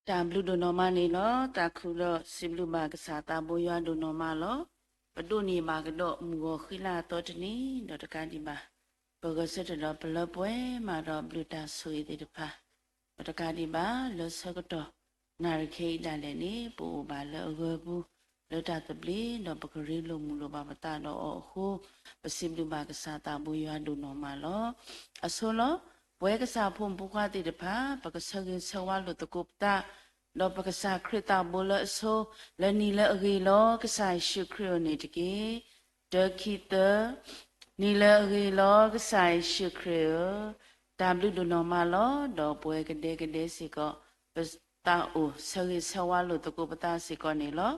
တၢ်ဘျုးဒိၣ်နီၢ်မးန့ၣ်လီၤ. သးခုဒီးစံးဘျုးဘၣ်ကစၢ်သးဘိယွၤဒိၣ်နီၢ်မးလီၤ. ပဒိးန့ၢ်ဘၣ်ကဒီးမုၢ်ဂီၤဃံလၤအသီတနံၤ ဒီးတကးဒံးဘၣ် ပဂဲၤဆၢထၢၣ်ဒီးပလၢပှဲၤမၤဒီးဘျုးတၢ်ဆိၣ်ဂ့ၤသ့ၣ်တဖၣ် ဒီးတကးဒံးဘၣ် လၢဆၢကတီၢ်နၣ်ရံၣ်ခဲအံၤဒၣ်လဲာ်န့ၣ် ပအိၣ်ဘၣ်လၢအဂၢၤပူၤ လၢတၢ်သဘျ့ ဒီးပကရ့လိာ်မုာ်လိာ်ဘၣ်ပသးဒီးအီၤအဃိ ပစံးဘျုးဘၣ်ကစၢ်သးဘိယွၤဒိၣ်နီၢ်မးလီၤ. အဆိလီၤ. ပဝဲကစၢ်ဖိမုၣ်ဖိခွါသ့ၣ်တဖၣ် ပကဆၢဂ့ၤဆၢဝါလိာ်သကိးပသး ဒီးပကစၢ်ခရံာ်သးဘိလၢအဆိ လၢနံၤလၢအဂ့ၤလီၤ ကစၢ်ယ့ၣ်ၡူးခရံာ်အအိၣ်န့ၣ်တက့ၢ်. တၢ ခံ သၢ, နံၤလၢအဂ့ၤလီၤ ကစၢ်ယ့ၣ်ၡူးခရံာ်ဧၢ, တၢ်ဘျုးဒိၣ်နီၢ်မးလီၤ. ဒီးပဝဲကဒဲကဒဲစ့ၢ်ကီး ပသးအိၣ်ဆၢဂ့ၤဆၢဝါလိာ်သကိးပသးစ့ၢ်ကီးန့ၣ်လီၤ.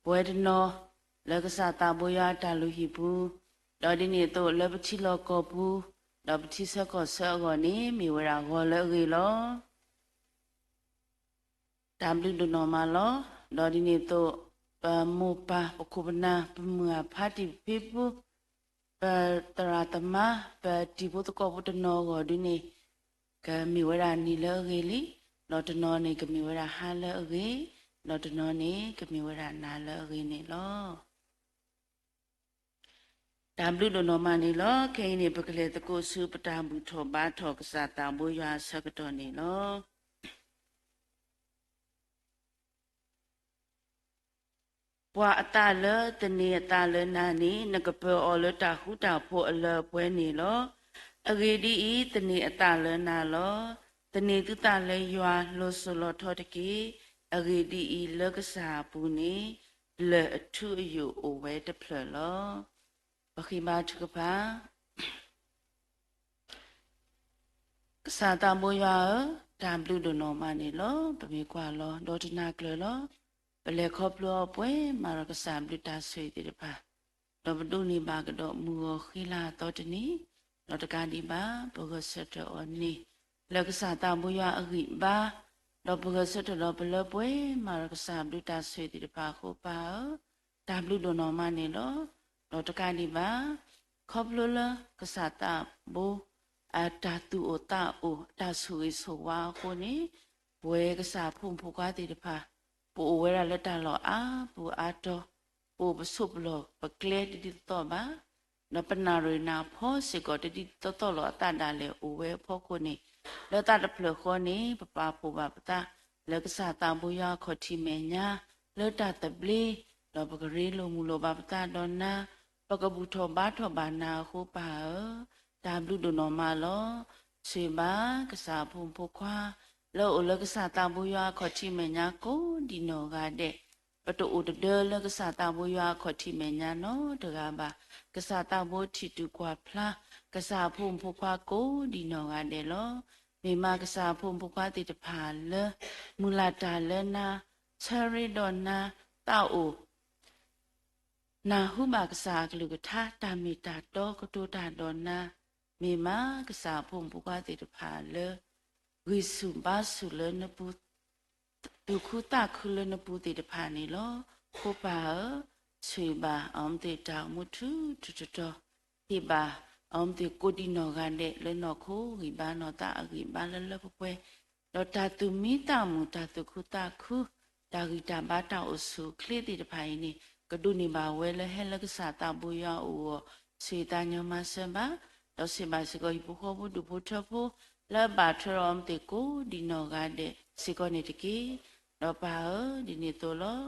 ပဝဲတနီၤ လၢကစၢ်သးဘိယွၤအတၢ်လုၢ်ဟံၣ်ပူၤ, ဒီးဒ်န့ၣ်အသိးလၢပထံလီၢ်ကီၢ်ပူၤ, ဒီးပထံဆၢကီၢ်ဆၢအဂီၢ်န့ၣ် မ့ၢ်ဝဲဒၣ်ဂီၤလၢအဂ့ၤလီၤ. တၢ်ဘျုးဒိၣ်နီၢ်မးလီၤ. ဒီးဒ်န့ၣ်အသိး ပမိၢ်ပၢ် ပခိၣ်ပနၢ် ပမုၢ်အဖါတံၢ် ပဖံပူ ပသရၣ်သမါ ပတံၤဖိသကိးဖိတနီၤအဂီၢ်ဒုန့ၣ် ကမ့ၢ်ဝဲဒၣ်နံၤလၢအဂ့ၤလံ, ဒီးတနီၤန့ၣ်ကမ့ၢ်ဝဲဒၣ်ဟါလၢအဂ့ၤ, ဒီးတနီၤန့ၣ်ကမ့ၢ်ဝဲဒၣ်နၤလၢအဂ့ၤန့ၣ်လီၤ. တၢ်ဘျုးဒိၣ်နီၢ်မးန့ၣ်လီၤ. ခဲအံၤန့ၣ် ပကလဲၤသကိးဆူပတၢ်ဘူၣ်ထီၣ်ဘါထီၣ်ကစၢ်သးဘိယွၤအဆၢကတီၢ်န့ၣ်လီၤ. ပှၤအသးလၢသန့ၤအသးလၢနၤန့ၣ် နကပၢၤအီၤလၢတၢ်ဃူတၢ်ဖိးအလၢအပှဲၤန့ၣ်လီၤ. အဂ့ၢ်ဒ်အံၤ, သန့ၤအသးလၢနၤလီၤ. သန့ၤသုသးလၢယွၤ, လီၤစိၤလီၤထီတက့ၢ်. အဂ့ၢ်ဒ်အံၤ, လၢကစၢ်အပူၤန့ၣ် လၢၢ်အထူအယိာ်အိၣ်ဝဲတဖျၢၣ်လီၤ. ပဃ့ဘါထုကဖၣ်. ကစၢ်သးဘိယွၤဧၢ, တၢ်ဘျုးဒိၣ်နီၢ်မးန့ၣ်လီၤ. ပမ့ၢ်ကွၢ်လီၤဒီးတနၢ်ကျၢၤလီၤ. ပလဲၤခီဖျိအီၤပှဲၤမးဒီးကစၢ်ဘျုးတၢ်ဆိၣ်ဂ့ၤသ့ၣ်တဖၣ်, ဒီးပဒိးန့ၢ်ဘၣ်ကဒီးမုၢ်ဂီၤဃံလၤအသီတနံၤ, ဒီးတကးဒံးဘၣ် ပဂဲၤဆၢထၢၣ်အီၤန့ၣ် လၢကစၢ်သးဘိယွၤအဂံၢ်ဘါ, ဒီးပဂဲၤဆၢထၢၣ်ဒီးပလၢပှဲၤမးဒီးကစၢ်ဘျုးတၢ်ဆိၣ်ဂ့ၤသ့ၣ်တဖၣ်အဃိ ပၢ်ဧၢ, တၢ်ဘျုးဒိၣ်နီၢ်မးန့ၣ်လီၤ. ဒီးတကးဒံးဘၣ် ခီဖျိလၢကစၢ်သးဘိ အတၢ်သူၣ်အိၣ်သးအိၣ် အတၢ်ဆိၣ်ဂ့ၤဆိၣ်ဝါအဃိန့ၣ် ပဝဲကစၢ်ဖိမုၣ်ဖိခွါသ့ၣ်တဖၣ် ပအိၣ်ဝဲဒၣ်လၢတၢ်လီၢ်အါပူၤအါတီၤ, ပအိၣ်ပဆိးပလီၢ်ပကျဲတဒ်သိးသိးဘၣ်, ဒီးပနၣ်ရံၣ်နၢ်ဖီစ့ၢ်ကီး တဒ်သိးသိးလိာ်အသးဒၣ်လဲာ်အိၣ်ဝဲအဖီခိၣ်န့ၣ်, လၢသးတဖျၢၣ်ဃီန့ၣ် ပပာ်ဖှိၣ်ဘၣ်ပသး လၢကစၢ်သးဘိယွၤအခီၣ်ထံးမဲာ်ညါ လၢတၢ်သဘျ့, ဒီးပကရ့လိာ်မုာ်လိာ်ဘၣ်ပသးဒီးနၤ, ပကဘူၣ်ထီၣ်ဘါထီၣ်ဘၣ်နၤအဃိ ပၢ်ဧၢ, တၢ်ဘျုးဒိၣ်နီၢ်မးလီၤ. ဆိၣ်ဂ့ၤဘၣ်ကစၢ်အဖိမုၣ်ဖိခွါ လၢအအိၣ်လၢကစၢ်သးဘိယွၤအခီၣ်ထံးမဲာ်ညါကိးဒံးနီၢ်ဂၤဒဲး, ပတအိၣ်တဒၢလၢကစၢ်သးဘိယွၤအခီၣ်ထံးမဲာ်ညါနီတဂၤဘၣ်. ကစၢ်သးဘိထံၣ်တူၢ်ကွၢ်ဖျါ ကစၢ်အဖိမုၣ်ဖိခွါကိးဒံးနီၢ်ဂၤဒဲးလီၤ. မ့ၢ်မးကစၢ်အဖိမုၣ်ဖိခွါသ့ၣ်တဖၣ်လၢ မုၢ်လၢ်တၢ်လၢနၤ, ဆၢရ့ဒီးနၤ, သးအိၣ် နၢ်ဟူဘၣ်ကစၢ်အကလုၢ်ကထါ တၢ်မ့ၢ်တၢ်တီကတိၤတၢ်ဒီးနၤ, မ့ၢ်မးကစၢ်အဖိမုၣ်ဖိခွါသ့ၣ်တဖၣ်လၢ ဂံၢ်ဆူၣ်ဘါဆူၣ်လၢနပူၤ, သူၣ်ခုသးခုလၢနပူၤသ့ၣ်တဖၣ်န့ၣ်လီၤ. ဖိပၢ်ဧၢ, ဆိၣ်ဂ့ၤဘၣ်အီၤမ့ၢ်သ့ၣ်တၢ်အိၣ်မူထူထူတီတီ, ဟ့ၣ်ဘၣ်အီၤမ့ၢ်သ့ၣ်ကိးဒံးနီၢ်ဂၤဒဲးလၢနီၢ်ခိဂံၢ်ဘါနီၢ်သးအဂံၢ်ဘါလၢလၢပှဲၤပှဲၤ, ဒီးတၢ်သူၣ်မံသးမုာ် တၢ်သူၣ်ခုသးခု တၢ်ဂံၢ်တၢ်ဘါတၢ်အိၣ်ဆူၣ်အိၣ်ချ့သ့ၣ်တဖၣ်အံၤန့ၣ် ကဒိးန့ၢ်ဘၣ်ဝဲလၢဟဲလၢကစၢ်သးဘိယွၤအအိၣ်အဂီၢ် ဆိၣ်ဂ့ၤသးညီမၤစၢၤဘၣ်, ဒီးဆိၣ်ဂ့ၤဘၣ်စ့ၢ်ကီးဟံၣ်ဖိဃီဖိဒူၣ်ဖိထၢဖိ လၢအဘၣ်ထွဲဒီးအီၤမ့ၢ်သ့ၣ်ကိးဒံးနီၢ်ဂၤဒဲးစ့ၢ်ကီးန့ၣ်တက့ၢ်. ဒီးပၢ်ဧၢ, ဒ်န့ၣ်အသိးလီၤ.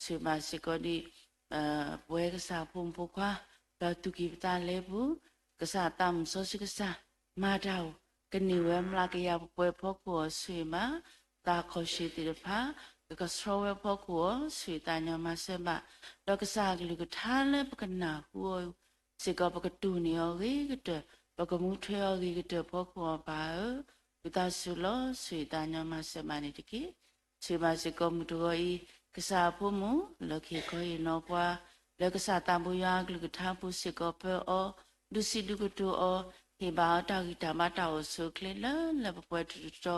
ဆိၣ်ဂ့ၤဘၣ်စ့ၢ်ကီးဒံး ပဝဲကစၢ်ဖိမုၣ်ဖိခွါ ဒီးသူၣ်ကံၢ်ပသးလဲပူၤ, ကစၢ်သးမုၣ်စီဆှံကစၢ် မၤတၢ်အိၣ် ကန့ၢ်ဝဲမျးကယၤပှဲၤပှဲၤအဖီခိၣ်အီၤ ဆိၣ်ဂ့ၤဘၣ်, သးခီၣ်ဆံးသ့ၣ်တဖၣ် ကကဆှီဝဲအဖီခိၣ်အီၤ ဆိၣ်ဂ့ၤသးညီမၤစၢၤဘၣ်, ဒီးကစၢ်အကလုၢ်ကထါလၢပကနၢ်ဟူအီၤစ့ၢ်ကီး ပကတိၢ်န့ၢ်အီၤဂ့ၤကတၢၢ်, ပကမူထွဲအီၤဂ့ၤကတၢၢ်အဖီခိၣ်အီၤ ပၢ်ဧၢ, ဝံသးစူၤလီၤ ဆိၣ်ဂ့ၤသးညီမၤစၢၤဘၣ်န့ၣ်တက့ၢ်. ဆိၣ်ဂ့ၤဘၣ်စ့ၢ်ကီးမုၢ်တဂီၤအံၤ ကစၢ်အဖိမုၣ် လၢခံခီအံၤနီၢ်ပှၤ လၢကစၢ်သးဘိယွၤအကလုၢ်ကထါပူၤစ့ၢ်ကီးပၢအီၤ, ဒုးစံးဒုးကတိၤအီၤ, ဟ့ၣ်ဘၣ်အီၤတၢ်ဂံၢ်တၢ်ဘါတၢ်အိၣ်ဆူၣ်အိၣ်ချ့လၢလၢပှဲၤပှဲၤထူထူတီတီ,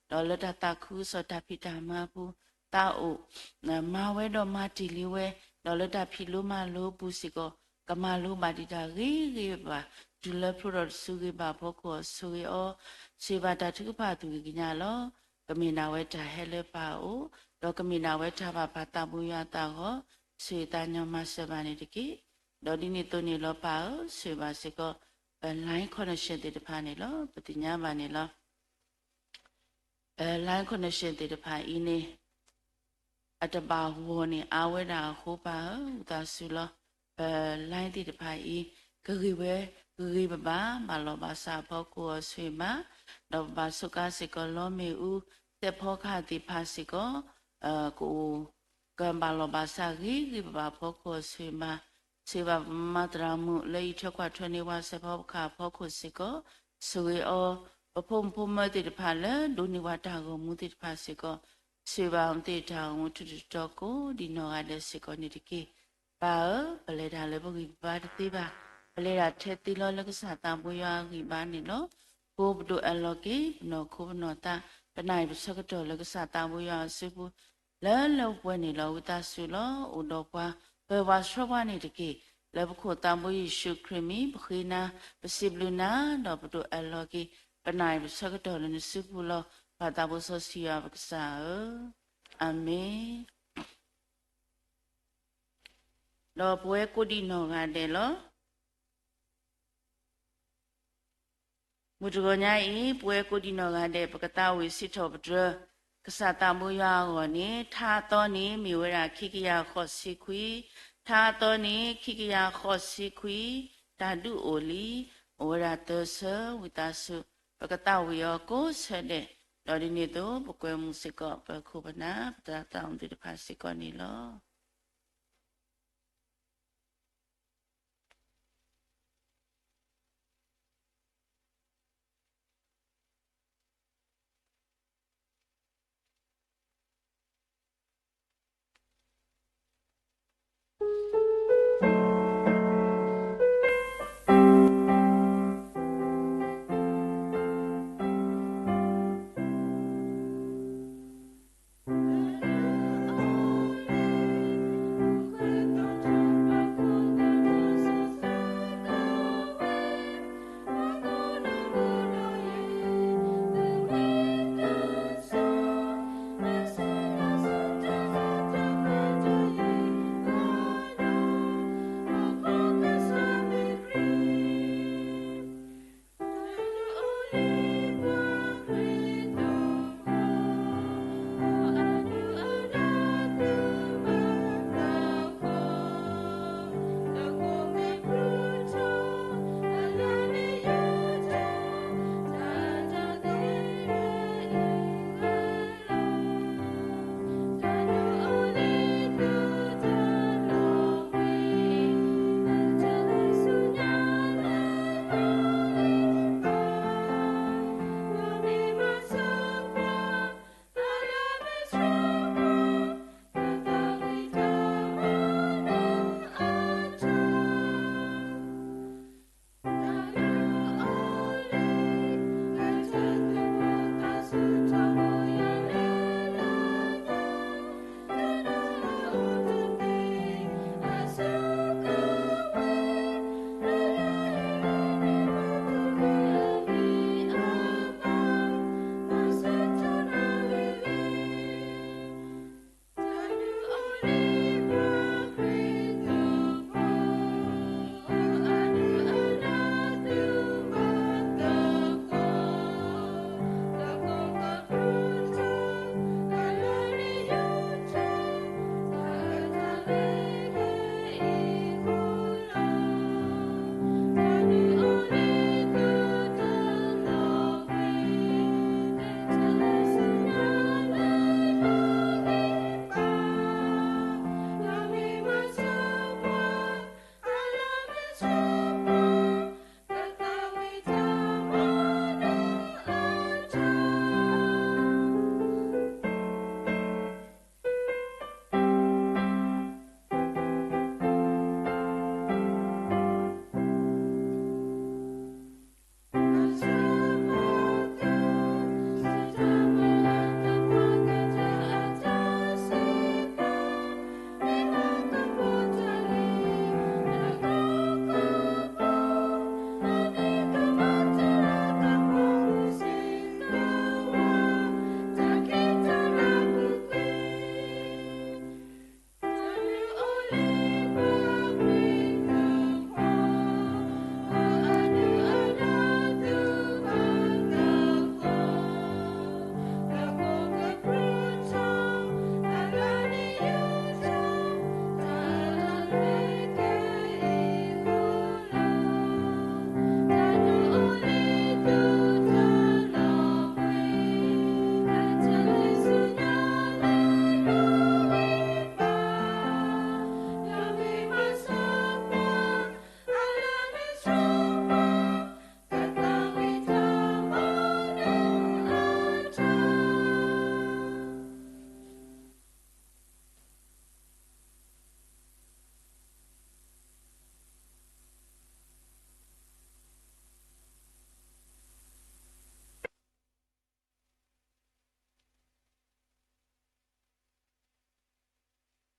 ဒီးလၢတၢ်သးခုကစီၣ်တၢ်ဖံးတၢ်မၤအပူၤ သးအိၣ် မၤဝဲဒီးမၤတ့ၢ်လံဝဲ, ဒီးလၢတၢ်ဖံးလိမၤလိအပူၤစ့ၢ်ကီး ကမၤလိဘၣ်ဒံးတၢ်ဂ့ၤဂ့ၤဘၣ်, တုၤလၢဖျိထီၣ်တစုဂ့ၤဘၣ်အဖီခိၣ်အီၤ ဆိၣ်ဂ့ၤအီၤ, ဆိၣ်ဂ့ၤဘၣ်တၢ်ထုကဖၣ်သူၣ်ဂ့ၤကညးလီၤ. ကမ့ၢ်ဒၣ်ဝဲတၢ်ဟဲလၢပၢ်အအိၣ်, ဒီးကမ့ၢ်ဒၣ်ဝဲတၢ်ဘၣ်ပာ်သးဘိယွၤအသးအဂီၢ်, ဆိၣ်ဂ့ၤသးညီမၤစၢၤဘၣ်န့ၣ်တက့ၢ်. ဒီးဒ်န့ၣ်အသိးန့ၣ်လီၤပၢ်ဧၢ, ဆိၣ်ဂ့ၤဘၣ်စ့ၢ်ကီး ပ line connection သ့ၣ်တဖၣ်န့ၣ်လီၤ. ပသ့ၣ်ညါဘၣ်န့ၣ်လီၤ. ပ line connection သ့ၣ်တဖၣ်အံၤန့ၣ် အတဘၣ်ဂီၢ်န့ၣ် အါဝဲဒၣ်အဃိပၢ်ဧၢ, ဝံသးစူၤလီၤ. ပ line သ့ၣ်တဖၣ်အံၤ ကဂ့ၤဝဲဂ့ၤဂ့ၤဘၣ်ဘၣ်, ဘၣ်လီၤဘၣ်စးအဖီခိၣ်အီၤဆိၣ်ဂ့ၤဘၣ်, ဒီးပဘၣ်ဆိးကါစ့ၢ်ကီးလီမ့ၣ်အူ သဲးဖီကဟၣ်သ့ၣ်တဖၣ်စ့ၢ်ကီး ကအိၣ် ကဘၣ်လီၤဘၣ်စးဂ့ၤဂ့ၤဘၣ်ဘၣ်အဖီခိၣ်အီၤဆိၣ်ဂ့ၤဘၣ်, ဆိၣ်ဂ့ၤဘၣ်ပမၤသရၣ်မုၣ် လၢအံးထွဲကွၢ်ထွဲန့ၢ်ပှၤစဲးဖီကဟၣ်အဖီခိၣ်စ့ၢ်ကီး, ဆိၣ်ဂ့ၤအီၤ ပဖိမုၣ်ဖိမၢၤသ့ၣ်တဖၣ်လၢဒိးန့ၢ်ပှၤတၢ်ဂီၤမူသ့ၣ်တဖၣ်စ့ၢ်ကီး, ဆိၣ်ဂ့ၤဘၣ်အီၤသ့ၣ်တၢ်ဂီၤမူထူးတတီၤကိးဒံးနီၢ်ဂၤဒဲးစ့ၢ်ကီးန့ၣ်တက့ၢ်. ပၢ်ဧၢ, ပလဲၤတၢ်လၢပဂံၢ်ပဘါတသ့ဘၣ်, ပလဲၤတၢ်ထဲသ့လီၤလၢကစၢ်သးဘိယွၤအဂံၢ်ဘါန့ၣ်လီၤ. ကိးပဒိၣ်အၢၣ်လီၤက့ၤ ပနီၢ်ခိပနီၢ်သး, ပနၢ်အံၤပဆၢကတီၢ်လၢကစၢ်သးဘိယွၤအစုပူၤ လၢလၢပှဲၤပှဲၤန့ၣ်လီၤ. ဝံသးစူၤလီၤ အိၣ်ဒီးပှၤ ပၢၤပှၤဆှၢပှၤန့ၣ်တက့ၢ်. လၢပခိၣ်သးဘိယ့ၣ်ၡူးခရံာ်မံၤ ပဃ့နၤ ပစံးဘျုးနၤ ဒီးပဒိၣ်အၢၣ်လီၤက့ၤ ပနၢ်အံၤပဆၢကတီၢ်လၢနစုပူၤလီၤ. ပၢ်သးဘိစီဆှံယွၤပကစၢ်ဧၢ, အၤမ့ၣ်. ဒီးပဝဲကိးဒံးနီၢ်ဂၤဒဲးလီၤ. မုၢ်တဂီၤညါအံၤ ပဝဲကိးဒံးနီၢ်ဂၤဒဲး ပကသးဝံၣ်စံးထီၣ်ပတြၢၤ ကစၢ်သးဘိယွၤအဂီၢ်န့ၣ် ထါအသီန့ၣ် မ့ၢ်ဝဲဒၣ်ခံကယၤဃိးဆံခွံ, ထါအသီန့ၣ် ခံကယၤဃိးဆံခွံ, တၢ်ဒုးအိၣ်လံ, အိၣ်ဝဲဒၣ်သၢဆၢ ဝံသးစူၤ ပကသးဝံၣ်အီၤကိးဆၢဒဲး, ဒီးဒ်န့ၣ်အသိး ပကွဲမုာ်စ့ၢ်ကီး ပခိၣ်ပနၢ် ပသရၣ်သးအုးသ့ၣ်တဖၣ်စ့ၢ်ကီးန့ၣ်လီၤ.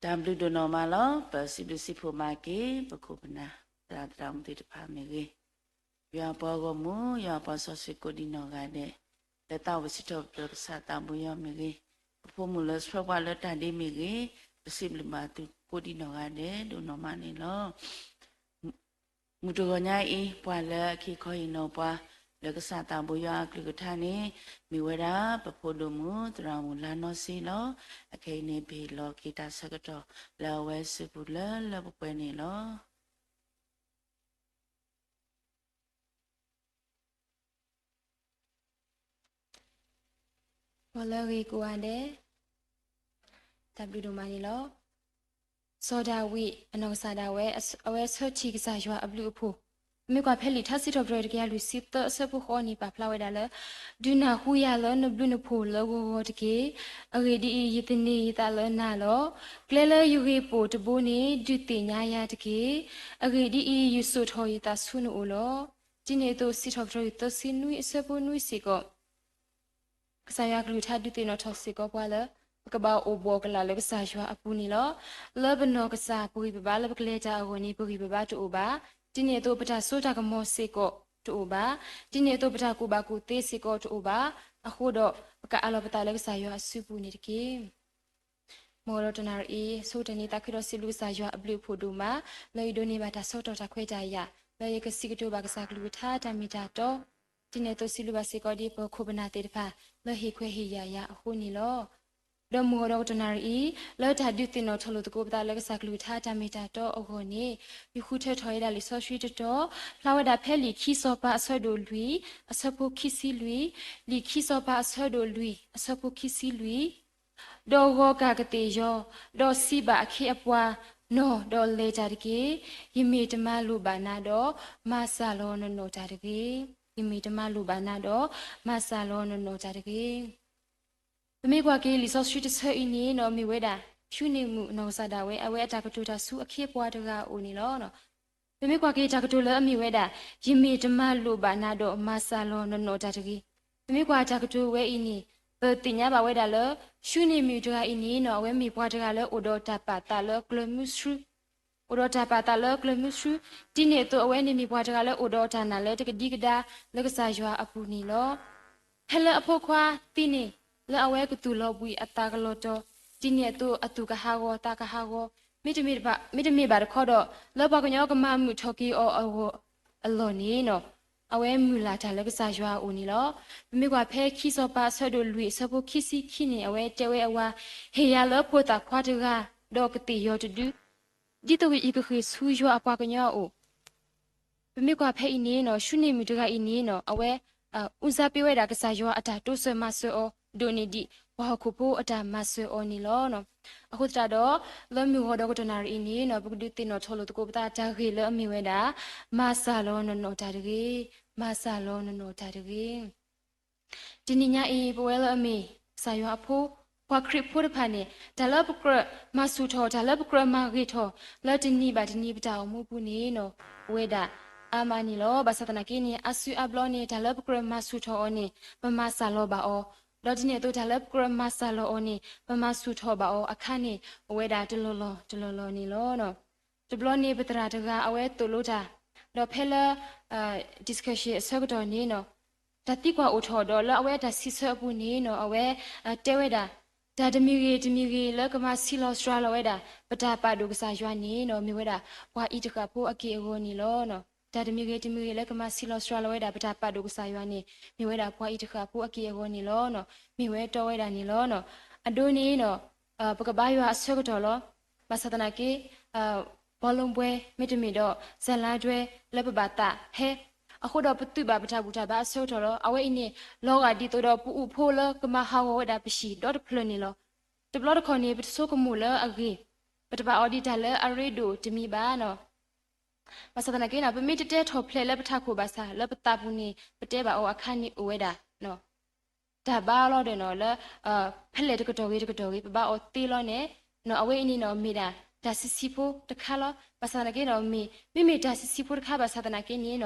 တၢ်ဘျုးဒိၣ်နီၢ်မးလီၤ. ပစံးဘျုးစံးဖှိၣ်မၤက့ၤ ပခိၣ်ပနၢ် သရၣ်သရၣ်မုၣ်သ့ၣ်တဖၣ်မ့ၢ်ဂ့ၤ, ယွၤပှၤဂီၢ်မုၢ် ယွၤပှၤစီဆှံကိးဒံနီၢ်ဂၤဒဲး, လၢသးအိၣ်ပစံးထီၣ်ပတြၢၤကစၢ်သးဘိယွၤမ့ၢ်ဂ့ၤ, ပဖိမုၣ်လၢဆှၢပှၤလၢတၢ်ဒ့မ့ၢ်ဂ့ၤ, ပစံးဘျုးဘၣ်သုကိးဒံနီၢ်ဂၤဒဲးဒိၣ်နီၢ်မးန့ၣ်လီၤ. မုၢ်တဂီၤညါအံၤ ပှၤလၢအက့ၤခီဟ့ၣ်နီၤပှၤ လၢကစၢ်သးဘိယွၤအကလုၢ်ကထါန့ၣ် မ့ၢ်ဝဲဒၣ် ပဖိဒိၣ်မုၣ်သရၣ်မုၣ်လါနီစ့လီၤ. အခဲအံၤန့ၣ် ပဟ့ၣ်လီၤက့ၤတၢ်ဆၢကတီၢ် လၢအဝဲစုပူၤလၢလၢပှဲၤပှဲၤန့ၣ်လီၤ. မ်လၢအဂ့ၤကိးဂၤဒဲး, တၢ်ဘျုးဒိၣ်မးန့ၣ်လီၤ. စီၤဒၤဝံးအနီၢ်ကစၢ်ဒၣ်ဝဲ အဝဲဆၢထံၣ်ကစၢ်ယွၤအဘျုးအဖှိၣ်, ပမ့ၢ်ကွၢ်ဖဲလံာ်ထါစံးထီၣ်ပတြၢၤတကယၤလွံၢ်ဆံသၢအဆၢဖိဃိးန့ၣ် ပာ်ဖျါဝဲဒၣ်လၢ ဒုးနၢ်ဟူယၤလၢနဘျုးနဖှိၣ်လၢဂီၤဂီၤတက့ၢ်. အဂ့ၢ်ဒ်အံၤ, ယသန့ၤယသးလၢနၤလီၤ. ကျဲလၢယဂ့ၢ်ပိာ်တဘိန့ၣ် ဒုးသ့ၣ်ညါယၤတက့ၢ်. အဂ့ၢ်ဒ်အံၤ, ယစိာ်ထီၣ်ယသးဆူနအိၣ်လီၤ. ဒ်န့ၣ်အသိး စံးထီၣ်ပတြၢၤလွံၢ်ဆံသၢအဆၢဖိနွံစ့ၢ်ကီး ကစၢ်ယွၤအကလုၢ်ကထါဒုးသ့ၣ်နီၣ်ထီၣ်စ့ၢ်ကီးပှၤလၢ ပကဘၣ်အိၣ်ဘှီၣ်ကလာ်လၢကစၢ်ယွၤအပူၤန့ၣ်လီၤ. လၢပနီၢ်ကစၢ်ပဂံၢ်ပဘါ လၢပကလဲၤတၢ်အဂီၢ်န့ၣ် ပဂံၢ်ပဘါတအိၣ်ဘၣ်. ဒ်န့ၣ်အသိး ပတၢ်စိတၢ်ကမီၤစ့ၢ်ကီးတအိၣ်ဘၣ်. ဒ်န့ၣ်အသိး ပတၢ်ကူၣ်ဘၣ်ကူၣ်သ့စ့ၢ်ကီးတအိၣ်ဘၣ်. အဃိဒီး ပကအးလီၤပသးလၢကစၢ်ယွၤအစုပူၤန့ၣ်တက့ၢ်. မ်ဒီးတနၣ်ရံၣ်အံၤ ဆိကတၢၢ်န့ၣ် သးခုဒီးစံးဘျုးကစၢ်ယွၤအဘျုးအဖှိၣ်ဒိၣ်မး လၢယဒိးန့ၢ်ဘၣ်တၢ်ဆၢကတီၢ်တၢ်ခွဲးတၢ်ယာ် လၢယကစံးကတိၤဘၣ်ကစၢ်ကလုၢ်ကထါတၢ်မ့ၢ်တၢ်တီ, ဒ်န့ၣ်အသိးစံးဘျုးဘၣ်စ့ၢ်ကီးဒ်ပခိၣ်ပနၢ်သ့ၣ်တဖၣ် လၢဟ့ၣ်ခွဲးဟ့ၣ်ယာ်ယၤအဃိန့ၣ်လီၤ. ဒီးမ်ဒီးကတနၣ်ရံၣ်အံၤ လၢတၢ်ဒုးသ့ၣ်နီၣ်ထီၣ်လိာ်သကိးပသးလၢကစၢ်ကလုၢ်ကထါတၢ်မ့ၢ်တၢ်တီအဂီၢ်န့ၣ် ယဃုထၢထီၣ်ဝဲဒၣ်လံာ်စီဆှံတတီၤ ဖျါဝဲဒၣ်ဖဲလံာ်ခံစီၤပၤအဆၢဒိၣ်လွံၢ် အဆၢဖိခံဆံလွံၢ်, လံာ်ခံစီၤပၤအဆၢဒိၣ်လွံၢ် အဆၢဖိခံဆံလွံၢ် ဒီးဂီၤကၢ်ကသ့ၣ်ယီၤ, ဒီးစံးဘၣ်အခ့အပှၤ, နီၢ်ဒီးလဲၤတၢ်တက့ၢ်. ယမ့ၢ်တမၤလိာ်ဘၣ်နၤဒီး မၤစၢ်လီၤနနီၢ်တၢ်တဂ့ၤ. ယမ့ၢ်တမၤလိာ်ဘၣ်နၤဒီး မၤစၢ်လီၤနနီၢ်တၢ်တဂ့ၤ. ပမ့ၢ်ကွၢ်က့ၤလံာ်စီဆှံတဆၢအံၤန့ၣ်နီၢ် မ့ၢ်ဝဲဒၣ် ၡူနံၣ်မုၣ်အနီၢ်ကစၢ်ဒၣ်ဝဲ အဝဲအတၢ်ကတိၤတၢ်ဆူအခ့အပှၤတဂၤအအိၣ်န့ၣ်လီၤ. ပမ့ၢ်ကွၢ်က့ၤတၢ်ကတိၤလၢအမ့ၢ်ဝဲဒၣ် ယမ့ၢ်တမၤလိာ်ဘၣ်နၤဒီး မၤစၢ်လီၤနနီၢ်တၢ်တဂ့ၤ. ပမ့ၢ်ကွၢ်တၢ်ကတိၤဝဲအံၤန့ၣ် ပသ့ၣ်ညါဘၣ်ဝဲဒၣ်လၢ ၡူနံၣ်မုၣ်တဂၤအံၤန့ၣ်နီၢ် အဝဲမ့ၢ်ပှၤတဂၤလၢအိၣ်ဒီးတၢ်ပာ်သးလၢကျၢၤမုဆူ အိၣ်ဒီးတၢ်ပာ်သးလၢကျၢၤမုဆူ, ဒ်န့ၣ်အသိးအဝဲန့ၣ်မ့ၢ်ပှၤတဂၤလၢအိၣ်ဒီးတၢ်နာ်လၢတကဒံကဒါလၢကစၢ်ယွၤအပူၤန့ၣ်လီၤ. ဖဲလၢအဖိခွါသံန့ၣ် လၢအဝဲကသူၣ်လီၤဘှံးအသးကလီၤတီၤ, ဒ်န့ၣ်အသိးအသူၣ်ကဟးဂီၤသးကဟးဂီၤ, မ့တမ့ၢ်ဘၣ်, မ့တမ့ၢ်ဘၣ်တခီဒီး လၢပှၤကညီကမၤမုာ်ထီၣ်က့ၤအီၤအဂီၢ်အလီၢ်န့ၣ်နီၢ် အဝဲမုၢ်လၢ်တၢ်လၢကစၢ်ယွၤအအိၣ်န့ၣ်လီၤ. ပမ့ၢ်ကွၢ်ဖဲခံစီၤပၤအဆၢဒိၣ်လွံၢ်အဆၢဖိခံဆံခံန့ၣ် အဝဲတဲဝဲအဝၤ, ဟ့ၣ်ယၤလၢဖိသၣ်ခွါတဂၤ, ဒီးကသ့ၣ်ယီၤတဒု, ဒ်သိးယကဃ့ၢ်ဆူယွၤအပှၤကညီအအိၣ်. ပမ့ၢ်ကွၢ်ဖဲအံၤန့ၣ်နီၢ် ၡူနံၣ်မုၣ်တဂၤအံၤန့ၣ်နီၢ် အဝဲ အူစၢ်ပ့ၤဝဲဒၣ်ကစၢ်ယွၤအတၢ်တိစၢၤမၤစၢၤအီၤ ဒိၣ်န့ၢ်ဒံးပှၤဟီၣ်ခိၣ်ဖိအတၢ်မၤစၢၤအီၤန့ၣ်လီၤ. အဃိသတးဒီး လၢမုၢ်ဂီၤဒီးကတနၣ်ရံၣ်အံၤန့ၣ်နီၢ် ပကဒုးသ့ၣ်နီၣ်ထီၣ်လိာ်သကိးပသးတၢ်ဂ့ၢ်လၢအမ့ၢ်ဝဲဒၣ် မၤစၢ်လီၤနနီၢ်တၢ်တဂ့ၤ, မၤစၢ်လီၤနနီၢ်တၢ်တဂ့ၤ. တနံၤညါအံၤ ပဝဲလၢအမ့ၢ် ကစၢ်ယွၤအဖိ ပှၤခရံာ်ဖိတဖၣ်န့ၣ် တၢ်လၢပကြၢးမၤဆူၣ်ထီၣ် တၢ်လၢပကြၢးမၤဂ့ၤထီၣ် လၢတနံၤဘၣ်တနံၤပတၢ်အိၣ်မူပူၤန့ၣ်နီၢ် အိၣ်ဝဲဒၣ်အါမးန့ၣ်လီၤ. ဘၣ်ဆၣ်သနာ်က့န့ၣ် အါစုအါဘျီန့ၣ် တၢ်လၢပကြၢးမၤဆူၣ်ထီၣ်အီၤန့ၣ် ပမၤစၢ်လီၤဘၣ်အီၤ, ဒီးဒ်န့ၣ်အသိးတၢ်လၢပကြၢးမၤစၢ်လီၤအီၤန့ၣ် ပမၤဆူၣ်ထီၣ်ဘၣ်အီၤအခါန့ၣ် အိၣ်ဝဲဒၣ်တလီၢ်လီၢ်တလီၢ်လီၢ်န့ၣ်လီၤ. တဘျီန့ၣ်ပသရၣ်တဂၤအဝဲသိၣ်လိတၢ်, ဒီးဖဲလၢ discussion အဆၢကတီၢ်န့ၣ်နီၢ် တၢ်သံကွၢ်အိၣ်ထီၣ်ဒီးလၢအဝဲအတၢ်စံးဆၢအပူၤန့ၣ်နီၢ် အဝဲတဲဝဲဒၣ် တၢ်တမံၤဂ့ၤတမံၤဂ့ၤလၢကမၤဆံးလီၤစှၤလီၤဝဲဒၣ် ပတၢ်ပာ်ဒိၣ်ကစၢ်ယွၤန့ၣ်နီၢ် မ့ၢ်ဝဲဒၣ်ပှၤအံၤတဃာ်ဖိအက့ၢ်အဂီၤန့ၣ်လီၤ. တၢ်တမံၤဂ့ၤတမံၤဂ့ၤလၢကမၤဆံးလီၤစှၤလီၤဝဲဒၣ် ပတၢ်ပာ်ဒိၣ်ကစၢ်ယွၤန့ၣ် မ့ၢ်ဝဲဒၣ်ပှၤအံၤတဃာ်ဖိအက့ၢ်အဂီၤန့ၣ်လီၤ. မ့ၢ်ဝဲတီဝဲဒၣ်န့ၣ်လီၤ. အဒိန့ၣ်နီၢ် ပကဘါယွၤအဆၢကတီၢ်လီၤ. ဘၣ်ဆၣ်သနာ်က့ ဘောလုံးပွဲ မ့တမ့ၢ်ဒီး ဇာတ်လမ်းတွဲလၢပဘၣ်သးဟဲ, အဃိဒီးပသုးဘၣ်ပတၢ်ဘူၣ်တၢ်ဘါအဆၢကတီၢ်လီၤ. အဝဲအံၤန့ၣ် လီၤဂာ်ဒ်သိးဒီးပအိၣ်ဖှိၣ်လၢကမၤဟးဂီၤဝဲဒၣ်ပဟံၣ်ဒီတဖျၢၣ်န့ၣ်လီၤ. တဘျီတခီၣ်န့ၣ်ပတဆိကမိၣ်လၢအဂ့ၤ, ပတဘၣ်အီၤဒ်တၢ်လၢအရ့ဒိၣ်တမံၤဘၣ်နီၢ်. ဘၣ်ဆၣ်သနာ်က့နီၢ် ပမ့ၢ်တတဲထီၣ်ဖျဲးလၢပထးခိၣ်ဘၣ်ဆၣ် လၢပသးပူၤန့ၣ် ပတဲဘၣ်အီၤအခါန့ၣ်အိၣ်ဝဲဒၣ် တၢ်ဘါလီၤဒီးနီၢ်လၢ ဖဲလဲၣ်တကတီၢ်ဂ့ၤတကတီၢ်ဂ့ၤ ပဘါအီၤသ့လီၤန့ၣ်နီၢ် အဝဲအံၤန့ၣ်နီၢ် မ့ၢ်ဒၣ်တၢ်ဆံးဆံးဖိတခါလီၤ. ဘၣ်ဆၣ်သနာ်က့နီၢ် မ့မ့ၢ် မ့မ့ၢ်တၢ်ဆံးဆံးဖိတခါဘၣ်ဆၣ်သနာ်က့န့ၣ်နီၢ်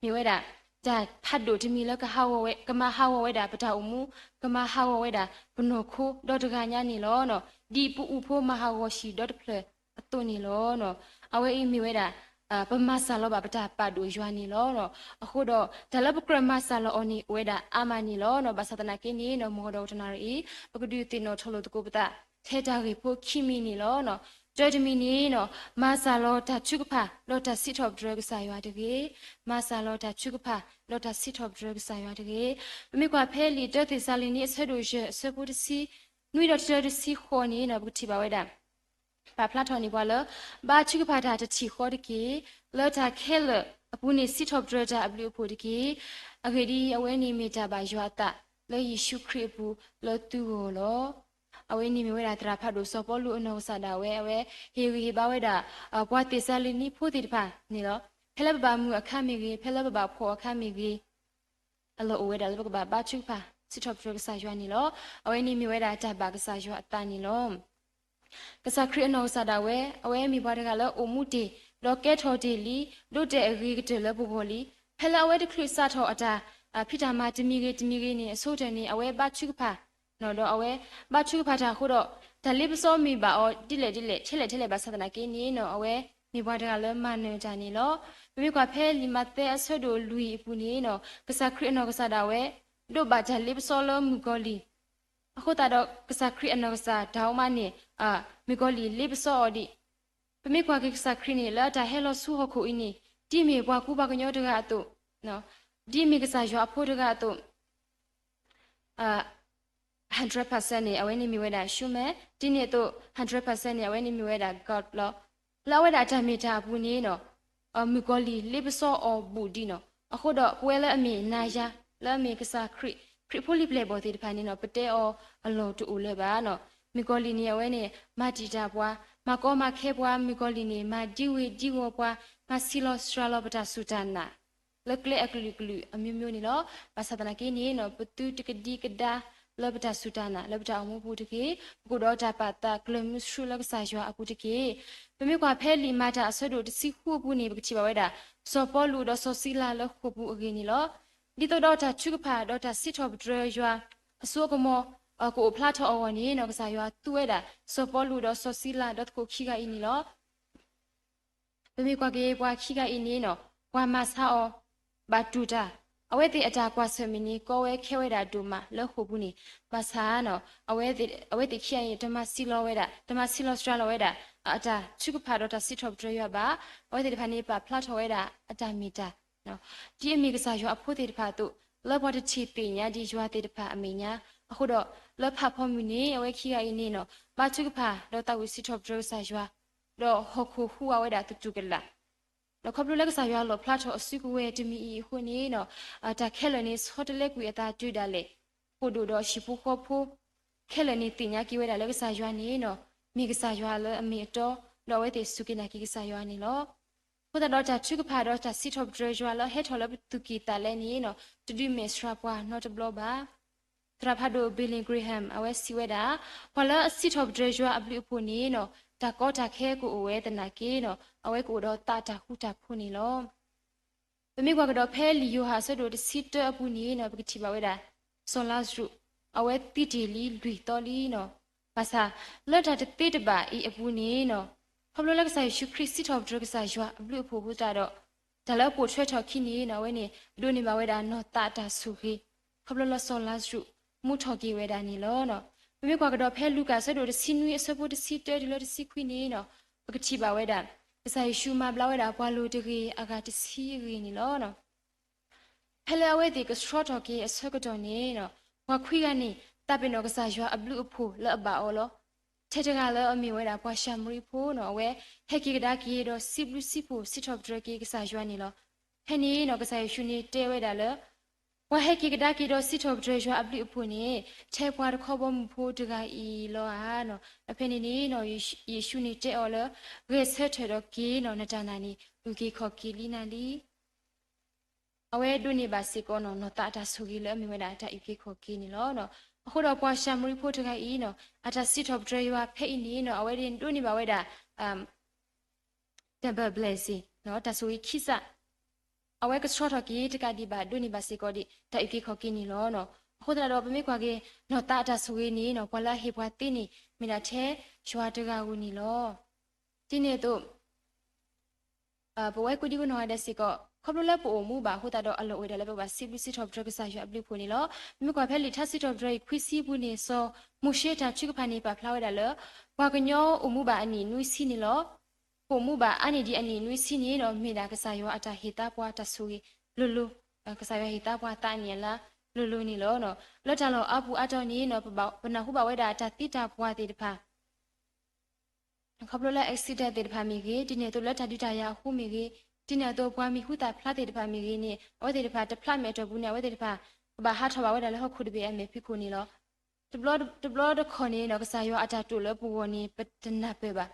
မ့ၢ်ဝဲဒၣ် တၢ်ဖးဒိၣ်တမံၤလၢကဟးဂီၤဝဲ, ကမၤဟးဂီၤဝဲဒၣ်ပတၢ်အိၣ်မူ, ကမၤဟးဂီၤဝဲဒၣ်ပနီၢ်ခိဒီတဂၤညါန့ၣ်လီၤ. ဒ်ပအိၣ်ဖှိၣ်မၤဟးဂီၤဟံၣ်ဒီတဖျၢၣ်အသိးန့ၣ်လီၤ. အဝဲအံၤမ့ၢ်ဝဲဒၣ် ပမၤစၢ်လီၤဘၣ်ပတၢ်ပာ်ဒိၣ်ယွၤန့ၣ်လီၤ. အဃိဒီး တၢ်လၢပကြၢးမၤစၢ်လီၤအီၤန့ၣ် အိၣ်ဝဲဒၣ်အါမးန့ၣ်လီၤ. ဘၣ်ဆၣ်သနာ်က့န့ၣ် မ်ကဒီးတနၣ်ရံၣ်အံၤ ပကဒုးသ့ၣ်နီၣ်ထီၣ်လိာ်သကိးပသး ထဲတၢ်ဂ့ၢ်ဖိခံမံၤန့ၣ်လီၤ. တၢတမံၤန့ၣ် မၤစၢ်လီၤတၢ်ထုကဖၣ် ဒီးတၢ်စံးထီၣ်ပတြၢၤကစၢ်ယွၤတဂ့ၤ. မၤစၢ်လီၤတၢ်ထုကဖၣ် ဒီးတၢ်စံးထီၣ်ပတြၢၤကစၢ်ယွၤတဂ့ၤ. ပမ့ၢ်ကွၢ်ဖဲလံာ်တၢသ့းစၤလနံ အဆၢဒိၣ်ယဲၢ် အဆၢဖိတဆံနွံဒီးတဆံဃိးန့ၣ် ပကထံၣ်ဘၣ်ဝဲဒၣ် ပာ်ဖျါထီၣ်န့ၢ်ပှၤလၢ ဘါထုကဖၣ်တၢ်တထံၣ်ဃီတက့ၢ်. လၢတၢ်ခဲလၢာ်အပူၤန့ၣ် စံးထီၣ်ပတြၢၤတၢ်အဘျုးအဖှိၣ်တက့ၢ်. အဂ့ၢ်ဒ်အံၤ, အဝဲန့ၣ်မ့ၢ်တၢ်ဘၣ်ယွၤအသး လၢယ့ၣ်ၡူးခရံာ်အပူၤလၢသုဂီၢ်လီၤ. အဝဲန့ၣ်မ့ၢ်ဝဲဒၣ်သရၣ်ဖးဒိၣ်စီၤပီလူးအနီၢ်ကစၢ်ဒၣ်ဝဲ အဝဲဟ့ၣ်ဂံၢ်ဟ့ၣ်ဘါဝဲဒၣ် ပှၤသ့းစၤလနံဖိသ့ၣ်တဖၣ်န့ၣ်လီၤ. ဖဲလၢပဘၣ်မုာ်အခါမ့ၢ်ဂ့ၤ, ဖဲလၢပဘၣ်ဖှီၣ်အခါမ့ၢ်ဂ့ၤ, အလီၢ်အိၣ်ဝဲဒၣ်လၢပကဘၣ်ဘါထုကဖၣ် စံးထီၣ်ပတြၢၤကစၢ်ယွၤန့ၣ်လီၤ. အဝဲန့ၣ်မ့ၢ်ဝဲဒၣ်တၢ်ဘၣ်ကစၢ်ယွၤအသးန့ၣ်လီၤ. ကစၢ်ခရံာ်အနီၢ်ကစၢ်ဒၣ်ဝဲ အဝဲမ့ၢ်ပှၤတဂၤလၢအိၣ်မူတ့ၢ်, ဒီးကဲထီၣ်တ့ၢ်လံ, ဒိးတဲာ်အဂ့ၤကတၢၢ်လၢပဂီၢ်လံ. ဖဲလၢအဝဲတချုးစးထီၣ်အတၢ်ဖံးတၢ်မၤတမံၤဂ့ၤတမံၤဂ့ၤန့ၣ် အဆိကတၢၢ်န့ၣ် အဝဲဘါထုကဖၣ်, ဒီးအဝဲဘါထုကဖၣ်တၢ်အဃိဒီး တၢ်လ့ပစီမ့ၢ်ဘၣ်အီၤဒ်လဲၣ်ဒ်လဲၣ် ထဲလဲၣ်ထဲလဲၣ်ဘၣ်ဆၣ်သနာ်က့န့ၣ် အဝဲမ့ၢ်ပှၤတဂၤလၢမၤနၢၤတၢ်န့ၣ်လီၤ. ပမ့ၢ်ကွၢ်ဖဲလံာ်မးသဲအဆၢဒိၣ်လွံၢ်အပူၤန့ၣ် ကစၢ်ခရံာ်အနီၢ်ကစၢ်ဒၣ်ဝဲ ဒိးဘၣ်တၢ်လ့ပစီလၢမုၣ်ကီၤလံၢ် အဃိသတးဒီး ကစၢ်ခရံာ်အနီၢ်ကစၢ်တၢ်အိၣ်မးန့ၣ် မုၣ်ကီၤလံၢ်လ့ပစီအီၤဒံး. ပမ့ၢ်ကွၢ်က့ၤကစၢ်ခရံာ်န့ၣ် လၢအတၢ်ဟဲလီၤဆူဟီၣ်ခိၣ်အံၤန့ၣ် ဒ်မ့ၢ်ပှၤကူပှၤကညီတဂၤအသိး, ဒ်မ့ၢ်ကစၢ်ယွၤအဖိတဂၤအသိး hundred percent န့ၣ် အဝဲန့ၣ်မ့ၢ်ဝဲဒၣ် human, ဒ်န့ၣ်အသိး hundred percent န့ၣ် အဝဲန့ၣ်မ့ၢ်ဝဲဒၣ် God လီၤ. လၢအဝဲဒၣ်တၢ်မ့ၢ်တၢ်အပူၤန့ၣ် မုၣ်ကီၤလံၢ်လ့ပစီအီၤဘူးဒံးနီၤ. အဃိဒီးပဝဲလၢအမ့ၢ်နၤယၤ လၢအမ့ၢ်ကစၢ်ခရံာ် ခရံာ်ဖိလံၤပျဲၢ်ဘီၣ်သ့ၣ်တဖၣ်န့ၣ် ပတဲအီၤအလီၢ်တအိၣ်လၢၤဘၣ်နီၤ. မုၣ်ကီၤလံၢ်န့ၣ် အဝဲန့ၣ် မၤတံာ်တာ်ပှၤ, မၤကီမၤခဲပှၤ, မုၣ်ကီၤလံၢ်န့ၣ် မၤဒံဝ့ၤဒံဝီၤပှၤ, မၤဆံးလီၤစှၤလီၤပတၢ်စူၢ်တၢ်နာ် လၢကျဲအကလုာ်ကလုာ်အမျိုးမျိုးန့ၣ်လီၤ. ဘၣ်ဆၣ်သနာ်က့န့ၣ် ပသုတကဒံကဒါလၢပတၢ်စူၢ်တၢ်နာ် လၢပတၢ်အိၣ်မူပူၤတက့ၢ်. ပကအိၣ်ဒီးတၢ်ပာ်သးကျၢၤမုဆှုလၢကစၢ်ယွၤအပူၤတက့ၢ်. ပမ့ၢ်ကွၢ်ဖဲလံာ်မၤတၢ်အဆၢဒိၣ်တဆံဃုအပူၤန့ၣ် ပကထံၣ်ဘၣ်ဝဲဒၣ် စီၤပီလူးဒီးစီၤစံလၤလၢဃိာ်ပူၤအဂ့ၢ်န့ၣ်လီၤ. ဒ်သိးဒီးတၢ်ထုကဖၣ်ဒီးတၢ်စံးထီၣ်ပတြၢၤယွၤ အစိအကမီၤ ကအိၣ်ဖျါထီၣ်အဂီၢ်န့ၣ် ကစၢ်ယွၤသူဝဲဒၣ် စီၤပီလူးဒီးစီၤစံလၤဒီးသကိးခံဂၤအံၤန့ၣ်လီၤ. ပမ့ၢ်ကွၢ်က့ၤပှၤခံဂၤအံၤန့ၣ် ပှၤမၤဆါအီၤ ဘၣ်တူၢ်တၢ်, အဝဲသ့ၣ်အတၢ်ကွၢ်ဆၢၣ်မဲာ်န့ၣ် ကီဝဲခဲဝဲဒၣ်ဒိၣ်မးလၢဃိာ်ပူၤန့ၣ်, ဘၣ်ဆၣ် အဝဲသ့ၣ်ခံဂၤအံၤ တမၤဆံးလီၤဝဲဒၣ်, တမၤဆံးလီၤစှၤလီၤဝဲဒၣ် အတၢ်ထုကဖၣ်ဒီးတၢ်စံးထီၣ်ပတြၢၤယွၤဘၣ်. အဝဲသ့ၣ်တဖၣ်န့ၣ် ပာ်ဖျါထီၣ်ဝဲဒၣ်အတၢ်မ့ၢ်တၢ် ဒ်အမ့ၢ်ကစၢ်ယွၤအဖိသ့ၣ်တဖၣ်အသိး, လၢပှၤတထံၣ်သ့ၣ်ညါဒံးယွၤသ့ၣ်တဖၣ်အမဲာ်ညါ, အဃိဒီး လၢဖးဖီမုၢ်န့ၣ် အဝဲခံဂၤအံၤန့ၣ် ဘါထုကဖၣ်ဒီးသးဝံၣ်စံးထီၣ်ပတြၢၤကစၢ်ယွၤ, ဒီးဟီၣ်ခိၣ်ဟူးဝးဝဲဒၣ်သတူၢ်ကလာ်, ဒီးခီဖျိလၢကစၢ်ယွၤလီၣ်ဖျါထီၣ်အစုကဝဲၤတမံၤအံၤအဃိန့ၣ် တၢ်ခဲလၢာ်န့ၣ် ဆီတလဲကွံာ်အသးတုၤဒၣ်လဲာ်, ဖိၣ်ဒိၣ်ဒီးဟံၣ်ဖိဃီဖိ ခဲလၢာ်န့ၣ်သ့ၣ်ညါက့ၤဝဲဒၣ်လၢကစၢ်ယွၤန့ၣ် မ့ၢ်ကစၢ်ယွၤလၢအမ့ၢ်အတီ, ဒီးအဝဲသ့ၣ်စူၢ်က့ၤနာ်က့ၤကစၢ်ယွၤန့ၣ်လီၤ. အဃိသတးဒီးတၢ်ထုကဖၣ်ဒီးတၢ်စံးထီၣ်ပတြၢၤယွၤလၢအဟဲထီၣ်လၢပသူၣ်ကံၢ် သးလဲ န့ၣ် တဒုးမဲာ်ဆှးပှၤနီတဘျီဘၣ်. သရၣ်ဖးဒိၣ် Billy Graham အဝဲစံးဝဲဒၣ်, ပှၤလၢအစံးထီၣ်ပတြၢၤယွၤအဘျုးအဖှိၣ်န့ၣ် တၢ်ကီတၢ်ခဲကအိၣ်ဝဲသနာ်က့ အဝဲကအိၣ်ဒီးသးတၢ်ဃူတၢ်ဖိးန့ၣ်လီၤ. ပမ့ၢ်ကွၢ်ကဒီးဖဲလံာ်ယိၤဟၣ်အဆၢဒိၣ်တဆံတၢအပူၤန့ၣ် ပကထံၣ်ဘၣ်ဝဲဒၣ် စီၤလါစရူး အဝဲသံတ့ၢ်လံလွံၢ်သီလံနီၤ. ဘၣ်ဆၣ် လၢတၢ်တသ့တဘၣ်အံၤအပူၤန့ၣ်နီၤ, ခီဖျိလၢကစၢ်ယ့ၣ်ၡူးခရံာ်စံးထီၣ်ပတြၢၤကစၢ်ယွၤအဘျုးအဖှိၣ်အဃိသတးဒီး တၢ်လၢပိာ်ထွဲထီၣ်ခံန့ၣ်နီၤ အဝဲန့ၣ် ဒိးန့ၢ်ဘၣ်ဝဲဒၣ်နီၢ်သးအတၢ်ဆိၣ်ဂ့ၤ ခီဖျိလၢစီၤလါစရူး မူထီၣ်က့ၤဝဲဒၣ်န့ၣ်လီၤ. ပမ့ၢ်ကွၢ်ကဒီးဖဲလူၤကၣ်အဆၢဒိၣ်တဆံနွံအဆၢဖိတဆံတၢတုၤလၢတဆံခွံန့ၣ်နီၤ, ပကထံၣ်ဘၣ်ဝဲဒၣ် ကစၢ်ယ့ၣ်ၡူးမၤဘျါဝဲဒၣ်ပှၤလိၤတဂ့ၤအဂၤတဆံအဂ့ၢ်န့ၣ်လီၤ. ဖဲလၢအဝဲသ့ၣ်ကဆှီထီၣ်က့ၤအဆၢကတီၢ်န့ၣ်နီၤ, ပှၤခွံဂၤန့ၣ် သးပ့ၤနီၣ်ကစၢ်ယွၤအဘျုးအဖှိၣ်လၢအဘၣ်အီၤလီၤ. ထဲတဂၤလၢအမ့ၢ်ဝဲဒၣ်ပှၤၡၤမရံဖိနီၤ, အဝဲဟဲက့ၤကဒါက့ၤဒီးစံးဘျုးစံးဖှိၣ်စံးထီၣ်ပတြၢၤက့ၤကစၢ်ယွၤန့ၣ်လီၤ. ဖဲန့ၣ်နီၤ ကစၢ်ယ့ၣ်ၡူးန့ၣ်တဲဝဲဒၣ်လၢ ပှၤဟဲက့ၤကဒါက့ၤဒီးစံးထီၣ်ပတြၢၤယွၤအဘျုးအဖှိၣ်န့ၣ် ထဲပှၤတခီဘီမုၢ်ဖိတဂၤအံၤလီၤဧါနီၤ. ဒီးဖဲန့ၣ်န့ၣ်နီၤ ယ့ၣ်ၡူးန့ၣ်တဲအီၤလၢ ဂဲၤဆၢထၢၣ်ဒီးက့ၤနီၤ, နတၢ်နာ်န့ၣ် အုၣ်က့ၤခီၣ်က့ၤလံနၤလံ. အဝဲဒိးန့ၢ်ဘၣ်စ့ၢ်ကီးနီၤ နီၢ်သးအတၢ်ဆိၣ်ဂ့ၤလၢအမ့ၢ်ဝဲဒၣ်တၢ်အုၣ်က့ၤခီၣ်က့ၤန့ၣ်လီၤ. အဃိဒီးပှၤၡၤမရံဖိတဂၤအံၤနီၤ အတၢ်စံးထီၣ်ပတြၢၤယွၤဖဲအံၤန့ၣ်နီၤ အဝဲဒၣ်ဒိးန့ၢ်ဘၣ်ဝဲဒၣ် double blessing တၢ်ဆိၣ်ဂ့ၤခံစး အဝဲကဆှီထီၣ်က့ၤတကးဒံးဘၣ် ဒိးန့ၢ်ဘၣ်စ့ၢ်ကီးဒံး တၢ်အုၣ်က့ၤခီၣ်က့ၤန့ၣ်လီၤ. အဃိသတးဒီး ပမ့ၢ်ကွၢ်က့ၤ နီၢ်သးအတၢ်ဆိၣ်ဂ့ၤန့ၣ်နီၤ ပှၤလၢအဟ့ၣ်ပှၤသ့န့ၣ် မ့ၢ်ဒၣ်ထဲယွၤတဂၤဧိၤန့ၣ်လီၤ. ဒ်န့ၣ်အသိး ပဝဲကိးဒံကိးနီၢ်ဂၤဒဲးစ့ၢ်ကီး ခီဖျိလၢပအိၣ်မူဘၣ်အဃိသတးဒီး အလီၢ်အိၣ်ဝဲဒၣ်လၢပကဘၣ်စံးဘျုးစံးထီၣ်ပတြၢၤကစၢ်ယွၤအဘျုးအဖှိၣ်န့ၣ်လီၤ. ပမ့ၢ်ကွၢ်ဖဲလံာ်ထါစံးထီၣ်ပတြၢၤအံၤ ခွံဆံပူၤန့ၣ် စီၤမိၤၡ့တၢ်ထုကဖၣ်န့ၣ် ပာ်ဖျါဝဲဒၣ်လၢ ပှၤကညီအိၣ်မူဘၣ်အနံၣ်နွံဆံန့ၣ်လီၤ. ပအိၣ်မူဘၣ်အါန့ၢ်ဒံးအနံၣ်နွံဆံန့ၣ်နီၤ မ့ၢ်ဒၣ်ကစၢ်ယွၤအတၢ်ဟ့ၣ်သါပှၤတၢ်ဆိၣ်ဂ့ၤလိၤလိၤ, ကစၢ်ယွၤဟ့ၣ်သါပှၤသးအနံၣ်အလါလိၤလိၤန့ၣ်လီၤ. လၢတၢ်လီၢ်အါပူၤအါတီၤန့ၣ်နီၤ ပနၢ်ဟူဘၣ်ဝဲဒၣ်တၢ်သံတၢ်ပှၢ်သ့ၣ်တဖၣ် ခီဖျိလၢ accident သ့ၣ်တဖၣ်မ့ၢ်ဂ့ၤ, ဒ်န့ၣ်အသိးလၢတၢ်ဒုးတၢ်ယၤအဃိမ့ၢ်ဂ့ၤ, ဒ်န့ၣ်အသိးပှၤမံၤဟူသၣ်ဖျါသ့ၣ်တဖၣ်မ့ၢ်ဂ့ၤန့ၣ် အဝဲသ့ၣ်တဖၣ်တဖျါမဲာ်အတီၢ်ပူၤန့ၣ် အဝဲသ့ၣ်တဖၣ် ကဘၣ်ဟးထီၣ်ဘၣ်ဝဲဒၣ်လၢဟီၣ်ခိၣ်တဘ့ၣ်အမဲာ်ဖံးခိၣ်န့ၣ်လီၤ. တဘျီတခီၣ်န့ၣ်နီၤ ကစၢ်ယွၤအတၢ်တိာ်လၢပဂီၢ်န့ၣ် ပတနၢ်ပၢၢ်ဘၣ်.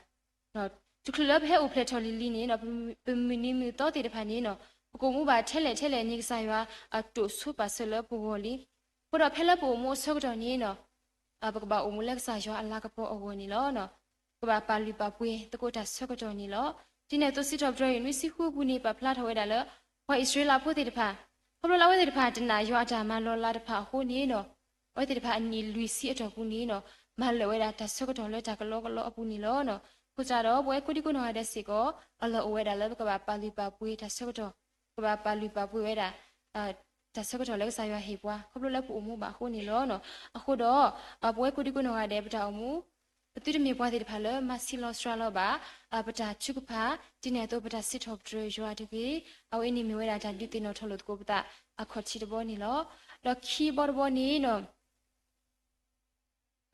တချုးလၢပဟဲအိၣ်ဖျဲၣ်ထီၣ်လံၤလံၤန့ၣ်နီၤ ပမုၢ်နံၤမုၢ်သီသ့ၣ်တဖၣ်န့ၣ်နီၤ ပကအိၣ်မူဘၣ်ထဲလဲၣ်ထဲလဲၣ်န့ၣ် ကစၢ်ယွၤအတိာ်ဆိပာ်စၢၤလၢပဂီၢ်လံ. အဃိဒီးဖဲလၢပအိၣ်မူအဆၢကတီၢ်န့ၣ်နီၤ ပကဘၣ်အိၣ်မူလၢကစၢ်ယွၤအလၤကပီၤအဂီၢ်န့ၣ်လီၤ. ကဘၣ်ပာ်လုၢ်ပာ်ပှ့ၤသကိးတၢ်ဆၢကတီၢ်န့ၣ်လီၤ. ဒ်န့ၣ်အသိးစံးထီၣ်ပတြၢၤအံၤ နွံဆံဃုအပူၤန့ၣ် ပာ်ဖျါထီၣ်ဝဲဒၣ်လၢ ပှၤအံၣ်စရ့လးဖိသ့ၣ်တဖၣ် ခီဖျိလၢအဝဲသ့ၣ်တဖၣ်တနာ်ယွၤအတၢ်မၤလီၤလးတဖၣ်အဃိန့ၣ်နီၤ အဝဲသ့ၣ်တဖၣ်အနံၣ်လွံၢ်ဆံအတီၢ်ပူၤန့ၣ်နီၤ မၤလၢာ်ဝဲဒၣ်တၢ်ဆၢကတီၢ်လၢတၢ်ကလီကလီအပူၤန့ၣ်လီၤ. အဃိသတးဒီး ပဝဲကိးဒံကိးနီၢ်ဂၤဒဲးစ့ၢ်ကီး အလီၢ်အိၣ်ဝဲဒၣ်လၢပကဘၣ်ပာ်လုၢ်ပာ်ပှ့ၤတၢ်ဆၢကတီၢ်, ပကဘၣ်ပာ်လုၢ်ပာ်ပှ့ၤဝဲဒၣ် တၢ်ဆၢကတီၢ်လၢကစၢ်ယွၤဟ့ၣ်ပှၤ ခီဖျိလၢပအိၣ်မူဘၣ်အဃိန့ၣ်လီၤ. အဃိဒီး ပဝဲကိးဒံကိးနီၢ်ဂၤဒဲး ပတၢ်အိၣ်မူ ပသုတမ့ၢ်ပှၤသ့ၣ်တဖၣ်လၢမၤဆံးလီၤစှၤလီၤဘၣ် ပတၢ်ထုကဖၣ် ဒ်န့ၣ်အသိးပတၢ်စံးထီၣ်ပတြၢၤယွၤတဂ့ၤ. အဝဲအံၤန့ၣ်မ့ၢ်ဝဲဒၣ်တၢ်ဒုးသ့ၣ်နီၣ်ထီၣ်လိာ်သကိးပသးအခီၣ်ထံးတဘီန့ၣ်လီၤ. ဒီးခံဘီတဘီန့ၣ်နီၤ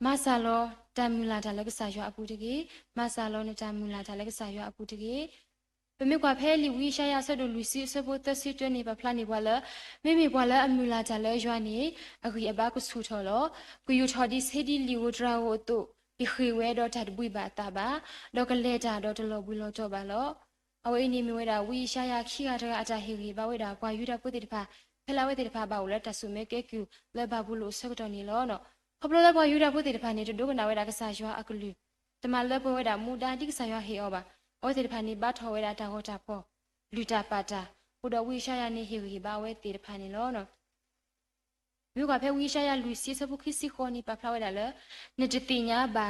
မၤစၢ်လီၤတၢ်မုၢ်လၢ်တၢ်လၢကစၢ်ယွၤအပူၤတဂ့ၤ. မၤစၢ်လီၤနတၢ်မုၢ်လၢ်တၢ်လၢကစၢ်ယွၤအပူၤတဂ့ၤ. ပမ့ၢ်ကွၢ်ဖဲလံာ်ဝံယၡါယၤအဆၢဒိၣ်လွံၢ်ဆံအဆၢဖိသၢဆံတၢန့ၣ် ပာ်ဖျါန့ၢ်ပှၤလၢ မ့မ့ၢ်ပှၤလၢအမုၢ်လၢ်တၢ်လၢယွၤန့ၣ် အဂံၢ်အဘါကဆူၣ်ထီၣ်လီၤ. ကယူာ်ထီၣ်ဒ်ဆ့ဒံလံာ်ဧိၤတြၤဧိၤအသိး, ကဟ့ၣ်ဝဲဒီးတၢ်တဘှံးဘၣ်အသးဘၣ်, ဒီးကလဲၤတၢ်ဒီးတလီၤဘှံးလီၤတီၤဘၣ်လီၤ. အဝဲအံၤန့ၣ်မ့ၢ်ဝဲဒၣ် ဝံယၡါယၤခံဂၤတဂၤအတၢ်ဟ့ၣ်ဂံၢ်ဘါဝဲဒၣ် ပှၤယူဒၤဖိသ့ၣ်တဖၣ် ဖဲလၢအဝဲသ့ၣ်တဖၣ်ဘၣ်အိၣ်လၢတၢ်စိာ်မၢကဲကုၢ်လၢဘၤဘူလိၣ်အဆၢကတီၢ်န့ၣ်လီၤ. ခီဖျိလၢပှၤယူဒၤဖိသ့ၣ်တဖၣ်န့ၣ် တဒိကနၣ်ဝဲဒၣ်ကစၢ်ယွၤအကလုၢ်, တမၤလၢပှဲၤဝဲဒၣ်မူဒါဒ်ကစၢ်ယွၤဟ့ၣ်အီၤဘၣ်. အဝဲသ့ၣ်တဖၣ်န့ၣ် ဘါထီၣ်ဝဲဒၣ်တၢ်ဂီၤတၢ်ဖီၣ်, လုၢ်တၢ်ပာ်တၢ်, အဃိဒီးဝံယၡါယၤန့ၣ်ဟ့ၣ်ဂံၢ်ဟ့ၣ်ဘါအဝဲသ့ၣ်တဖၣ်န့ၣ်လီၤ. မ့ၢ်ကွၢ်ဖဲဝံယၡါယၤလွံၢ်ဆံအဆၢဖိခံဆံဃိးန့ၣ် ပာ်ဖျါဝဲဒၣ်လၢ နတသ့ၣ်ညါဘၣ်ဧါ,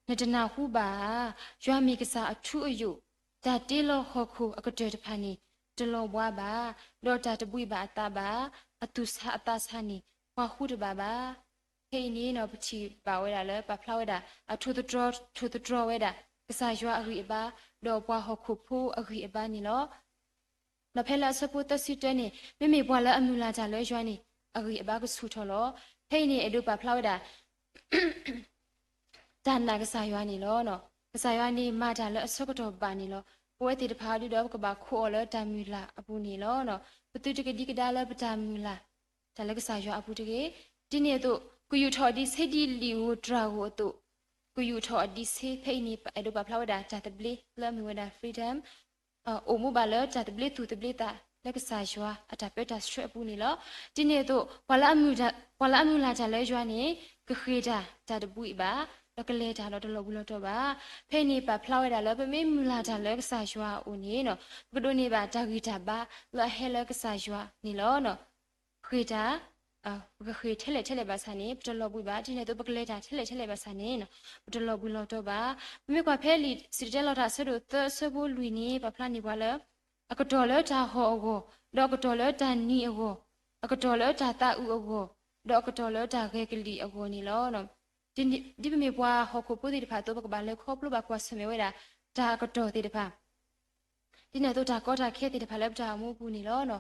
နတနၢ်ဟူဘၣ်ဧါ, ယွၤမ့ၢ်ကစၢ်အထူအယိာ်, တၢ်တ့လီၤဟီၣ်ခိၣ်အကတၢၢ်တဖၣ်န့ၣ် တလီၤဘှါဘၣ်, ဒီးတၢ်တဘှံးဘၣ်အသးဘၣ်, အသူၣ်ဆးအသးဆးန့ၣ် ပှၤဃူတဘၣ်ဘၣ်. ဖဲအံၤန့ၣ်နီၤ ပထံၣ်ဘၣ်ဝဲဒၣ်လၢ ပာ်ဖျါဝဲဒၣ် အထိၣ်သတြီၤ ထိၣ်သတြီၤဝဲဒၣ် ကစၢ်ယွၤအဂံၢ်အဘါ ဒီးပှၤဟီၣ်ခိၣ်ဖိအဂံၢ်အဘါန့ၣ်လီၤ. ဒီးဖဲလၢအဆၢဖိသၢဆံတၢန့ၣ် မ့မ့ၢ်ပှၤလၢအမုၢ်လၢ်တၢ်လၢယွၤန့ၣ် အဂံၢ်အဘါကဆူၣ်ထီၣ်လီၤ. ဖဲအံၤန့ၣ် အဲၣ်ဒိးပာ်ဖျါဝဲဒၣ် တၢ်နာ်ကစၢ်ယွၤန့ၣ်လီၤ. ကစၢ်ယွၤန့ၣ်မၤတၢ်လၢအဆၢကတီၢ်ဘၣ်န့ၣ်လီၤ. ပဝဲသ့ၣ်တဖၣ်ဒုဒီး ပကဘၣ်ခိးအီၤလၢတၢ်မုၢ်လၢ်အပူၤန့ၣ်လီၤ. ပသုတကဒံကဒါလၢပတၢ်မုၢ်လၢ် တၢ်လၢကစၢ်ယွၤအပူၤတဂ့ၤ. ဒ်န့ၣ်အသိး ကယူာ်ထီၣ်ဒ်ဆ့ဒံလံာ်ဧိၤတြၤဧိၤအသိး, ကယူာ်ထီၣ်ဒ်ဆ့ ဖဲအံၤန့ၣ် အဲၣ်ဒိးပာ်ဖျါဝဲဒၣ်တၢ်သဘျ့လၢအမ့ၢ်ဝဲဒၣ် freedom အိၣ်မူဘၣ်လၢတၢ်သဘျ့သူၣ်သဘျ့သးလၢကစၢ်ယွၤအတၢ်ပၢတၢ်ဆှၢအပူၤန့ၣ်လီၤ. ဒ်န့ၣ်အသိး ပှၤလၢအမုၢ်လၢ်တၢ်လၢယွၤန့ၣ် ကဃ့ၢ်တၢ်တၢ်တဘှံးဘၣ်, ဒီးကလဲၤတၢ်ဒီးတလီၤဘှံးလီၤတီၤဘၣ်. ဖဲအံၤန့ၣ် ပာ်ဖျါဝဲဒၣ်လၢ ပမ့ၢ်မုၢ်လၢ်တၢ်လၢကစၢ်ယွၤအအိၣ်န့ၣ် ပကဒိးန့ၢ်ဘၣ်တၢ်ဂံၢ်တၢ်ဘါလၢအဟဲလၢကစၢ်ယွၤန့ၣ်လီၤ. ဃ့ၢ်တၢ် ပကဃ့ၢ်ထဲလဲၣ်ထဲလဲၣ်ဘၣ်ဆၣ်န့ၣ် ပတလီၤဘှံးဘၣ်. ဒ်န့ၣ်အသိး ပကလဲၤတၢ်ထဲလဲၣ်ထဲလဲၣ်ဘၣ်ဆၣ်န့ၣ် ပတလီၤဘှံးလီၤတီၤဘၣ်. ပမ့ၢ်ကွၢ်ဖဲလံာ်စံၣ်တဲၤတဲလီၤတၢ်အဆၢဒိၣ်သၢအဆၢဖိလွံၢ်န့ၣ် ပာ်ဖျါန့ၢ်ပှၤလၢ အကတီၢ်လၢတၢ်ဟီၣ်အဂီၢ်, ဒီးအကတီၢ်လၢတၢ်နံၤအဂီၢ်, အကတီၢ်လၢတၢ်သးအုးအဂီၢ်, ဒီးအကတီၢ်လၢတၢ်ဂဲၤကလံၣ်အဂီၢ်န့ၣ်လီၤ. ဒ်ပမ့ၢ်ပှၤဟီၣ်ခိၣ်ဖိသ့ၣ်တဖၣ်အသိး ပကဘၣ်လဲၤခီဖျိဘၣ်ကွၢ်ဆၢၣ်မဲာ်ဝဲဒၣ် တၢ်အကတီၢ်သ့ၣ်တဖၣ် ဒ်န့ၣ်အသိးတၢ်ကီတၢ်ခဲသ့ၣ်တဖၣ်လၢပတၢ်အိၣ်မူအပူၤန့ၣ်လီၤ.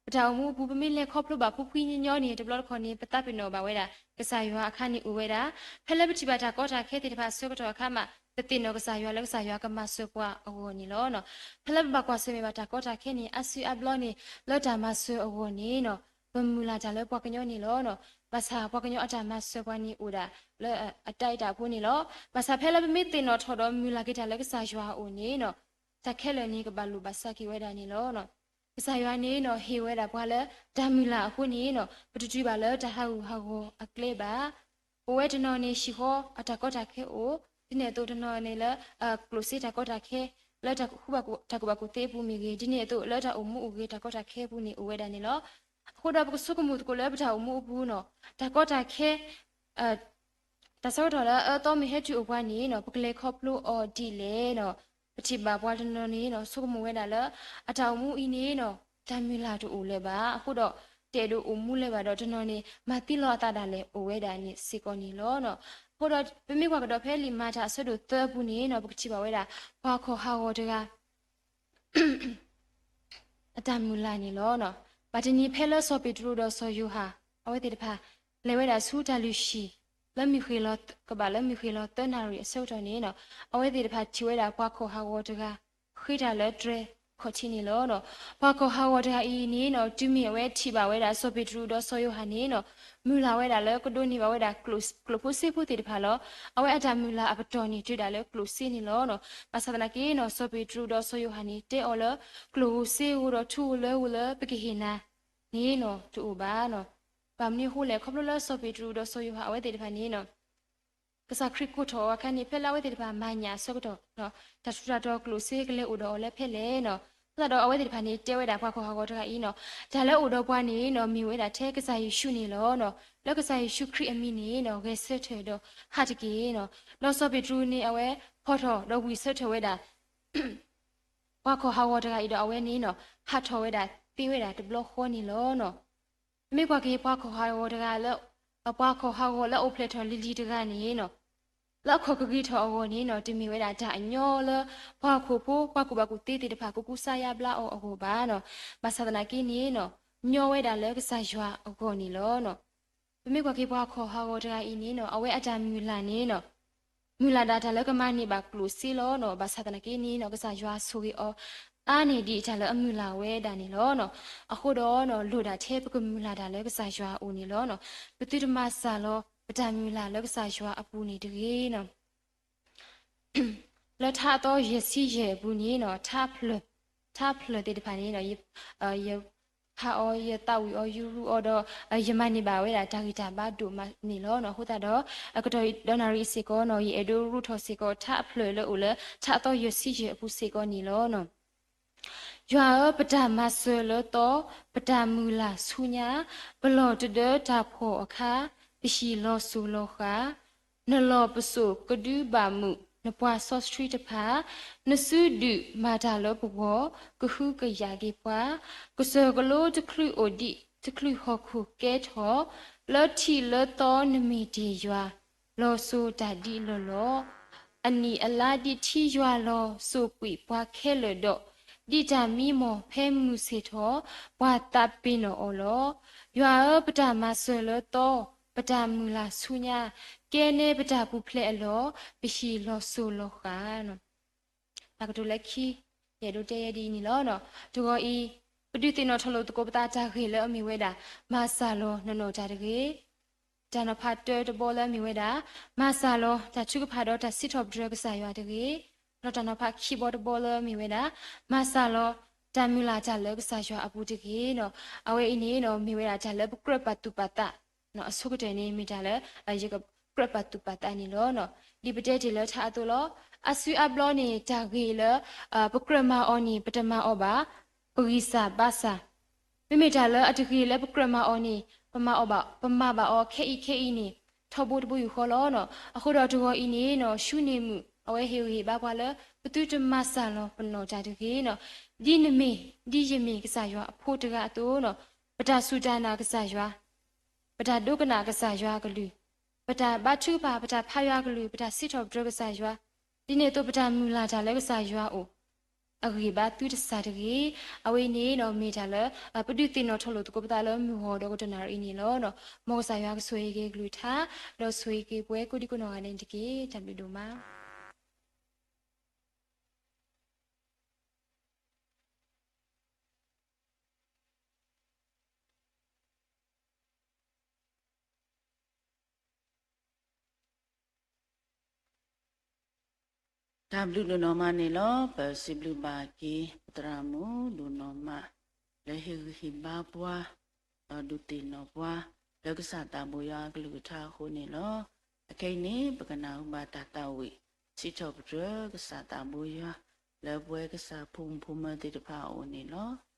ပတၢ်အိၣ်မူအပူၤ ပမ့ၢ်လဲၤခီဖျိဘၣ်ဖှံဖှံညီညီန့ၣ် တဘျီတခီၣ်န့ၣ် ပသးပ့ၤနီၣ်ဘၣ်ဝဲဒၣ် ကစၢ်ယွၤအခါန့ၣ်အိၣ်ဝဲဒၣ်. ဖဲလၢပထံၣ်ဘၣ်တၢ်ကီတၢ်ခဲသ့ၣ်တဖၣ်အဆၢကတီၢ်အခါမး ပသ့ၣ်နီၣ်ကစၢ်ယွၤလၢကစၢ်ယွၤကမၤစၢၤပှၤအဂီၢ်န့ၣ်လီၤ. ဖဲလၢပဘၣ်ကွၢ်ဆၢၣ်မဲာ်ဘၣ်တၢ်ကီတၢ်ခဲန့ၣ် အါစုအါဘျီန့ၣ် လၢတၢ်မၤစၢၤအဂီၢ်န့ၣ် ပမုၢ်လၢ်တၢ်လၢပှၤကညီန့ၣ်လီၤ. ဘၣ်ဆၣ်ပှၤကညီအတၢ်မၤစၢၤပှၤန့ၣ်အိၣ်ဒၣ်လၢအတၢ်အဲၣ်တၢ်အဖိန့ၣ်လီၤ. ဘၣ်ဆၣ်ဖဲလၢပမ့ၢ်သ့ၣ်နီၣ်ထီၣ်ဒီးမုၢ်လၢ်က့ၤတၢ်လၢကစၢ်ယွၤအအိၣ်န့ၣ် တၢ်ခဲလၢာ်န့ၣ် ကဘၣ်လိာ်ဘၣ်စးက့ၤဝဲဒၣ်န့ၣ်လီၤ. ကစၢ်ယွၤန့ၣ်နီၤ ဟ့ၣ်ဝဲဒၣ်ပှၤလၢတၢ်မုၢ်လၢ်အဃိန့ၣ်နီၤ ပတတုၤဘၣ်လၢတၢ်ဟးဂူာ်ဟးဂီၤအကျဲဘၣ်. ပဝဲတနီၤန့ၣ် ဟံၣ်ဃီအတၢ်ကီတၢ်ခဲအိၣ်, ဒ်န့ၣ်အသိးတနီၤန့ၣ်လၢ ကျိၣ်စ့တၢ်ကီတၢ်ခဲ လၢတၢ်ကူၣ်ဘၣ်ကူၣ်သ့အပူၤမ့ၢ်ဂ့ၤ, ဒ်န့ၣ်အသိးလၢတၢ်အိၣ်မူအိၣ်ဂဲၤတၢ်ကီတၢ်ခဲအပူၤန့ၣ် အိၣ်ဝဲဒၣ်န့ၣ်လီၤ. အဃိဒီးပကဆိကမိၣ်သကိးလၢပတၢ်အိၣ်မူအပူၤနီၤ, တၢ်ကီတၢ်ခဲ တၢ်ဆၢကတီၢ်လၢအအၢအသီမ့ၢ်ဟဲတုၤအိၣ်ပှၤန့ၣ်နီၤ, ပကလဲၤခီဖျိအီၤဒ်လဲၣ်နီၤ. ပထံၣ်ဘၣ်ပှၤတနီၤန့ၣ်နီၤ ဆိကမိၣ်ဝဲဒၣ်လၢ အတၢ်အိၣ်မူအံၤန့ၣ်နီၤ တၢ်မုၢ်လၢ်တအိၣ်လၢၤဘၣ်. အဃိဒီး တအဲၣ်ဒိးအိၣ်မူလၢၤဘၣ်ဒီး တနီၤန့ၣ် မၤသံလီၤအသးဒၣ်လဲာ်အိၣ်ဝဲဒၣ်န့ၣ်စ့ၢ်ကီးန့ၣ်လီၤ. အဃိဒီး ပမ့ၢ်ကွၢ်ကဒီးဖဲလံာ်မၤတၢ်အဆၢဒိၣ်သၢအပူၤန့ၣ်နီၤ ပကထံၣ်ဘၣ်ဝဲဒၣ် ပှၤခီၣ်ဟးဂီၤတဂၤ အတၢ်မုၢ်လၢ်န့ၣ်လီၤ. ဘၣ်တနံၤဖဲလၢစီၤပ့းတရူးဒီးစီၤယိၤဟၣ် အဝဲသ့ၣ်တဖၣ် လဲၤဝဲဒၣ်ဆူတၢ်လုၢ်ဟံၣ် လၢမုၢ်ဃ့ၢ်လီၤ ကဘၣ်လၢမုၢ်ဃ့ၢ်လီၤသၢနၣ်ရံၣ်အဆၢကတီၢ်န့ၣ်နီၤ, အဝဲသ့ၣ်တဖၣ်ထံၣ်ဝဲဒၣ်ပှၤခီၣ်ဟးဂီၤတဂၤ ဃ့တၢ်လၢတြဲၤခီၣ်ထံးန့ၣ်လီၤ. ပှၤခီၣ်ဟးဂီၤတဂၤအံၤန့ၣ်နီၤ တုၤမ့ၢ်အဝဲထံၣ်ဘၣ်ဝဲဒၣ်စီၤပ့းတရူးဒီးစီၤယိၤဟၣ်န့ၣ်နီၤ, မုၢ်လၢ်ဝဲဒၣ်လၢကဒိးန့ၢ်ဘၣ်ဝဲဒၣ် ကျိၣ်ဖိစ့ဖိသ့ၣ်တဖၣ်လီၤ. အဝဲအတၢ်မုၢ်လၢ်အပတီၢ်န့ၣ် တုၤဒၣ်လၢကျိၣ်စ့န့ၣ်လီၤ. ဘၣ်ဆၣ်သနာ်က့နီၤ စီၤပ့းတရူးဒီးစီၤယိၤဟၣ်န့ၣ် တဲအီၤလၢ ကျိၣ်ဧိၤစ့ဧိၤဒီးထူဧိၤလၢဧိၤလၢပကဟ့ၣ်နၤန့ၣ်နီၤ တအိၣ်ဘၣ်နီၤ. ဘၣ်မနုၤအဃိလဲၣ်, ခီဖျိလၢစီၤပ့းတရူးဒီးစီၤယိၤဟၣ်အဝဲသ့ၣ်တဖၣ်န့ၣ်နီၤ ကစၢ်ခရံာ်ကိးထီၣ်အခါန့ၣ် ဖဲလၢအဝဲသ့ၣ်တဖၣ်မၤညၣ်အဆၢကတီၢ်, တၢ်ထူးတၢ်တီၤကျိၣ်စ့ကလဲၤအိၣ်ဒီးအီၤလၢဖဲလဲၣ်နီၤ. အဃိသတးဒီးအဝဲသ့ၣ်တဖၣ်န့ၣ် တဲဝဲဒၣ်ပှၤခီၣ်ဟးဂီၤတဂၤအံၤနီၤ, တၢ်လၢအိၣ်ဒီးပှၤန့ၣ်နီၤ မ့ၢ်ဝဲဒၣ်ထဲကစၢ်ယ့ၣ်ၡူးန့ၣ်လီၤနီၤ. လၢကစၢ်ယ့ၣ်ၡူးခရံာ်အမံၤန့ၣ်နီၤ ဂဲၤဆၢထၢၣ်ဒီးဟးတက့ၢ်နီၤ. ဒီးစီၤပ့းတရူးန့ၣ် အဝဲဖီၣ်ထီၣ်ဒီးဝံၢ်ဆၢထၢၣ်ဝဲဒၣ် ပှၤခီၣ်ဟးဂီၤတဂၤအံၤဒီးအဝဲန့ၣ်နီၤ ဟးထီၣ်ဝဲဒၣ်သ့ဝဲဒၣ်တဘျီဃီန့ၣ်လီၤနီၤ. မ့ၢ်ကွၢ်က့ၤပှၤခီၣ်ဟးဂီၤတဂၤလၢ ပှၤခီၣ်ဟးဂီၤလၢအအိၣ်ဖျဲၣ်ထီၣ်လံၤလံၤတဂၤန့ၣ်နီၤ လၢအခီၣ်ကဂ့ၤထီၣ်အဂီၢ်န့ၣ်နီၤ တမ့ၢ်ဝဲဒၣ်တၢ်အညီလၢ ပှၤဟီၣ်ခိၣ်ဖိ ပှၤကူၣ်ဘၣ်ကူၣ်သ့သ့ၣ်တဖၣ် ကကူစါယါဘျါအီၤအဂီၢ်ဘၣ်နီၤ. ဘၣ်ဆၣ်သနာ်က့န့ၣ်နီၤ ညီဝဲဒၣ်လၢကစၢ်ယွၤအဂီၢ်န့ၣ်လီၤနီၤ. ပမ့ၢ်ကွၢ်က့ၤပှၤခီၣ်ဟးဂီၤတဂၤအံၤန့ၣ်နီၤ အဝဲအတၢ်မုၢ်လၢ်န့ၣ်နီၤ မုၢ်လၢ်ဒၣ်တၢ်လၢကမၤန့ၢ်ဘၣ်ကျိၣ်စ့လီၤနီၤ. ဘၣ်ဆၣ်သနာ်က့န့ၣ်နီၤ ကစၢ်ယွၤဆိၣ်ဂ့ၤအီၤ အါန့ၢ်ဒံးတၢ်လၢအမုၢ်လၢ်ဝဲဒၣ်န့ၣ်လီၤနီၤ. အဃိဒီးနီၤ လိၣ်ဒၣ်ထဲပကမုၢ်လၢ်ဒၣ်လၢကစၢ်ယွၤအအိၣ်န့ၣ်လီၤနီၤ. ပသုတမၤစၢ်လီၤပတၢ်မုၢ်လၢ်လၢကစၢ်ယွၤအပူၤန့ၣ်တဂ့ၤနီၤ. လၢထါအသီယဲၢ်ဆံယဲၢ်အပူၤန့ၣ်နီၤ ထါဖျၢၣ်, ထါဖျၢၣ်သ့ၣ်တဖၣ်န့ၣ်နီၤ ယ ယဖးအီၤ ယသးဝံၣ်အီၤ ယရူးအီၤဒီး ယမၤန့ၢ်ဘၣ်ဝဲဒၣ်တၢ်ဂံၢ်တၢ်ဘါဒိၣ်မးန့ၣ်လီၤနီၤ. အဃိသတးဒီး အကတီၢ်ဒီးနၣ်ရံၣ်စ့ၢ်ကီးနီၤ ယအဲၣ်ဒိးရူးထီၣ်စ့ၢ်ကီး ထါအဖျၢၣ်လၢအိၣ်လၢ ထါအသီယဲၢ်ဆံယဲၢ်အပူၤစ့ၢ်ကီးန့ၣ်လီၤနီၤ. ယွၤဧၢ, ပတၢ်မၤစၢၤလၢသီ, ပတၢ်မုၢ်လၢ်ဆူညါ, ပလီၢ်တဒၢတၢ်ဖှီၣ်အခါ, ပဟံၣ်လီၤစိၤလီၤဃာ်, နလီၢ်ပစိာ်ကဒုဘၣ်မုာ်, နပှၤစီဆှံတဖၣ်, နစုဒုးမၤတၢ်လၢပဂီၢ်, ကဟုကယာ်က့ၤပှၤ, ကစၢၢ်ကလိတချုးအိၣ်ဒံး, တချုးဟီၣ်ခိၣ်ကဲထီၣ်, လၢထံးလၢသီနမ့ၢ်တ့ၢ်ယွၤ, လီၤစိၤတၢ်ဒ်လီၢ်လီၢ် အနံၣ်အလါဒ်ထံယွၤလီၤစိၤကွံာ်ပှၤခဲလၢာ်ဒီး, ဒ်တၢ်မံမီၢ်ဖဲမုၢ်ဆ့ၣ်ထီၣ်, ပှၤသးပ့ၤနီၣ်အီၤလီၤ. ယွၤဧၢ, ပတၢ်မၤစၢၤလၢသီ, ပတၢ်မုၢ်လၢ်ဆူညါ, ကဲနဲပတၢ်ပူၤဖျဲးအလီၢ်, ပဟံၣ်လီၤစိၤလီၤဃာ်. တၢ်ကတိၤလၢခံ ယအဲၣ်ဒိးတဲယဲဒ်အံၤန့ၣ်လီၤ. တဂီၤအံၤ, ပဒုးသ့ၣ်နီၣ်ထီၣ်လိာ်သကိးပသးတၢ်ဂ့ၢ်လၢအမ့ၢ်ဝဲဒၣ် မၤစၢ်လီၤနနီၢ်တၢ်တဂ့ၤ တၢ်နီၤဖးတၢတဘီလၢအမ့ၢ်ဝဲဒၣ် မၤစၢ်လီၤတၢ်ထုကဖၣ်ဒီးတၢ်စံးထီၣ်ပတြၢၤကစၢ်ယွၤတဂ့ၤ. ဒီးတၢ်နီၤဖးခံဘီတဘီလၢအမ့ၢ်ဝဲဒၣ် မၤစၢ်လီၤတၢ်မုၢ်လၢ်တၢ်လၢကစၢ်ယွၤအပူၤတဂ့ၤနီၤ. အဝဲအံၤန့ၣ်နီၤ မ့ၢ်ဝဲဒၣ်တၢ်လၢပကြၢးပာ်သူၣ်ပာ်သး အဆိကတၢၢ်န့ၣ် မ့ၢ်တၢ်လၢ ယကကြၢးပာ်သူၣ်ပာ်သးန့ၣ်လီၤ. ဒ်ပတဲတ့ၢ်လၢထါအသိးလီၤ. အစုအဘျီန့ၣ် တၢ်ဂ့ၤလၢ ပကြၢးမၤအီၤန့ၣ် ပတမၤအီၤဘၣ် ပဂံၢ်စၢ်ဘါစၢ် မ့မ့ၢ်တၢ်လၢအတဂ့ၤလၢပကြၢးမၤအီၤန့ၣ် ပမၤအီၤဘၣ်, ပမၤဘၣ်အီၤခဲအံၤခဲအံၤန့ၣ် ထီဘိတဘိယူၢ်ဃီလီၤ. အဃိဒီးတဂီၤအံၤန့ၣ်နီၤ ၡူန့ၢ်မုၣ် အဝဲဟ့ၣ်ဂံၢ်ဟ့ၣ်ဘါပှၤလၢ ပသုတမၤစၢ်လီၤပနီၢ်တၢ်တဂ့ၤနီၤ. ဒ်နမ့ၢ် ဒ်ယမ့ၢ်ကစၢ်ယွၤအဖိတဂၤအသိးနီၤ ပတၢ်စူၢ်တၢ်နာ်ကစၢ်ယွၤ ပတၢ်ဒိကနၣ်ကစၢ်ယွၤအကလုၢ်, ပတၢ်ဘါထုကဖၣ်, ပတၢ်ဖးယွၤအကလုၢ်, ပတၢ်စံးထီၣ်ပတြၢၤကစၢ်ယွၤ, ဒ်န့ၣ်အသိးပတၢ်မုၢ်လၢ်တၢ်လၢကစၢ်ယွၤအအိၣ် အဂံၢ်ဘါသုတစၢ်တဂ့ၤ. အဝဲအံၤန့ၣ်နီၤ မ့ၢ်တၢ်လၢ ပဒုးသ့ၣ်နီၣ်ထီၣ်လိာ်သကိးပသးလၢမုၢ်ဂီၤဒီးကတီၢ်နၣ်ရံၣ်အံၤန့ၣ်လီၤ. မ်ကစၢ်ယွၤကဆိၣ်ဂ့ၤက့ၤကလုၢ်ကထါ ဒီးဆိၣ်ဂ့ၤက့ၤပှၤကိးဒံကိးနီၢ်ဂၤဒဲးန့ၣ်တက့ၢ်. တၢ်ဘျုးဒိၣ်မး. တၢ်ဘျုးဒိၣ်နီၢ်မးန့ၣ်လီၤ. ပစံးဘျုးဘၣ်က့ၤ ပသရၣ်မုၣ်ဒိၣ်နီၢ်မး လၢဟ့ၣ်ဂံၢ်ဟ့ၣ်ဘါပှၤ ဒီးဒုးသ့ၣ်နီၣ်ပှၤ လၢကစၢ်သးဘိယွၤအကလုၢ်ကထါအဃိန့ၣ်လီၤ. အခဲအံၤန့ၣ် ပကနၢ်ဟူဘၣ်တၢ်သးဝံၣ် စံးထီၣ်ပတြၢၤကစၢ်သးဘိယွၤ လၢပဝဲကစၢ်ဖိမုၣ်ဖိမၢၤသ့ၣ်တဖၣ်အအိၣ်န့ၣ်လီၤ.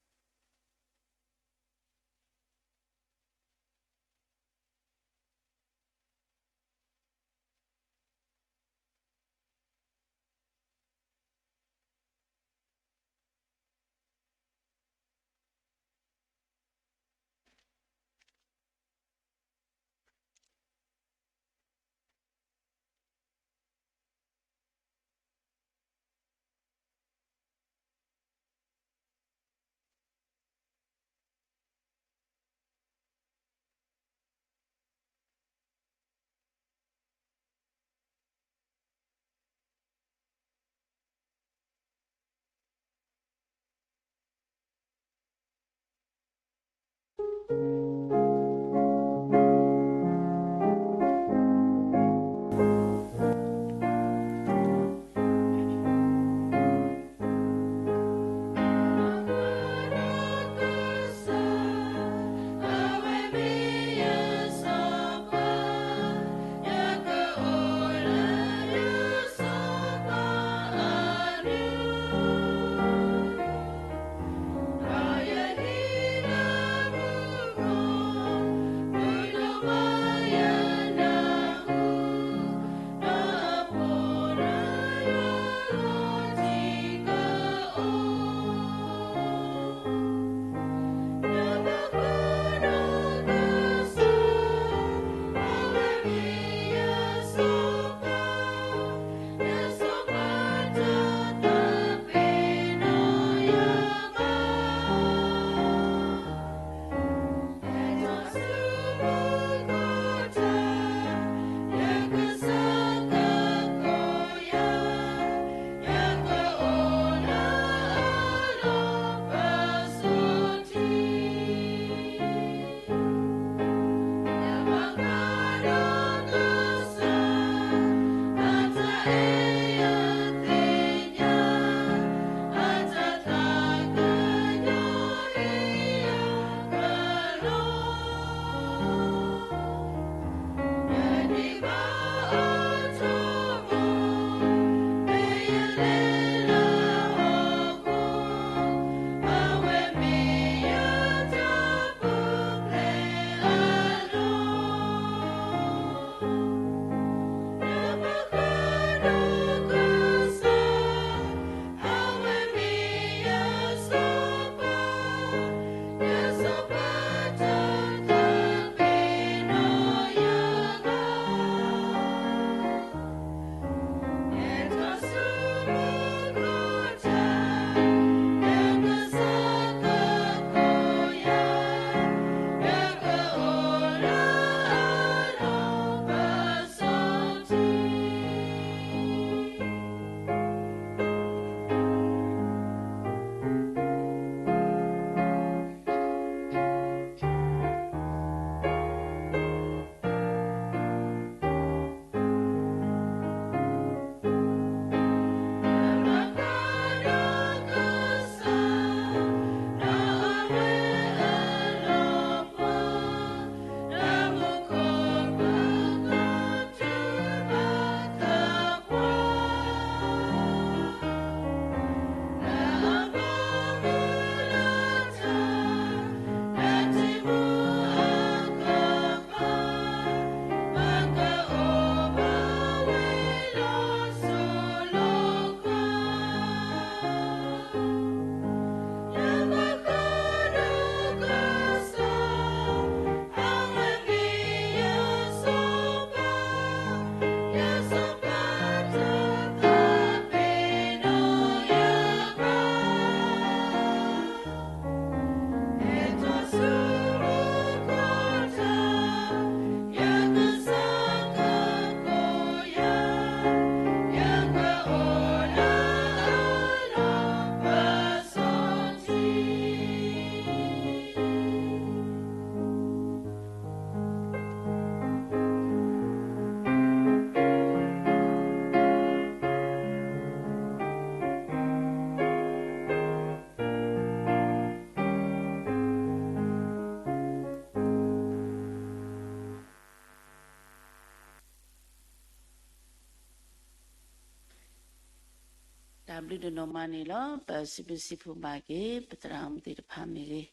တၢ်ဘျုးဒိၣ်နီၢ်မးန့ၣ်လီၤ. ပစံးဘျုးစံးဖှိၣ်ဘၣ်က့ၤ ပသရၣ်မုၣ်သ့ၣ်တဖၣ်မ့ၢ်ဂ့ၤ,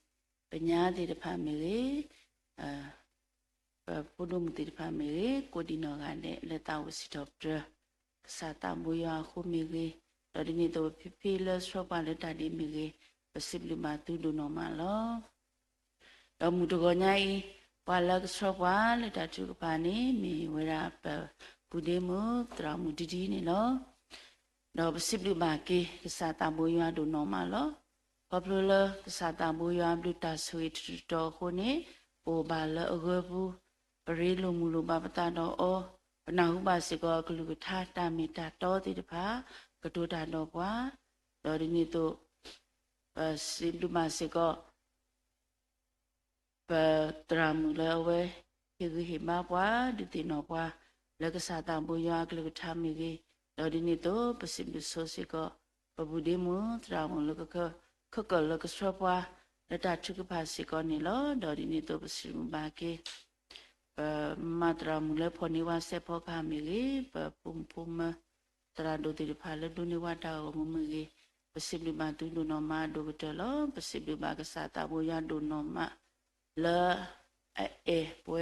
ပညါသ့ၣ်တဖၣ်မ့ၢ်ဂ့ၤ, ပဖိဒိၣ်မုၣ်သ့ၣ်တဖၣ်မ့ၢ်ဂ့ၤ, ကိးဒံးနီၢ်ဂၤဒဲး လၢသးအိၣ်စံးထီၣ်ပတြၢၤ ကစၢ်သးဘိယွၤအဃိမ့ၢ်ဂ့ၤ, ဒီးဒ်န့ၣ်အသိး ပဖံဖံလၢဆှၢပှၤလၢတၢ်ဒ့မ့ၢ်ဂ့ၤ, ပစံးဘျုးဘၣ်သုဒိၣ်နီၢ်မးလီၤ. ဒီးမုၢ်တဂီၤညါအံၤ ပှၤလၢကဆှၢပှၤလၢတၢ်ထုကဖၣ်န့ၣ် မ့ၢ်ဝဲဒၣ်ပပုၢ်ဒ့မုၣ် သရၣ်မုၣ်ဒံဒံန့ၣ်လီၤ. ဒီးပစံးဘျုးဘၣ်က့ၤ ကစၢ်သးဘိယွၤဒိၣ်နီၢ်မးလီၤ. ခီဖျိလၢကစၢ်သးဘိယွၤဘျုးတၢ်ဆိၣ်ဂ့ၤတတီၤတတီၤအဃိန့ၣ် ပအိၣ်ဘၣ်လၢအဂၢၤပူၤ, ပရ့လိာ်မုာ်လိာ်ဘၣ်ပသးဒီးအီၤ, ပနၢ်ဟူဘၣ်စ့ၢ်ကီးအကလုၢ်ကထါတၢ်မ့ၢ်တၢ်တီသ့ၣ်တဖၣ် ကတိၤတၢ်ဒီးပှၤ, ဒီးဒ်န့ၣ်အသိး ပစံးဘျုးဘၣ်စ့ၢ်ကီး ပသရၣ်မုၣ်လၢအဝဲ ဟ့ၣ်ဂံၢ်ဟ့ၣ်ဘါပှၤ ဒုးသ့ၣ်နီၣ်ပှၤ လၢကစၢ်သးဘိယွၤအကလုၢ်ကထါမ့ၢ်ဂ့ၤ, ဒီးဒ်န့ၣ်အသိး ပစံးဘျုးဆိစ့ၢ်ကီး ပပုၢ်ဒ့မုၣ် သရၣ်မုၣ်လၢ ခဲကိာ်လၢကဆှၢပှၤ လၢတၢ်ထုကဖၣ်စ့ၢ်ကီးန့ၣ်လီၤ. ဒီးဒ်န့ၣ်အသိး ပစံးဘျုးဘၣ်က့ၤ ပမၤသရၣ်မုၣ်လၢဖီၣ်န့ၢ်ဝဲစဲးဖီကဟၣ်မ့ၢ်ဂ့ၤ, ပဖိမုၣ်ဖိမၢ သရၣ်ဒိၣ်သ့ၣ်တဖၣ်လၢဒိးန့ၢ်ဝဲတၢ်ဂီၤမူမ့ၢ်ဂ့ၤ, ပစံးဘျုးဘၣ်သုဒိၣ်နီၢ်မးအဒိၣ်ကတၢၢ်လီၤ. ပစံးဘျုးဘၣ်ကစၢ်သးဘိယွၤဒိၣ်နီၢ်မး လၢအအဲၣ်ပှၤ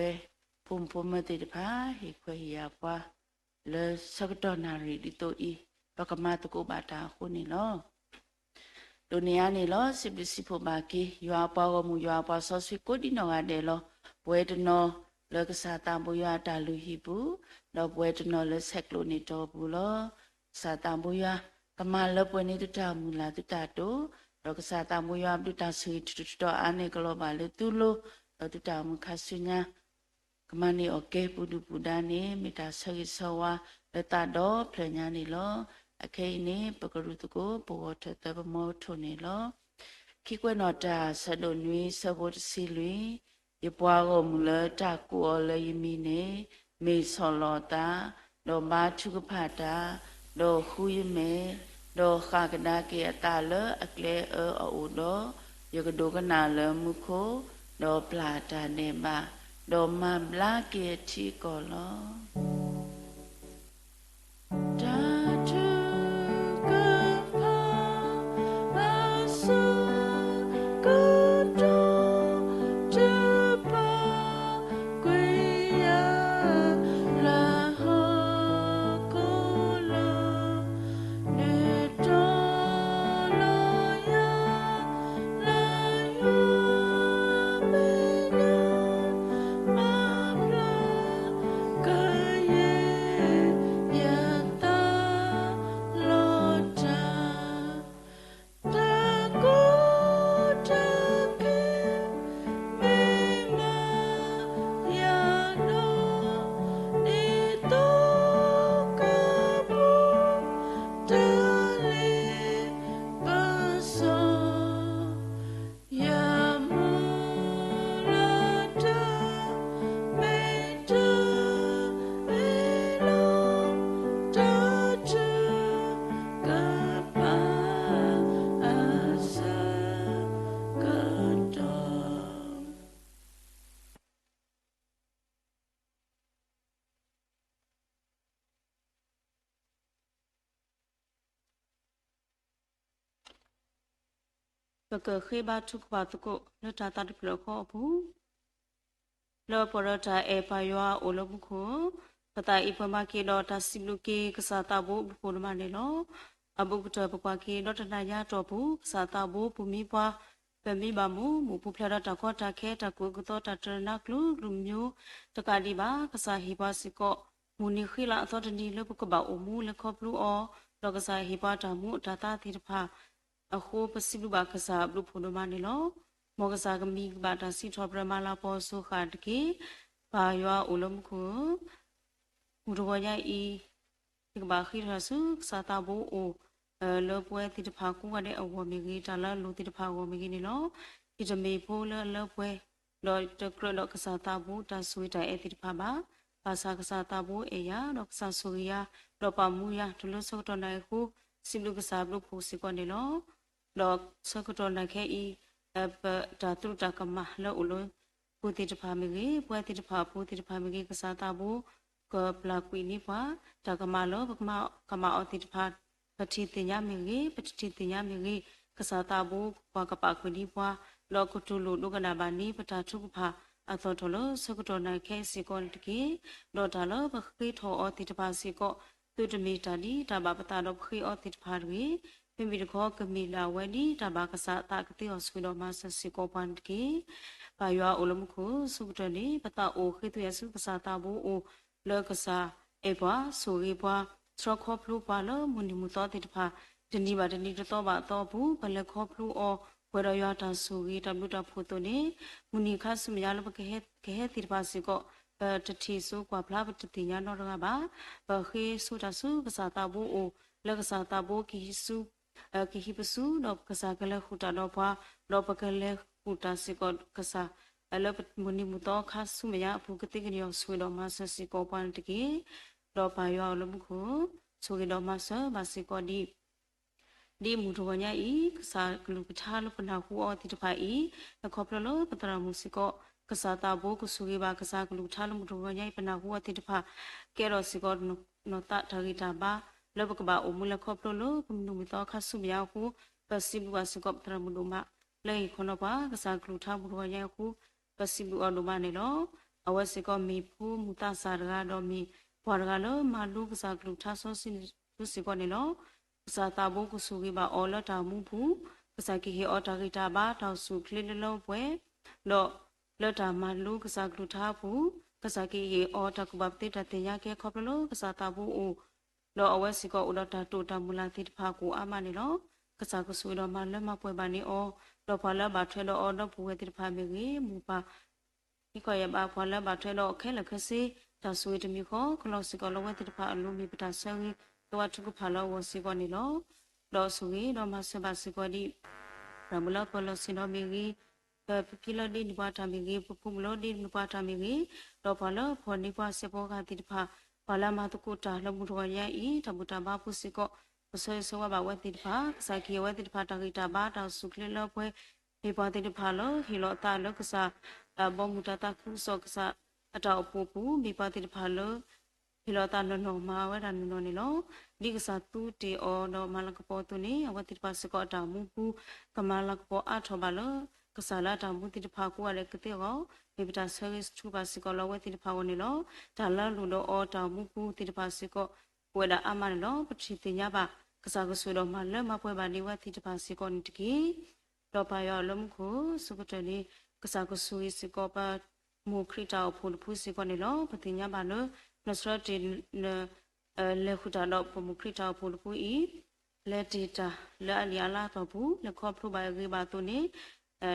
ဖိမုၣ်ဖိမၢသ့ၣ်တဖၣ် ဟ့ၣ်ခွဲးဟ့ၣ်ယာ်ပှၤ လၢဆၢကတီၢ်နၣ်ရံၣ်ဒ်သိးအံၤ ပကမၤသကိးဘၣ်တၢ်အဃိန့ၣ်လီၤ. ဒ်န့ၣ်အါန့ၣ်လီၤ. စံးဘျုးစံးဖှိၣ်ဘၣ်က့ၤ ယွၤအပှၤဂီၢ်မုၢ် ယွၤအပှၤစီဆှံကိးဒံးနီၢ်ဂၤဒဲးလီၤ. ပဝဲတနီၤလၢကစၢ်သးဘိယွၤအတၢ်လုၢ်ဟံၣ်ပူၤ, ဒီးပဝဲတနီၤလၢဆဲးကျိးန့ၢ်တီၢ်ပူၤလီၤ. ကစၢ်သးဘိယွၤ ကမၤလၢပှဲၤန့ၢ်သုတၢ်မုၢ်လၢ်သုတၢ်တိာ်, ဒီးကစၢ်သးဘိယွၤဘျုးတၢ်ဆိၣ်ဂ့ၤတတီၤတတီၤအါန့ၢ်ကလီၤဘၣ်လၢသုလိၤ, ဒီးသုတၢ်အိၣ်မူခါဆူညါ ကမၤန့ၢ်အီၣ်ကဲပူၤဒုၣ်ပူၤဒါန့ၣ် မ့ၢ်တၢ်ဆၢဂ့ၤဆၢဝါလၢသးဒီဖျၢၣ်ညါန့ၣ်လီၤ. အခဲအံၤန့ၣ် ပကရူၢ်သကိး ပဂီၢ်ထၢၣ်သၢပမီကထိၣ်န့ၣ်လီၤ. ခံကွဲးနီၣ်တၢ် ဆၢဒိၣ်နွံ ဆၢဖိတဆံလွံၢ်, ယပှၤဂီၢ်မုၢ်လၢတၢ်ကိးအီၤလၢယမံၤန့ၣ် မ့ၢ်ဆီၣ်လီၤအသး, ဒီးဘါထုကဖၣ်တၢ်, ဒီးဃုယမဲာ်, ဒီးဃၣ်ကဒါက့ၤအသးလၢအကျဲအၢအအိၣ်ဒီး, ယကဒိကနၣ်လၢမူခိၣ်, ဒီးပျၢ်တၢ်ဒဲးဘး, ဒီးမၤဘျါက့ၤအထံအကီၢ်လီၤ. တၢ်ထုကဖၣ် အဆၢကတီၢ် တဘၣ်ကွံာ်ယၤ လၢဟီၣ်ခိၣ်လီၤ. ဒုးတီၤလီၤယၤ လၢယွၤမဲာ်ညါ မၤဘျါကယဲၢ် ယသးလီၤတၢ် တၢ်ကီတၢ်ခဲ မ့ၢ်မၤယၤဒီး ဒ်သိးကပူၤ တၢ်လ့ပစီ ယမူလၢတၢ်မ့ၢ်တၢ်မ့ၢ်လီၤ. တၢ်ထုကဖၣ်အဆၢကတီၢ် ပကဃ့ဘါထုကဖၣ်သကိး လၢတၢ်သးတဖျၢၣ်ဃီအပူၤ, လၢပှၤဒီးတၢ်အဲၣ်ပၢ်ယွၤအိၣ်လၢမူခိၣ်, ပသးအံၤပမၤက့ၤဒီးတၢ်စံးဘျုးက့ၤ ကစၢ်သးဘိအဘျုးဖှိၣ်ဒိၣ်မးန့ၣ်လီၤ. အဘူးကတၢၢ် ပကွၢ်က့ၤဒီးတနၤညါအတီၢ်ပူၤ ကစၢ်သးဘိပူၤမံပှၤ ပမံဘၣ်မူ မူပူၤဖျဲးဒီးတၢ်ကီတၢ်ခဲ တၢ်ကူၣ်အၢကူၣ်သီ တၢ်တရၢနါကျိၤကျိၤမံၤ တကးဒံးဘၣ် ကစၢ်ဟ့ၣ်ပှၤစ့ၢ်ကီး မုၢ်နံၤဃ့လၤအသီတနံၤ လၢပကဘၣ်အိၣ်မူလၢခီဖျိအီၤ, ဒီးကစၢ်ဟ့ၣ်ပှၤတၢ်မူအတၢ်သါသ့ၣ်တဖၣ်အဃိ ပစံးဘျုးဘၣ်ကစၢ်အဘျုးဖှိၣ်ဒိၣ်မးန့ၣ်လီၤ. မ်ကစၢ်ကမံၤကဘၣ်တၢ်စံးထီၣ်ပတြၢၤမၤလၤကပီၤအစိၤဃၣ်တက့ၢ်. ပၢ်ယွၤအိၣ်လၢမူခိၣ်ဧၢ, မုၢ်တဂီၤညါအံၤ ယကဘၣ်ဃ့ထီၣ်ဆူကစၢ်သးဘိအအိၣ် လၢပဝဲသ့ၣ်တဖၣ်ကိးဂၤဒဲးအဂီၢ်မ့ၢ်ဂ့ၤ, တၢ်လၢအလိၣ်သ့ၣ်တဖၣ်အဂီၢ်မ့ၢ်ဂ့ၤန့ၣ်လီၤ. ယတမ့ၢ်ဖိလၢအလၢပှဲၤ, ဒီးတကြၢးဒီးကစၢ်သးဘိတၢ်ဆိၣ်ဂ့ၤတၢ်အဲၣ်သ့ၣ်တဖၣ်ဘၣ်. ဘၣ်ဆၣ်ကစၢ်သးဘိအဲၣ်ယၤ, ဒီးကစၢ်ဆိၣ်ဂ့ၤယၤ, ဒီးပာ်မူယၤ တုၤလၢဆၢကတီၢ်နၣ်ရံၣ်အဃိ, စံးဘျုးကစၢ်အဘျုးဖှိၣ်စ့ၢ်ကီးန့ၣ်လီၤ. ဒီးဆၢကတီၢ်နၣ်ရံၣ်ခဲအံၤ ပတၢ်သရူးတၢ်ကမၣ်လၢအိၣ်လၢ ဖိသ့ၣ်တဖၣ်မ့ၢ်ဂ့ၤ, ပဝဲသ့ၣ်တဖၣ်အဖိသ့ၣ်တဖၣ်မ့ၢ်ဂ့ၤ, ကစၢ်သးဘိ ကပျၢ်ကွံာ်န့ၢ်ပှၤ တၢ်ကမၣ်လၢပကမၤကမၣ်အီၤသ့ၣ်တဖၣ် ပထံၣ်သ့ၣ်ညါမ့ၢ်ဂ့ၤ, ပတထံၣ်သ့ၣ်ညါမ့ၢ်ဂ့ၤ, ကစၢ်သးဘိပှၤကပာ်ဃုာ်ဒံးပှၤ, ဒီးကတူၢ်လိာ်ဒိကနၣ်ဘၣ်န့ၢ်ပတၢ်ထုကဖၣ်အသီၣ်ထီၣ်လၢဆၢကတီၢ်နၣ်ရံၣ်ခဲအံၤစ့ၢ်ကီးန့ၣ်တက့ၢ်. ဒီးတၢ်လၢပဃ့ထီၣ်အီၤသ့ၣ်တဖၣ်စ့ၢ်ကီး သုတမ့ၢ်တၢ်ဒ်တၢ်ဘၣ်ပသးဒီးပဃ့အီၤသ့ၣ်တဖၣ်တဂ့ၤ, မ့မ့ၢ်တခီ ကမ့ၢ်ဒၣ်ဝဲဒ်တၢ်ဘၣ်ကစၢ်သးကသ့အီၤဆှံဒီးမၤစၢၤစ့ၢ်ကီးပှၤန့ၣ်တက့ၢ်. ပၢ်ယွၤအိၣ်လၢမူခိၣ်အဆၢကတီၢ်န့ၣ် ပသးအိၣ်ဃ့သွံအစု ကစၢ်သးဘိအိၣ်လၢကစၢ်အဲၣ်ပှၤ, ဆိၣ်ဂ့ၤပှၤ, ဆှၢခီဖျိပှၤလၢမုၢ်နံၤမုၢ်သီသ့ၣ်တဖၣ်, တနံၤဘၣ်တနံၤတသီဘၣ်သီအပူၤ ပလဲၤခီဖျိအီၤ ပှဲၤဒီးယွၤတၢ်ဆိၣ်ဂ့ၤတၢ်ဘျုးတၢ်ဖှိၣ်အသိးန့ၣ်, မုၢ်နံၤခါဆူမဲာ်ညါလၢပကဟဲသ့ၣ်တဖၣ်စ့ၢ်ကီး ပတထံၣ်စိကွၢ်ဖျါ ပတသ့ၣ်ညါနီတဂၤဘၣ်. ပဃ့ဆိတၢ်ဆူကစၢ်သးဘိအိၣ် လၢကစၢ်သးဘိကဟံးဆူ ကဟံးပဆူ ဒီးကစၢ်ကလဲၤဃုာ်တၢ်ဒီးပှၤ, ဒီးပကလဲၤဃုာ်တၢ်စ့ၢ်ကီးကစၢ် လၢမုၢ်နံၤမုၢ်သီခါဆူမဲာ်ညါအပူၤ ကသ့ကညီၤဆိၣ်ဂ့ၤဒီးမၤစၢၤစ့ၢ်ကီးပှၤန့ၣ်တက့ၢ်. ဒီးပၢ်ယွၤအိၣ်လၢမူခိၣ် ဆိၣ်ဂ့ၤဒီးမၤစၢၤဘၣ်စ့ၢ်ကီးဒ် ဒ်မုၢ်တဂီၤညါအံၤ ကစၢ်ကလုၢ်ကထါလၢပနၢ်ဟူအီၤသ့ၣ်တဖၣ်အံၤ, ခီဖျိလၢပသရၣ်မုၣ်စ့ၢ်ကီး ကစၢ်သးဘိကဆိၣ်ဂ့ၤဘၣ် ကစၢ်ကလုၢ်ကထါလၢမုၢ်တဂီၤညါအံၤ ပနၢ်ဟူအီၤသ့ၣ်တဖၣ် ကဲထီၣ်စ့ၢ်ကီး နီၢ်သးတၢ်ဂံၢ်တၢ်ဘါ လၢပကဘၣ်အိၣ်မူလၢခီဖျိလၢ ပမုၢ်နံၤမုၢ်သီခါဆူမဲာ်ညါအဃိ, ပစံးဘျုးဘၣ်စ့ၢ်ကီးပသရၣ်မုၣ်ဒိၣ်မး လၢဟ့ၣ်ခီနီၢ်ပှၤ ကစၢ်ကလုၢ်ကထါမုၢ်တဂီၤညါအံၤအဃိ, ပစံးဘျုးအီၤဒိၣ်မးန့ၣ်လီၤ. အဝဲစ့ၢ်ကီးမ့ၢ်ဖိမုၢ်သးစၢ်တဂၤ ဒီးမ့ၢ်ပှၤတဂၤလၢမၤလိကစၢ်ကလုၢ်ကထါစီဆှံစ့ၢ်ကီးန့ၣ်လီၤ. ကစၢ်သးဘိကဆိၣ်ဂ့ၤဘၣ်အီၤလၢတၢ်မူပူၤ, ကစၢ်ကဟ့ၣ်အီၤတၢ်ဂံၢ်တၢ်ဘါ တၢ်အိၣ်ဆူၣ်အိၣ်ချ့လၢလၢပှဲၤပှဲၤ, ဒီးလၢတၢ်မၤလိကစၢ်ကလုၢ်ကထါအပူၤ, ကစၢ်ကဟ့ၣ်အီၤတၢ်ကူၣ်ဘၣ်ပသ့တၢ်သ့ၣ်ညါကဲခီဖျိလၢကစၢ်သးဘိအိၣ်, ဒီးအဝဲစ့ၢ်ကီးအိၣ်ဒီးတၢ်တိာ်တၢ်မုၢ်လၢ်သ့ၣ်တဖၣ်ကအိၣ်အါမးန့ၣ်လီၤ. ကစၢ်ကဆိၣ်ဂ့ၤဒီးမၤလၢမၤပှဲၤဘၣ်န့ၢ်အီၤ, ဒီးပှၤလၢအဘၣ်ထွဲဒီးအီၤဒီပုၢ်ဝဲၢ်သ့ၣ်တဖၣ်မ့ၢ်ဂ့ၤ, မိၢ်ပၢ် ဟံၣ်ခီယဲၢ်ဘး ပှၤလၢအဘၣ်ထွဲဒီးအီၤခဲလၢာ်ခဲဆ့, တၢ်ဆိၣ်ဂ့ၤတမံၤဃီ ကလီၤစ့ၢ်ကီးလၢအဝဲသ့ၣ်တဖၣ်အလိၤ မ့ၢ်ပတၢ်ဆၢဂ့ၤလၢဝဲထုကဖၣ်လၢအဂီၢ်စ့ၢ်ကီးန့ၣ်လီၤ. ဒီးဆိၣ်ဂ့ၤဒီးမၤစၢၤဘၣ်စ့ၢ်ကီးဒ် သရၣ်မုၣ်လၢပၢၤလီၢ်ဆ့ၣ်နီၤမ့ၢ်ဂ့ၤ, ပဖံလၢဒ့နုာ်ပှၤတၢ်မ့ၢ်ဂ့ၤ, ပဖိမုၣ်လၢဒ့နုာ်ပှၤတၢ်မ့ၢ်ဂ့ၤ, ဒီးပှၤလၢအဖီၣ်န့ၢ်ပှၤစဲးဖီကဟၣ်သ့ၣ်တဖၣ်, ပှၤလၢအမၤသကိးတၢ်လၢမုၢ်တဂီၤညါအံၤ တၢ်ဘူၣ်တၢ်ဘါအပူၤစ့ၢ်ကီး, ပဆၢဂ့ၤဆၢဝါဘၣ်ဝဲသ့ၣ်တဖၣ်, ကစၢ်ကဟ့ၣ်ဝဲသ့ၣ်တဖၣ်တၢ်ဂံၢ်တၢ်ဘါ တၢ်အိၣ်ဆူၣ်အိၣ်ချ့လၢပှဲၤပှဲၤ, မ့ၢ်ပှၤသ့ၣ်တဖၣ်လၢဟ့ၣ်လီၤအသးလၢကစၢ် ဘီမုၢ်တၢ်သးခုကစီၣ် ကစၢ်အတၢ်အိၣ်ဖှိၣ်အပူၤ, မ့ၢ်ပှၤသ့ၣ်တဖၣ်လၢ ဟ့ၣ်လီၤအသးနီၢ်နီၢ်မၤဝဲဒၣ်နီၢ်နီၢ်န့ၣ်လီၤ. ဒ်ကစၢ်သူတ့ၢ်အီၤဒီးမၤလၤကပီၤအသိးန့ၣ်, အဝဲသ့ၣ်တဖၣ်စ့ၢ်ကီးအတၢ်မူပူၤ ကမၤလၤကပီၤအါထီၣ်ဘၣ်လၢ ကစၢ်လၢအတၢ်မူသ့ၣ်တဖၣ်ကိးဂၤဒဲးကသ့အဂီၢ်, မ့ၢ်ပတၢ်ဆၢဂ့ၤဆူၣ်ဘၣ်စ့ၢ်ကီးလၢအဝဲသ့ၣ်တဖၣ်အဂီၢ်န့ၣ်လီၤ. တၢ်လၢအလိၣ်ဒီးအီၤတၢ်မူပူၤသ့ၣ်တဖၣ်စ့ၢ်ကီး အိၣ်ဝဲဒၣ်အါမးန့ၣ်လီၤ. ပထံၣ်သ့ၣ်ညါဘၣ် ကစၢ်ကဆိၣ်ဒီးမၤလၢမၤပှဲၤဘၣ်ဒံးဝဲသ့ၣ်တဖၣ်စ့ၢ်ကီးန့ၣ်တက့ၢ်. ဒီးပၢ်ယွၤလၢမူခိၣ်ဆၢကတီၢ်န့ၣ်, ကစၢ်ကဆိၣ်ဂ့ၤစ့ၢ်ကီးပ မိၢ်ခရံာ်တၢ်အိၣ်ဖှိၣ်တဖုစ့ၢ်ကီးန့ၣ်လီၤ. ပသ့ၣ်ညါဘၣ်လၢ နဆှၢတ့ၢ် လဲၤဃုာ်တၢ်ဒီးပမိၢ်ခရံာ်တၢ်အိၣ်ဖှိၣ်တဖုအံၤ, လဲၤတ့ၢ်တၢ်လၢအလံာ်အလါအတီၢ်ပူၤ, လဲၤခီဖျိဘၣ်အဂ့ၤဘၣ်အသိးန့ၣ်,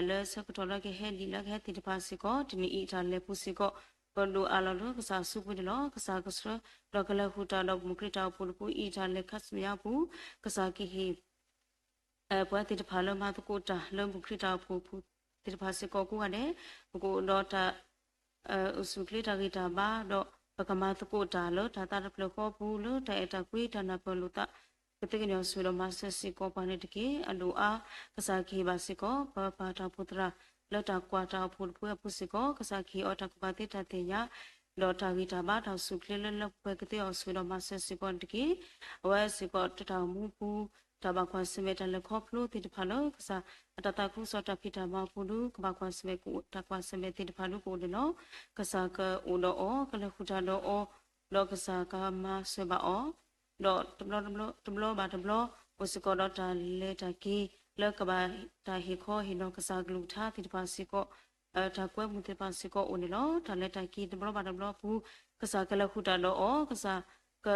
လၢဆၢကတီၢ်လၢကဟဲဒံးလၢကဟဲသ့ၣ်တဖၣ်စ့ၢ်ကီး, တနံၤအံၤတၢ်လဲၤပူၤစ့ၢ်ကီး, ပဒိးအးလီၤလၢကစၢ်အစုပူၤန့ၣ်လီၤ. ကစၢ်ကဆှၢ ဒီးကလဲၤဃုာ်တၢ်ဒီးပမိၢ်ခရံာ်တၢ်အိၣ်ဖှိၣ်တဖုအံၤ တၢ်လဲၤခါဆူမဲာ်ညါအပူၤ, ကစၢ်ကဟ့ၣ် ပှၤသ့ၣ်တဖၣ်လၢမၤသကိးတၢ်လၢမုၢ်ခရံာ်တၢ်အိၣ်ဖှိၣ်သ့ၣ်တဖၣ်စ့ၢ်ကီးကိးဂၤဒဲး, ပကအိၣ်ဒီးတၢ် အိၣ်ဆူၣ်အိၣ်ချ့တၢ်ဂံၢ်တၢ်ဘါ, ဒီးပကမၤသကိးတၢ်လၢတၢ်သးတဖျၢၣ်ဃီအပူၤ လၢတၢ်အဲၣ်တၢ်ကွံ တၢ်နၢ်ပၢၢ်လိာ်သး ကသ့ကညီၤဆိၣ်ဂ့ၤဒီးမၤစၢၤစ့ၢ်ကီးပှၤန့ၣ်တက့ၢ်. အဒိၣ်အါ ကစၢ်ကဟ့ၣ်ဘၣ်စ့ၢ်ကီး ပပၢ်တၢ်အိၣ်ဖှိၣ်သရၣ် လၢတၢ်ကွၢ်တၢ်အိၣ်ဖှိၣ်တဖုအပူၤစ့ၢ်ကီး, ကစၢ်ကဟ့ၣ်အီၤတၢ်ကူၣ်ဘၣ်သ့တၢ်သ့ၣ်ညါ ဒီးတၢ်ဂံၢ်တၢ်ဘါ တၢ်အိၣ်ဆူၣ်အိၣ်ချ့လၢလၢပှဲၤပှဲၤ ကသ့အီၤဆိၣ်ဂ့ၤဒီးမၤစၢၤစ့ၢ်ကီးန့ၣ်တက့ၢ်. အဝဲစ့ၢ်ကီးတၢ်အိၣ်မူပူၤ တၢ်ဘၣ်ကွၢ်ဆၢၣ်မဲာ်တၢ်လဲၤခီဖျိသ့ၣ်တဖၣ်လၢ ကစၢ်အတၢ်သးခုကစီၣ်တၢ်ဖံးတၢ်မၤအပူၤဒု ကဘၣ်ကွၢ်ဆၢၣ်မဲာ် တၢ်ကွၢ်ဆၢၣ်မဲာ်သ့ၣ်တဖၣ်ဒုကအိၣ်န့ၣ်လီၤ. ကစၢ်ကအိၣ်ဒီးအီၤ ကလဲၤဃုာ်တၢ်ဒီးအီၤ ဒီးကစၢ်ကမၤစၢၤဘၣ်အီၤ ဒီးတဘျီ တဘျီဘၣ်တဘျီ အိၣ်စ့ၢ်ကီးဒီးတၢ်လဲၤတၢ်က့ၤ လၢကဘၣ်တၢ်ဟ့ၣ်ခီဟ့ၣ်နီၤကစၢ်ကလုၢ်ကထါသ့ၣ်တဖၣ်စ့ၢ်ကီး တၢ်ကွဲမုာ်သ့ၣ်တဖၣ်စ့ၢ်ကီးအိၣ်န့ၣ်လီၤ. တၢ်လဲၤတၢ်က့ၤတဘျီဘၣ်တဘျီအပူၤ ကစၢ်ကလဲၤဃုာ်တၢ်ဒီးအီၤ ကစၢ်က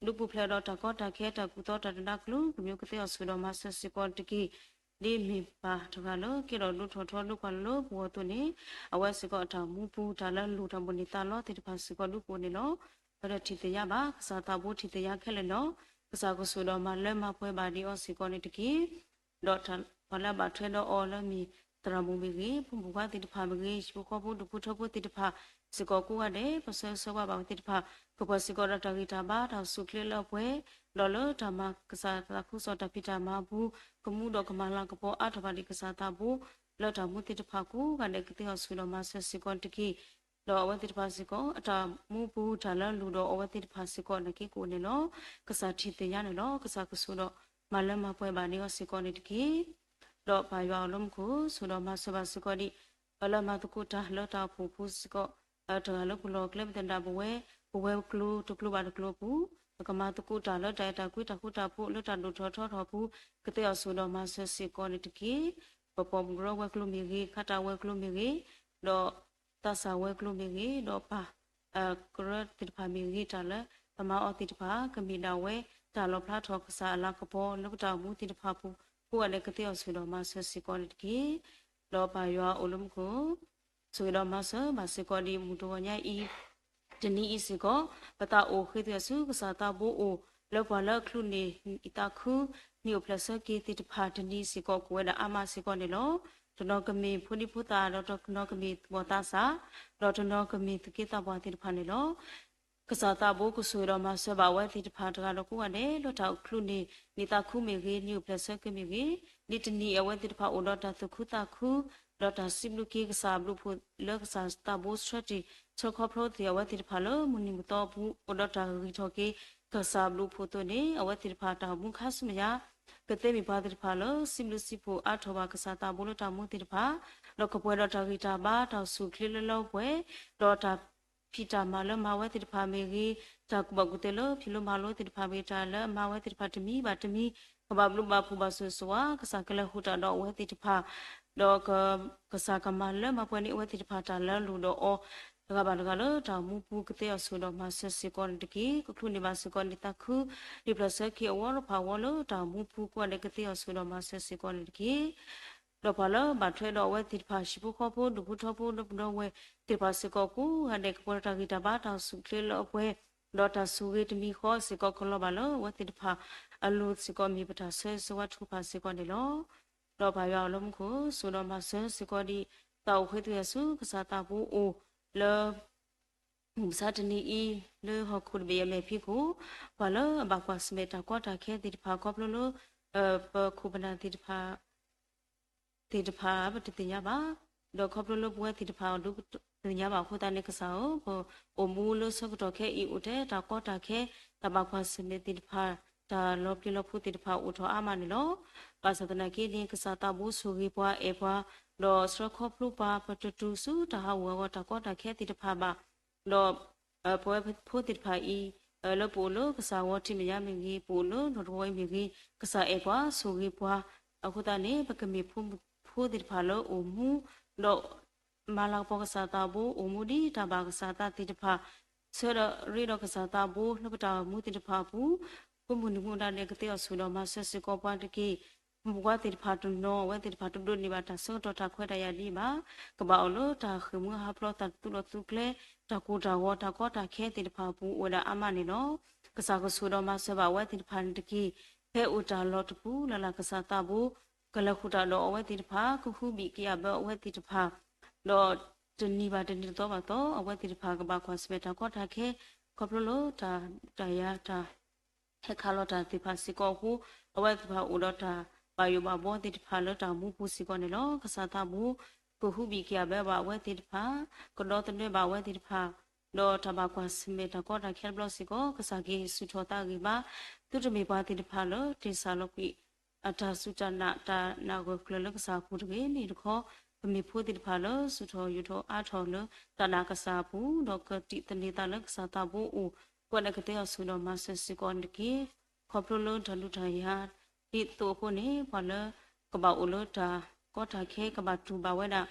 ဒုးပူၤဖျဲးဒီးတၢ်ကီတၢ်ခဲ တၢ်ကူၣ်သီတၢ်တဒါကလုာ်ကမျိး ကသ့အီၤဆိၣ်ဂ့ၤဒီးမၤစၢၤစ့ၢ်ကီးတက့ၢ်. ဒ်မ့ၢ်ပၢ်တဂၤလၢကဲထီၣ်ဒိၣ်ထီၣ်ထီဒိၣ်ကွၢ်လၢပဂီၢ်အသိးန့ၣ် အဝဲစ့ၢ်ကီးအတၢ်မူပူၤ တၢ်လၢအလိၣ်တၢ်မိၣ်န့ၢ်သးလီသ့ၣ်တဖၣ်စ့ၢ်ကီးဒုကအိၣ်န့ၣ်လီၤ. ပတထံၣ်သ့ၣ်ညါဘၣ် ကစၢ်သးဘိထံၣ်သ့ၣ်ညါခဲလၢာ်န့ၣ်လီၤ. ကစၢ်ကဆိၣ်ဂ့ၤဒီးမၤလၢမၤပှဲၤဘၣ်ဒံးအီၤစ့ၢ်ကီးန့ၣ်တက့ၢ်. ဒီးပှၤလၢအဘၣ်ထွဲဒီးအီၤလၢမ့ၢ်သရၣ်မုၣ်မ့ၢ်ဂ့ၤ, ဖိမုၣ်ဖိခွါသ့ၣ်တဖၣ်မ့ၢ်ဂ့ၤ, ဟံၣ်ဖိဃီဖိဒူၣ်ဖိထၢဖိသ့ၣ်တဖၣ်စ့ၢ်ကီးကိးဂၤဒဲး ပဆၢဂ့ၤဆၢဝါဘၣ်ဝဲသ့ၣ်တဖၣ် ကပှဲၤစ့ၢ်ကီးဒီးတၢ်ဂံၢ်တၢ်ဘါ တၢ်အိၣ်ဆူၣ်အိၣ်ချ့လၢအပှဲၤ, ဒီးလၢတၢ်မၤကစၢ်သးခုကစီၣ်တၢ်ဖံးတၢ်မၤအပူၤ ကမူဒီးကမၤလၤကပီၤအါထီၣ်ဘၣ်ဒံးကစၢ်သးဘိ လၢတၢ်မူသ့ၣ်တဖၣ်ကိးဂၤဒဲး ကသ့အီၤဆိၣ်ဂ့ၤဒီးမၤစၢၤစ့ၢ်ကီးတက့ၢ်. ဒီးအဝဲသ့ၣ်တဖၣ်စ့ၢ်ကီး အတၢ်မူပူၤတၢ်လၢလူၤဒီးအဝဲသ့ၣ်တဖၣ်စ့ၢ်ကီးန့ၣ်က့ၤကိးန့ၣ်လီၤ. ကစၢ်ထံၣ်သ့ၣ်ညါန့ၣ်လီၤ. ကစၢ်ကဆိၣ်ဒီးမၤလၢမၤပှဲၤဘၣ်န့ၢ်အီၤစ့ၢ်ကီးန့ၣ်တက့ၢ်. ဒီးပၢ်ယွၤအလီၢ်မူခိၣ် ဆိၣ်ဒီးမၤစၢၤဘၣ်စ့ၢ်ကီးဒံး ပှၤလၢမၤသကိးတၢ်လၢတၢ်အိၣ်ဖှိၣ်ပူၤစ့ၢ်ကီး တဂၤလၢပလီၢ်ကျဲ ပသဒၣ်ပဝဲ ပဝဲကျိတကျိဘၣ်တကျိအပူၤ ပကမၤသကိးတၢ်လၢတၢ်အဲၣ်တၢ်ကွံတၢ်ဃူတၢ်ဖိး လၢတၢ်ဒိၣ်ထီၣ်ထီထီၣ်အပူၤ ကသ့အီၤဆိၣ်ဒီးမၤစၢၤစ့ၢ်ကီးန့ၣ်တက့ၢ်. ပပှၤကရၢဝဲၤကျိၤမ့ၢ်ဂ့ၤ, ခးတၢ်ဝဲၤကျိၤမ့ၢ်ဂ့ၤ, ဒီးသးစၢ်ဝဲၤကျိၤမ့ၢ်ဂ့ၤ, ဒီးပၢ်ကရၢသ့ၣ်တဖၣ်မ့ၢ်ဂ့ၤ, တၢ်လၢပမၤအီၤသ့ၣ်တဖၣ် ကမ့ၢ်ဒၣ်ဝဲတၢ်လီၣ်ဖျါထီၣ်ကစၢ်အလၤကပီၤ လၢပတၢ်အိၣ်မူသ့ၣ်တဖၣ်ပူၤ ကိးဂၤဒဲးကသ့အီၤဆိၣ်ဒီးမၤစၢၤစ့ၢ်ကီးန့ၣ်တက့ၢ်. ဒီးပၢ်ယွၤအိၣ်လၢမူခိၣ် ဆိၣ်ဂ့ၤဒီးမၤစၢၤဘၣ်စ့ၢ်ကီးဒံး မုၢ်တဂီၤညါအံၤ တနံၤအံၤစ့ၢ်ကီး ပသးအိၣ်ဃ့သွံၣ်အစုကစၢ်သးဘိအိၣ် လၢပှၤလၢအချုးန့ၢ်နံၣ်သးခု နံၣ်အိၣ်ဖျဲၣ်ဆၢက့ၤသ့ၣ်တဖၣ်တနံၤစ့ၢ်ကီး ကိးဝဲဒၣ်အါမးစ့ၢ်ကီးန့ၣ်လီၤ. တနီၤကမ့ၢ်ဖိဒံဖိသၣ် ဒီးတနီၤကမ့ၢ်သူၣ်ဘီၣ်သးစၢ် ဒီးတနီၤကမ့ၢ်သူၣ်က့သးပှၢ်သ့ၣ်တဖၣ်န့ၣ်လီၤ. ကစၢ်သးဘိကဆိၣ်ဂ့ၤဒီးမၤစၢၤဘၣ်အဝဲသ့ၣ်တဖၣ်တဂၤဒီးကိးဂၤဒဲး လၢတၢ်အိၣ်ချုးန့ၢ် နံၣ်သးခုမ့ၢ်ဂ့ၤ, နံၣ်အိၣ်ဖျဲၣ်ဆၢက့ၤမ့ၢ်ဂ့ၤ, ဒ်တနံၤအဝဲသ့ၣ်တဖၣ်အိၣ်ဒီးတၢ်သူၣ်ခုသးခု ဒီးတၢ်စံးဘျုးက့ၤကစၢ်အဘျုးအဖှိၣ်လၢကစၢ်သးဘိဆှၢတ့ၢ် ဆှၢခီဖျိသ့ၣ်အဝဲသ့ၣ်တဖၣ်လၢမုၢ်နံၤမုၢ်သီအပူၤ အိၣ်ဒီးတၢ်ဂံၢ်ထီၣ်က့ၤ ကစၢ်အဘျုးအဖှိၣ်အသိးန့ၣ် အဝဲသ့ၣ်တဖၣ်တၢ်အိၣ်မူခါဆူမဲာ်ညါ ကသ့မ့ၢ်ပှၤသ့ၣ်တဖၣ်လၢ စံးဘျုးစံးဖှိၣ်အါထီၣ်ဘၣ်ကစၢ်သးဘိလၢတၢ်မူသ့ၣ်တဖၣ် ဒီးကပှဲၤဒီးတၢ်ဂံၢ်တၢ်ဘါ တၢ်စူၢ်ချ့လၢလၢပှဲၤ ဒီးတၢ်ဖံးတၢ်မၤလၢမၤဝဲသ့ၣ်တဖၣ်မ့ၢ်ဂ့ၤ, တၢ်ကူၣ်ဘၣ်ကူၣ်သ့လၢဖံးလိမၤလိသ့ၣ်တဖၣ်မ့ၢ်ဂ့ၤ, တၢ်လၢအမၤဝဲသ့ၣ်တဖၣ်တမံၤဘၣ်တမံၤ ကဘၣ်ဘျုးဘၣ်ဖှိၣ်ဘၣ်ဆိၣ်ဂ့ၤဆိၣ်ဝါ ကစၢ်ကလဲၤဟူးတၢ်ဒီးအဝဲသ့ၣ်တဖၣ် ဒီးက ကစၢ်ကမၤလၢမၤပှဲၤန့ၢ်အဝဲသ့ၣ်တဖၣ်တၢ်လၢလူၤဒီးအီၤ တဂၤဘၣ်တဂၤလၢတၢ်အိၣ်မူပူၤ ကသ့အီၤဆိၣ်ဒီးမၤစၢၤစ့ၢ်ကီးန့ၣ်တက့ၢ်. ကချုးန့ၢ်ဘၣ်စ့ၢ်ကီးနံၣ်သးခု နံၣ်ဖျၢၣ်ဆၢက့ၤအဝီတဖၣ်အဂီၢ်လၢတၢ်အိၣ်မူပူၤ ကိးဂၤဒဲးကသ့အီၤဆိၣ်ဒီးမၤစၢၤစ့ၢ်ကီးန့ၣ်တက့ၢ်. ဒီးပှၤလၢဘၣ်ထွဲဒီးအဝဲသ့ၣ်တဖၣ် ဟံၣ်ဖိဃီဖိဒူၣ်ဖိထၢဖိလၢပဒီဝဲၢ်သ့ၣ်တဖၣ်စ့ၢ်ကီး ကိးဂၤဒဲးကပှဲၤဒီးတၢ်ဂံၢ်တၢ်ဘါ တၢ်စူၢ်ချ့လၢအပှဲၤ ဒီးတၢ်ဆိၣ်ဂ့ၤတမံၤဃီစ့ၢ်ကီး ကလီၤဘၣ်လၢအဝဲသ့ၣ်တဖၣ်အလိၤစ့ၢ်ကီး မ့ၢ်ပတၢ်ဆၢဂ့ၤဆၢဝါထုကဖၣ်စ့ၢ်ကီးန့ၣ်လီၤ. ဒီးပၢ်ယွၤအလၢမူခိၣ် ဆိၣ်ဒီးမၤစၢၤစ့ၢ်ကီးဒံး သးအိၣ်ဃ့သွံၣ်အစုကစၢ်သးဘိအိၣ်လၢ မုၢ်မဆါတနံၤအံၤ လၢဟီၣ်ခိၣ်တဘ့ၣ်အမဲာ်ဖံးခိၣ် ပှၤလၢအဘၣ်ကွၢ်ဆၢၣ်မဲာ်တၢ်ကီတၢ်ခဲသ့ၣ်တဖၣ် ခီဖျိလၢ ပခိၣ်ပနၢ်သ့ၣ်တဖၣ် သ့ၣ်တဖၣ်ပတသ့ၣ်ညါဘၣ်, ဒီးခီဖျိလၢပဝဲသ့ၣ်တဖၣ်ဒုးသ့ၣ်ညါဘၣ်အဃိသတးန့ၣ် ကစၢ်ဧၢ, ပအိၣ်မူလၢဆၢကတီၢ်ခဲအံၤအိၣ်ထဲတၢ်ကီတၢ်ခဲ, တၢ်ဘၣ်ကွၢ်ဆၢၣ်မဲာ်သ့ၣ်တဖၣ်, တၢ်လီၤပျံၤလီၤဖုးသ့ၣ်တဖၣ်အိၣ်ထီၣ်အါမးန့ၣ်လီၤ. ဘၣ်ဆၣ်သနာ်က့န့ၣ် ကစၢ်သးဘိဆိၣ်ဂ့ၤပှၤအဲၣ်ပှၤ, ဒီးဆှၢခီဖျိပှၤ ပတတုၤဆူတၢ်ဟးဂူာ်ဟးဂီၤတၢ်ကီတၢ်ခဲသ့ၣ်တဖၣ်ဘၣ်, ဒီး ပဝဲဖိသ့ၣ်တဖၣ်အံၤ လၢပအိၣ်လၢကစၢ်ဂီၤထံးမဲာ်ညါမ့ၢ်ဂ့ၤ, ပအိၣ်လၢနီၢ်တဝီအံၤမ့ၢ်ဂ့ၤ, ကစၢ်အဲၣ်ပှၤဆိၣ်ဂ့ၤပှၤ, အဃိသတးန့ၣ် ပကမ့ၢ်ဖိသ့ၣ်တဖၣ်လၢအိၣ်မူ ဒီး မၤလၤကပီၤကစၢ်သးဘိအိၣ်မူဒ်တၢ်ဘၣ်ကစၢ်သးသ့ၣ်တဖၣ်, ဆၢဒီးရ့ဒီးကစၢ်သးဘိလၢပတၢ်အိၣ်မူသ့ၣ်တဖၣ်အပူၤ, ကိးမုၢ်နံၤမုၢ်ဒါဒဲးကသ့အီၤဆိၣ်ဒီးမၤစၢၤစ့ၢ်ကီးပှၤတက့ၢ်. ပှၤသ့ၣ်တဖၣ်တနီၤ အဝဲသ့ၣ်တဖၣ်တဒိးန့ၢ်ဘၣ်တၢ်ဆၢကတီၢ်တၢ်ခွဲးတၢ်ယာ်ဒ်အံၤဘၣ်, ကဘၣ်အိၣ်လၢတၢ်ဃ့ၢ်မှံဟးဖျိး တၢ်သူၣ်လီၤသူၣ်ကျဲ, တၢ်ကိၢ်တၢ်ဂီၤ တၢ်ကီတၢ်ခဲသ့ၣ်တဖၣ်အပူၤအိၣ်ဝဲဒၣ်အါမးန့ၣ်လီၤ. ကစၢ်ကဆိၣ်ဒီးမၤစၢၤဘၣ်အဝဲသ့ၣ်တဖၣ်န့ၣ်တက့ၢ်. ဖဲအိၣ်တၢ်လီၢ်တပူၤလၢ်လၢ် ကစၢ်သးဘိ ကလဲၤဃုာ်တၢ်ဒီးအဝဲသ့ၣ်တဖၣ်, ကဟုဘံၣ်ကယာ်ဘၢအဝဲသ့ၣ်တဖၣ်, ဒီးတနံၤဘၣ်တနံၤတသီဘၣ်သီ အဝဲသ့ၣ်တဖၣ်ကဘၣ်ကွၢ်ဆၢၣ်မဲာ်တၢ်ကီတၢ်ခဲ, ခီဖျိလၢတၢ်ဒုးတၢ်ယၤတၢ် ဟဲခးလီၤတၢ်သ့ၣ်တဖၣ်စ့ၢ်ကီးအဃိ, အဝဲသ့ၣ်တဖၣ်အိၣ်ဒီးတၢ်ဘၣ်ယိၣ်ဘၣ်ဘှီသ့ၣ်တဖၣ်လၢတၢ်မူပူၤစ့ၢ်ကီးန့ၣ်လီၤ. ကစၢ်သးဘိ ကဟုဘံၣ်ကယာ်ဘၢဘၣ်အဝဲသ့ၣ်တဖၣ်, ကဒီသဒၢဘၣ်အဝဲသ့ၣ်တဖၣ်, ဒီးတၢ်ဘၣ်ကွၢ်ဆၢၣ်မဲာ်တၢ်ကီတၢ်ခဲတဘျီစ့ၢ်ကီး ကစၢ်ကဟ့ၣ်ဆူၣ်ထီၣ်သးဂံၢ်ဘါ, သုတမ့ၢ်ပှၤသ့ၣ်တဖၣ်လၢတ့ၢ်စၢ်လီၤကွံာ် အတၢ်စူၢ်တၢ်နာ်တၢ်နာ်ဂၢၢ်ကျၢၤလၢကစၢ်အပူၤတဂ့ၤ. မ့ၢ်တခီ ပမ့ၢ်ဖိသ့ၣ်တဖၣ်လၢစူၢ်ထီၣ်ယိးထီၣ်အါထီၣ်လၢတၢ်နာ်ကစၢ်အပူၤ, ဒီးကတံာ်သန့ၤသးလၢကစၢ်သးဘိအိၣ်, ကိးဂၤဒဲးကသ့အီၤဆိၣ်ဒီးမၤစၢၤစ့ၢ်ကီးန့ၣ်တက့ၢ်. ခီဖျိလၢတၢ်ဒုးတၢ်ယၤဒ်သိးအဃိန့ၣ် ပှၤလၢကဘၣ်အိၣ်လၢတၢ်ကီတၢ်ခဲ ကဘၣ်တူၢ်ဘၣ်ဝဲဒၣ်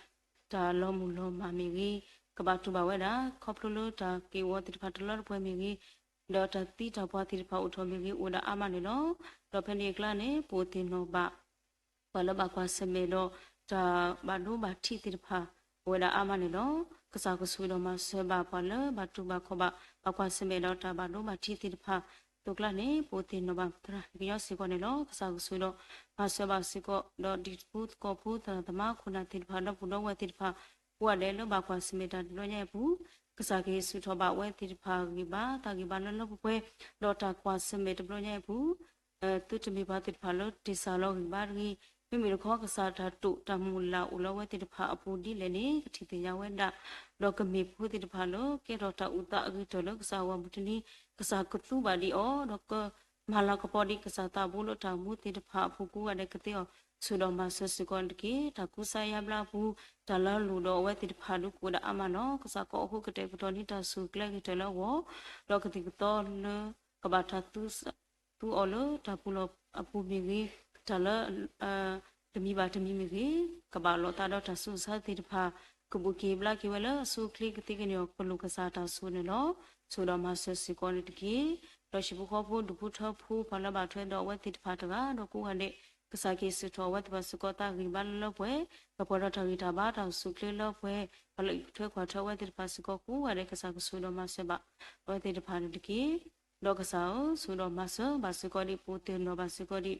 တၢ်လီၤမုၢ်လီၤမၢ်မ့ၢ်ဂ့ၤ, ကဘၣ်တူၢ်ဘၣ်ဝဲဒၣ် ခီဖျိလၢတၢ်က့ၢ်ဂီၤသ့ၣ်တဖၣ်တလီတပှဲၤမ့ၢ်ဂ့ၤ, ဒီးတၢ်သံတၢ်ပှၢ်သ့ၣ်တဖၣ်အိၣ်ထီၣ်မ့ၢ်ဂ့ၤ အိၣ်ဝဲဒၣ်အါမးန့ၣ်လီၤ. ဒီးဖဲန့ၣ်အကျါန့ၣ် ပအိၣ်သ့ၣ်နီၣ်ဘၣ် ပှၤလၢဘၣ်ကွၢ်ဆၢၣ်မဲာ်ဒီး တၢ်ဘၣ်ဒိဘၣ်ထံးသ့ၣ်တဖၣ် အိၣ်ဝဲဒၣ်အါမးန့ၣ်လီၤ. ကစၢ်ကဆိၣ်ဒီးမၤစၢၤဘၣ်ပှၤလၢဘၣ်တူၢ်ဘၣ်ခီၣ်ဘၣ် ဘၣ်ကွၢ်ဆၢၣ်မဲာ်ဒီးတၢ်ဘၣ်ဒိဘၣ်ထံးသ့ၣ်တဖၣ် အသိးကျါန့ၣ် ပအိၣ်သ့ၣ်နီၣ်ဘၣ်သရၣ်ကညီစ့ၢ်ကီးန့ၣ်လီၤ. ကစၢ်ကဆိၣ်ဒီးမၤစၢၤဘၣ်စ့ၢ်ကီး ဒီးဒ်တပူၤသကိးပူၤ သရၣ်သမါခိၣ်နၢ်သ့ၣ်တဖၣ် ဒီပုၢ်ဒီဝဲၢ်သ့ၣ်တဖၣ် ကိးဂၤဒဲးလၢဘၣ်ကွၢ်ဆၢၣ်မဲာ်တၢ်တဘျီညါအံၤအပူၤ ကစၢ်ကဟ့ၣ်ဆူၣ်ထီၣ်ဘၣ်အဝဲသ့ၣ်တဖၣ်ဂံၢ်ဘါ သးဂံၢ်ဘါလၢလၢပှဲၤပှဲၤ ဒီးတၢ်ကွၢ်ဆၢၣ်မဲာ်တဘျီညါအံၤအပူၤ သုတမ့ၢ်ပှၤသ့ၣ်တဖၣ်လၢတ့ၢ်စၢ်လီၤဂံၢ်ဘါတဂ့ၤ, မ့မ့ၢ်တခီ ကစၢ်တၢ်တိာ်တၢ်မုၢ်လၢ်အိၣ်လၢအဝဲသ့ၣ်တဖၣ်အပူၤဒ်လဲၣ်န့ၣ် ကထံၣ်သ့ၣ်ညါဝဲဒၣ်, ဒီးကမ့ၢ်ဖိသ့ၣ်တဖၣ်လၢ ကဲထီၣ်တၢ်အုၣ်သးအဂ့ၤကတၢၢ်လၢကစၢ်ဂီၢ်မုၢ်တနံၤ ကစၢ်ကသူဘၣ်ဒံးအီၤ, ဒီးကမၤလၤကပီၤဒံးကစၢ်သးဘိလၢတၢ်မူသ့ၣ်တဖၣ်အပူၤ ကိးဂၤဒဲးကသ့အီၤ ဆိၣ်ဒီးမၤစၢၤစ့ၢ်ကီးန့ၣ်တက့ၢ်. တၢ်ကူစါယါဘျါအပူၤ တၢ်လၢအလိၣ်ဒီးအဝဲသ့ၣ်တဖၣ်ဒုးကအိၣ်ဝဲဒၣ်အါမးလီၤ. ကစၢ်ကအီၣ်ဃုာ်ကတဲာ်ကတီၤန့ၢ်တၢ်ဆူၣ်ကျဲဂ့ၤကတၢၢ်လၢအဂီၢ်, ဒီးကသံၣ်ကသီလၢ ကဘၣ်တၢ်သူအီၤလၢတၢ်ပူၤလီၢ်အပူၤမ့ၢ်ဂ့ၤ, တၢ်လၢ တမံၤဘၣ်တမံၤမ့ၢ်ဂ့ၤ, ကဘၣ်လီၤသးဒီးတၢ်ဆူးတၢ်ဆါသ့ၣ်တဖၣ် ကဘူးက့ၤဘျါက့ၤဝဲလၢအဆိအချ့ ကသ့ကန့ၢ်အီၤ ကလူးကစၢ်တၢ်ဆိၣ်န့ၣ်လီၤ. ဆိၣ်ဒီးမၤစၢၤစ့ၢ်ကီးန့ၣ်တက့ၢ်. ဒီးဟံၣ်ဖိဃီဖိ ဒူၣ်ဖိထၢဖိ ပှၤလၢဘၣ်ထွဲဒီးအဝဲသ့ၣ်တဖၣ်တဂၤဒီးကိးဂၤဒဲး ကစၢ်က့ၤဆူၣ်ထီၣ်အဝဲသ့ၣ်တဖၣ်စ့ၢ်ကီး သးဂံၢ်ဘါလၢလၢပှဲၤ, ဒီးပှဲၤဒီးတၢ်ဂံၢ်တၢ်ဘါတၢ်အိၣ်ဆူၣ်အိၣ်ချ့လၢပှဲၤ, ပှၤလၢအအံးထွဲကွၢ်ထွဲအဝဲသ့ၣ်တဖၣ်စ့ၢ်ကီး ကိးဂၤဒဲး ကစၢ်ကဆိၣ်ဒီးမၤစၢၤဘၣ်အဝဲသ့ၣ်တဖၣ်န့ၣ်တက့ၢ်. ဒီးကစၢ်ဧၢ, ဆိၣ်ဒီးမၤစၢၤဘၣ်စ့ၢ်ကီးဒံး ပူၤတ့ၢ်နီၣ်ဘၣ်စ့ၢ်ကီးဒံး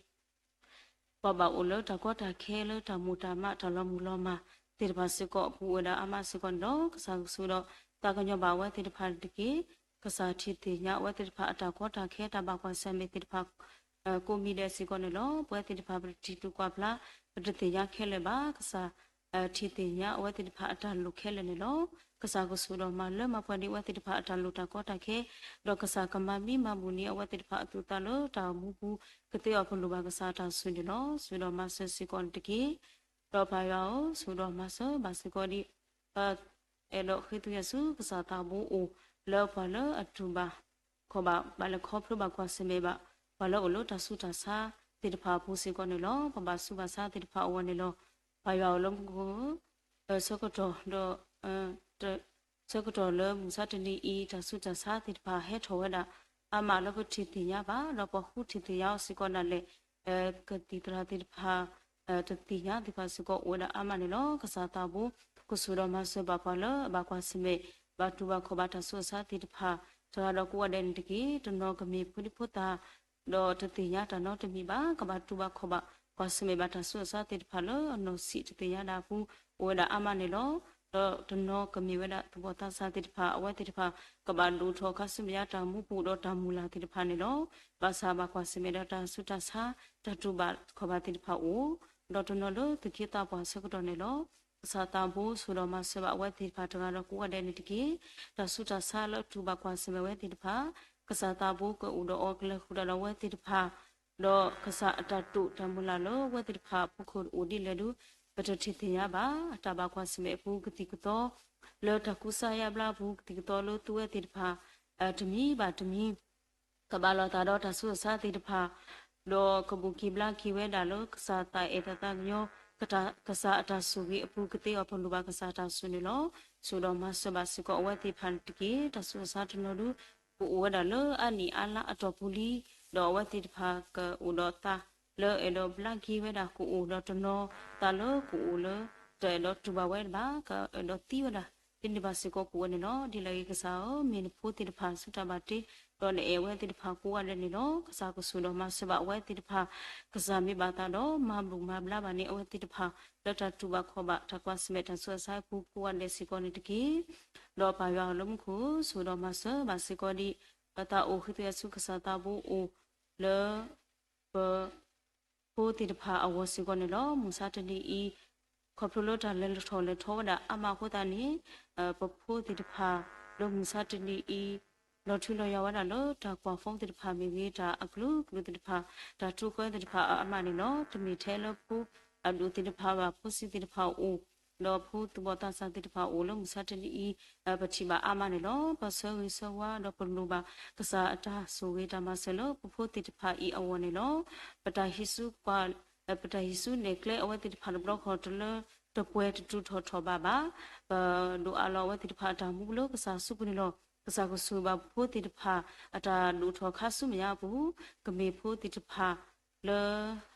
ပှၤဘၣ်အိၣ်လၢတၢ်ကီတၢ်ခဲလၢတၢ်မိၣ်တၢ်မး တၢ်လီၤမုၢ်လီၤမၢ်သ့ၣ်တဖၣ်စ့ၢ်ကီး အပူၤအိၣ်ဝဲဒၣ်အါမးစ့ၢ်ကီးန့ၣ်လီၤ. ကစၢ်ကဆိၣ်ဒီးသးကညီၤဘၣ်အဝဲသ့ၣ်တဖၣ်န့ၣ်တက့ၢ်. ကစၢ်ထံၣ်သ့ၣ်ညါအဝဲသ့ၣ်တဖၣ်အတၢ်ကီတၢ်ခဲ တၢ်ဘၣ်ကွၢ်ဆၢၣ်မဲာ်သ့ၣ်တဖၣ် ကိးမံၤဒဲးစ့ၢ်ကီးန့ၣ်လီၤ. ပဝဲသ့ၣ်တဖၣ် ပတထံၣ်တူၢ်ကွၢ်ဖျါ ပတသ့ၣ်ညါခဲလၢာ်ဘၣ်. ကစၢ် ထံၣ်သ့ၣ်ညါအဝဲသ့ၣ်တဖၣ်အတၢ်လိၣ်ခဲလၢာ်န့ၣ်လီၤ. ကစၢ်ကဆိၣ်ဒီးမၤလၢမၤပှဲၤဒံးအဝဲသ့ၣ်တဖၣ်အတၢ်လိၣ်တၢ်ကီတၢ်ခဲ, ဒီးကစၢ်ကမၤမံမၤမုာ်န့ၢ်အဝဲသ့ၣ်တဖၣ်အသူၣ်အသးလၢတၢ်အိၣ်မူပူၤ ကသ့အီၤကလူးဘၣ်ကစၢ်တၢ်ဆိၣ်န့ၣ်လီၤ. ဆိၣ်ဒီးမၤစၢၤစ့ၢ်ကီးန့ၣ်တက့ၢ်. ဒီးပၢ်ယွၤဧၢ, ဆိၣ်ဒီးမၤစၢၤဘၣ်စ့ၢ်ကီးဒံး အဲၣ်ဒိးဃ့ထုကဖၣ်ဆူကစၢ်သးဘိအိၣ်လၢပှၤလၢအတူၢ်ဘၣ်ခီၣ်ဘၣ် ဘၣ်လဲၤခီဖျိဘၣ်ကွၢ်ဆၢၣ်မဲာ်ဘၣ် ပှၤလၢအအိၣ်လၢတၢ်ဆူးတၢ်ဆါသ့ၣ်တဖၣ်အပူၤစ့ၢ်ကီးန့ၣ်လီၤ. ပဘၣ်ဆူးဘၣ်ဆါသ့ၣ်တဖၣ်အဂီၢ်န့ၣ်လီၤ. ပၢ်ယွၤအိၣ်လၢမူခိၣ်ဧၢ, ဆၢကတီၢ်ဒီး ဆၢကတီၢ်လၢမုၢ်ဆါတနံၤအံၤ တၢ်ဆူးတၢ်ဆါသ့ၣ်တဖၣ်ဟဲထီၣ်ဝဲဒၣ်အါမးလၢပထံၣ်သ့ၣ်ညါဘၣ်, ဒီးပှၤဃုထံၣ်သ့ၣ်ညါအီၤစ့ၢ်ကီးဒၣ်လဲာ် ကသံၣ်သရၣ်သ့ၣ်တဖၣ် တသ့ၣ်ညါသ့ၣ်တဖၣ်စ့ၢ်ကီးအိၣ်ဝဲဒၣ်အါမးန့ၣ်လီၤ. ကစၢ်သးဘိ ကဆိၣ်ဒီးမၤစၢၤဘၣ်ပှၤလၢအဘၣ်ကွၢ်ဆၢၣ်မဲာ် ဘၣ်တူၢ်ဘၣ်ခီၣ်ဘၣ်တၢ်ဆူးတၢ်ဆါသ့ၣ်တဖၣ် တဂၤဒီးကိးဂၤဒဲးန့ၣ်တက့ၢ်. တနီၤကမ့ၢ်ဖိဒံဖိသၣ် ဒီးတသ့ၣ်ညါတၢ်နီတမံၤဘၣ်, ကဘၣ်တူၢ်ဘၣ်ခီၣ်ဘၣ် ကွၢ်ဆၢၣ်မဲာ်ဘၣ်တၢ်ဆူးတၢ်ဆါသ့ၣ်တဖၣ်လၢအနီၢ်ဆံးတသ့ၣ်ညါဒၣ်အပူၤ အိၣ်ဝဲဒၣ်အါမးန့ၣ်လီၤ. ဒီးတနီၤကမ့ၢ်ဝဲဒၣ်သူၣ်ဘီၣ်သးစၢ်သ့ၣ်တဖၣ် အဝဲသ့ၣ်တဖၣ် ကဘၣ်ဒိၣ်ထီၣ်ခါဆူမဲာ်ညါတၢ်မူပူၤဒီးတၢ်မုၢ်လၢ်သ့ၣ်တဖၣ်န့ၣ်လီၤ. ဘၣ်ဆၣ်ဘၣ်ကွၢ်ဆၢၣ်မဲာ်ဒီးတၢ်ဆူးတၢ်ဆါ တၢ်တူၢ်ဘၣ်ခီၣ်ဘၣ်သ့ၣ်တဖၣ်အိၣ်, ဒီးတနီၤလၢသူၣ်က့သးပှၢ်ဆၢကတီၢ်န့ၣ်လီၤ. ကစၢ်သးဘိဆိၣ်ဒီးမၤစၢၤဘၣ်အဝဲသ့ၣ်တဖၣ်တဂၤဒီးကိးဂၤဒဲးန့ၣ်တက့ၢ်. တၢ်ဆူးတၢ်ဆါလၢအတူၢ်ဘၣ်ကွၢ်ဆၢၣ်မဲာ်ဝဲသ့ၣ်တဖၣ် ကစၢ်သးဘိကအိၣ်ဒီးအီၤကလဲၤဃုာ်ဒီးအဝဲသ့ၣ်တဖၣ်, ဒီးကစၢ်အတၢ်တိာ်တၢ်မုၢ်လၢ်လၢအဝဲသ့ၣ်တဖၣ်အဖီခိၣ်အိၣ်ဒ်လဲၣ်ဒီး ပတထံၣ်သ့ၣ်ညါဘၣ်. အတၢ်ဘၣ်ကွၢ်ဆၢၣ်မဲာ်အပူၤကသံၣ်ကသီ လၢတၢ်ကူစါယါဘျါအပူၤ ကသံၣ်ကသီလၢသူဝဲသ့ၣ်တဖၣ် တမံၤဘၣ်တမံၤ ကဘၣ်လီၤသးဒီးတၢ်ဆူးတၢ်ဆါသ့ၣ်တဖၣ်, ဒီးကဘူးက့ၤဘျါက့ၤဝဲဒၣ်လၢကစၢ်သးအဲၣ်တၢ်သးကညီၤ ကစၢ်အတၢ်ဆိၣ်ဂ့ၤအပူၤ ကသ့အီၤပလိၣ်ဘၣ်ကစၢ်တၢ်ဆိၣ်န့ၣ်လီၤ. ဆိၣ်ဒီးမၤစၢၤဘၣ်စ့ၢ်ကီးအဝဲသ့ၣ်တဖၣ်န့ၣ်တက့ၢ်. တၢ်ဆူးတၢ်ဆါတနီၤဒု ကအိၣ်ဝဲဒၣ်လၢအနံၣ်အါလါအတီၢ်ပူၤလံ, ဒီးအဝဲသ့ၣ်တဖၣ်ကအိၣ်ဒီးသးလၢအဲၣ်ဒိးဘျါက့ၤဝဲဒၣ်ကအိၣ်, ဒီးတနီၤသးလၢကအိၣ်လၢ တအဲၣ်ဒိးတူၢ်ဘၣ်ဝဲဘၣ်, ကအဲၣ်ဒိးသံဝဲဒၣ် ဒ်န့ၣ်ဘၣ်စ့ၢ်ကီးကအိၣ်ဝဲန့ၣ်လီၤ. ဒ်လဲၣ်ဂ့ၤကစၢ်ဧၢ, မ့ၢ်နဖိသ့ၣ်တဖၣ်ဆူတၢ်ဘၣ်တ့, ဒီးနအဲၣ်ဝဲသ့ၣ်တဖၣ်ကိးဂၤဒဲးန့ၣ်လီၤ. ကစၢ်ကဆိၣ်ဒီးမၤစၢၤဘၣ်အဝဲသ့ၣ်တဖၣ်, ကစၢ်မ့ၢ်ဘၣ်သးဒီးမၤဘူၣ်မၤဘျါဘၣ်န့ၢ်အဝဲသ့ၣ်တဖၣ် လၢတၢ်တူၢ်ဘၣ်ခီၣ်ဘၣ် တၢ်ကွၢ်ဆၢၣ်မဲာ်တၢ်ဆူးတၢ်ဆါအပူၤကိးဂၤဒဲးစ့ၢ်ကီးန့ၣ်တက့ၢ်. ဒီးပၢ်ယွၤအိၣ်လၢမူခိၣ် ဆိၣ်ဒီးမၤစၢၤဘၣ်စ့ၢ်ကီးဒံး ပသးအိၣ်ဃ့ထုကဖၣ်ဆူကစၢ်သးဘိအိၣ်လၢ ပ ဖိသ့ၣ်တဖၣ်အဂီၢ်စ့ၢ်ကီးန့ၣ်လီၤ. မုၢ်ဆါတနံၤအံၤ ခီဖျိလၢတၢ်လဲၤထီၣ်လဲၤထီဝဲဒၣ်အါမးအဃိသတးန့ၣ် ပဖိသ့ၣ်တဖၣ်လၢမုၢ်ဆါတနံၤအံၤ လီၤထူလီၤယိာ်ဝဲဒၣ်လၢတၢ်ကွၢ်ဖီသ့ၣ်တဖၣ်မ့ၢ်ဂ့ၤ, တၢ်အကလုာ်ကလုာ်သ့ၣ်တဖၣ်, တၢ်ထူၣ်ဃၢသ့ၣ်တဖၣ်အါမးန့ၣ်လီၤ. တမ့ၢ်ထဲလၢဖိအဒိၣ်သ့ၣ်တဖၣ်ဘၣ်, ဖိဆံးသ့ၣ်တဖၣ်အိၣ် ဒီးဖိသူၣ်ဘီၣ်သးစၢ်သ့ၣ်တဖၣ်အိၣ်လၢမုၢ်ဆါတနံၤအံၤ ပထံၣ်ဘၣ်အါမးန့ၣ်လီၤ. ပဆၢဂ့ၤဆၢဝါဒီးပလိၣ်ဘၣ်ကစၢ်အတၢ်ဆိၣ်ဂ့ၤတၢ်မၤစၢၤလၢပဖိသ့ၣ်တဖၣ်အံၤအဂီၢ်န့ၣ်လီၤ. ပတၢ်ဟံးစုကွၢ် ပတၢ်ဟံးစုနဲၣ်ကျဲအဝဲသ့ၣ်တဖၣ်တဘျီဃီတလၢတပှဲၤတတုၤထီၣ်ထီၣ်ဘးဘၣ်. ပဒိးအးလီၤအဝဲသ့ၣ်တဖၣ်အတၢ်မူလၢကစၢ်အစုပူၤန့ၣ်လီၤ. ကစၢ်ကဆိၣ်ဘၣ်ပဖိသ့ၣ်တဖၣ် အတၢ်ဒိၣ်ထီၣ်ခါဆူမဲာ်ညါအပူၤ, ကမ့ၢ်ဖိသ့ၣ်တဖၣ် လၢ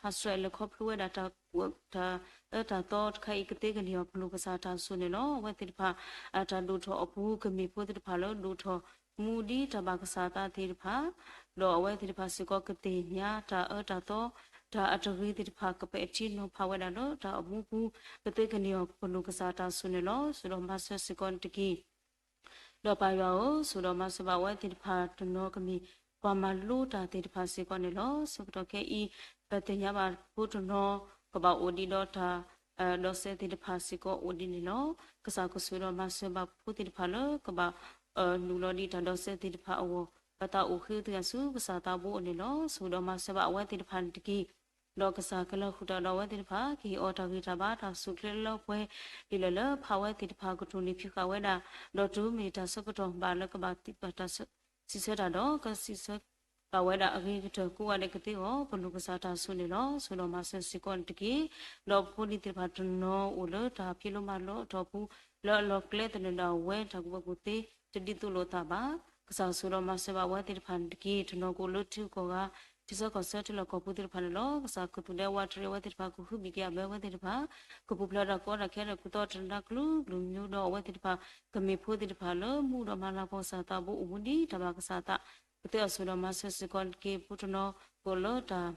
ဟးဆှဲးလဲၤခီဖျိဝဲဒၣ် တၢ်အၢတၢ်သီတခါအံၤ ကသ့ကန့ၢ်အီၤ ကလူးကစၢ်တၢ်ဆိၣ်န့ၣ်လီၤ. အဝဲသ့ၣ်တဖၣ် အတၢ်ဒိၣ်ထီၣ်အပူၤ ကမ့ၢ်ဖိသ့ၣ်တဖၣ်လၢဒိၣ်ထီၣ်မူဒ်တၢ်ဘၣ်ကစၢ်အသးသ့ၣ်တဖၣ်, ဒီးအဝဲသ့ၣ်တဖၣ်စ့ၢ်ကီးကသ့ၣ်ညါတၢ်အၢတၢ်သီ တၢ်အတဂ့ၤသ့ၣ်တဖၣ် ကပဲာ်ထံနီၤဖးဝဲဒၣ်လၢတၢ်အမူပူၤ ကသ့ကန့ၢ်အီၤ ကလူးကစၢ်တၢ်ဆိၣ်န့ၣ်လီၤ. ဆိၣ်ဒီးမၤစၢၤစ့ၢ်ကီးန့ၣ်တက့ၢ်. ဒီးပၢ်ယွၤဧၢ, ဆိၣ်ဒီးမၤစၢၤဘၣ်အဝဲသ့ၣ်တဖၣ်တနီၤကမ့ၢ် ပှၤမၤလိတၢ်သ့ၣ်တဖၣ်စ့ၢ်ကီးန့ၣ်လီၤ. ဆၢကတီၢ်ခဲအံၤ ပသ့ၣ်ညါဘၣ်ဖိတနီၤ ကဘၣ်အိၣ်ဒံးဒီးတၢ် ဒီးစဲသ့ၣ်တဖၣ်စ့ၢ်ကီးအိၣ်ဒံးန့ၣ်လီၤ. ကစၢ်ကဆိၣ်ဂ့ၤဒီးမၤစၢၤဘၣ်ပဖိသ့ၣ်တဖၣ်လၢကဘၣ် နုာ်လီၤဒံးတၢ်ဒီးစဲသ့ၣ်တဖၣ်အဂီၢ် ပသးအိၣ်ဃ့ဝံသးစူၤ ကစၢ်သးဘိအအိၣ်န့ၣ်လီၤ. ဆိၣ်ဂ့ၤဒီးမၤစၢၤဘၣ်အဝဲသ့ၣ်တဖၣ်န့ၣ်တက့ၢ်. ဒီးကစၢ်ကလဲၤဃုာ်တၢ်ဒီးအဝဲသ့ၣ်တဖၣ် ကဟ့ၣ်အီၤတၢ်ဂံၢ်တၢ်ဘါ တၢ်ဆူၣ်ချ့လၢပှဲၤ ဒ်လဲၣ်လၢဖးဝဲသ့ၣ်တဖၣ်ကတိၤန့ၢ်ဖံးဃာ်ဝဲဒၣ်, ဒီးတုၤမ့ၢ်တၢ်ဆၢကတီၢ်ဘၣ်လၢကဘၣ်သံကွၢ်တၢ်စံးဆၢတၢ်ဒီး ကစံးဆၢဘၣ်ဝဲဒၣ်အဂ့ၤကတၢၢ်ကိးဂၤဒဲးကသ့အဂီၢ် ပလိၣ်ကစၢ်တၢ်ဆိၣ်န့ၣ်လီၤ. ဆိၣ်ဂ့ၤဒီးမၤစၢၤစ့ၢ်ကီးန့ၣ်တက့ၢ်. ဒီးပဖိဒံသ့ၣ်တဖၣ်တနီၤအိၣ်လၢတၢ်ဖံးလိမၤလိအတီၢ်ပူၤ လၢအလီၢ်ကျဲသနၢၣ်ဒၣ်ဝဲတၢ်ကူၣ်ဘၣ်ကူၣ်သ့ တဒ်သိးလိာ်သးဘၣ်. ကစၢ်ဆိၣ်ဂ့ၤဒီးမၤစၢၤဘၣ်အဝဲသ့ၣ်တဖၣ်န့ၣ်တက့ၢ်. တနီၤကအိၣ်လၢထံဂုၤကီၢ်ဂၤ ထံဆၢကီၢ်ဆၢထံလီၢ်ကီၢ်ပူၤသ့ၣ်တဖၣ်န့ၣ်လီၤ. ကစၢ်ကသူၣ်ဒဲဝးတရံးအဝဲသ့ၣ်တဖၣ် ကဟုဘံၣ်ကယာ်ဘၢအဝဲသ့ၣ်တဖၣ် ကပူၤဖျဲးဒီးကီတၢ်ခဲဒီးကူၣ်သီတနၢ်ကျူဘျုးမံဒီးအဝဲသ့ၣ်တဖၣ် ကမ့ၢ်ဖိသ့ၣ်တဖၣ်လၢမူဒီးမၤလၤကပီၤကစၢ်သးဘိအိၣ်မူဒံးတၢ်ဘၣ်ကစၢ်သး ကသ့အီၤဆိၣ်ဂ့ၤဒီးမၤစၢၤစ့ၢ်ကီးတက့ၢ်. ပူၤတနီၤကအိၣ်လၢတၢ်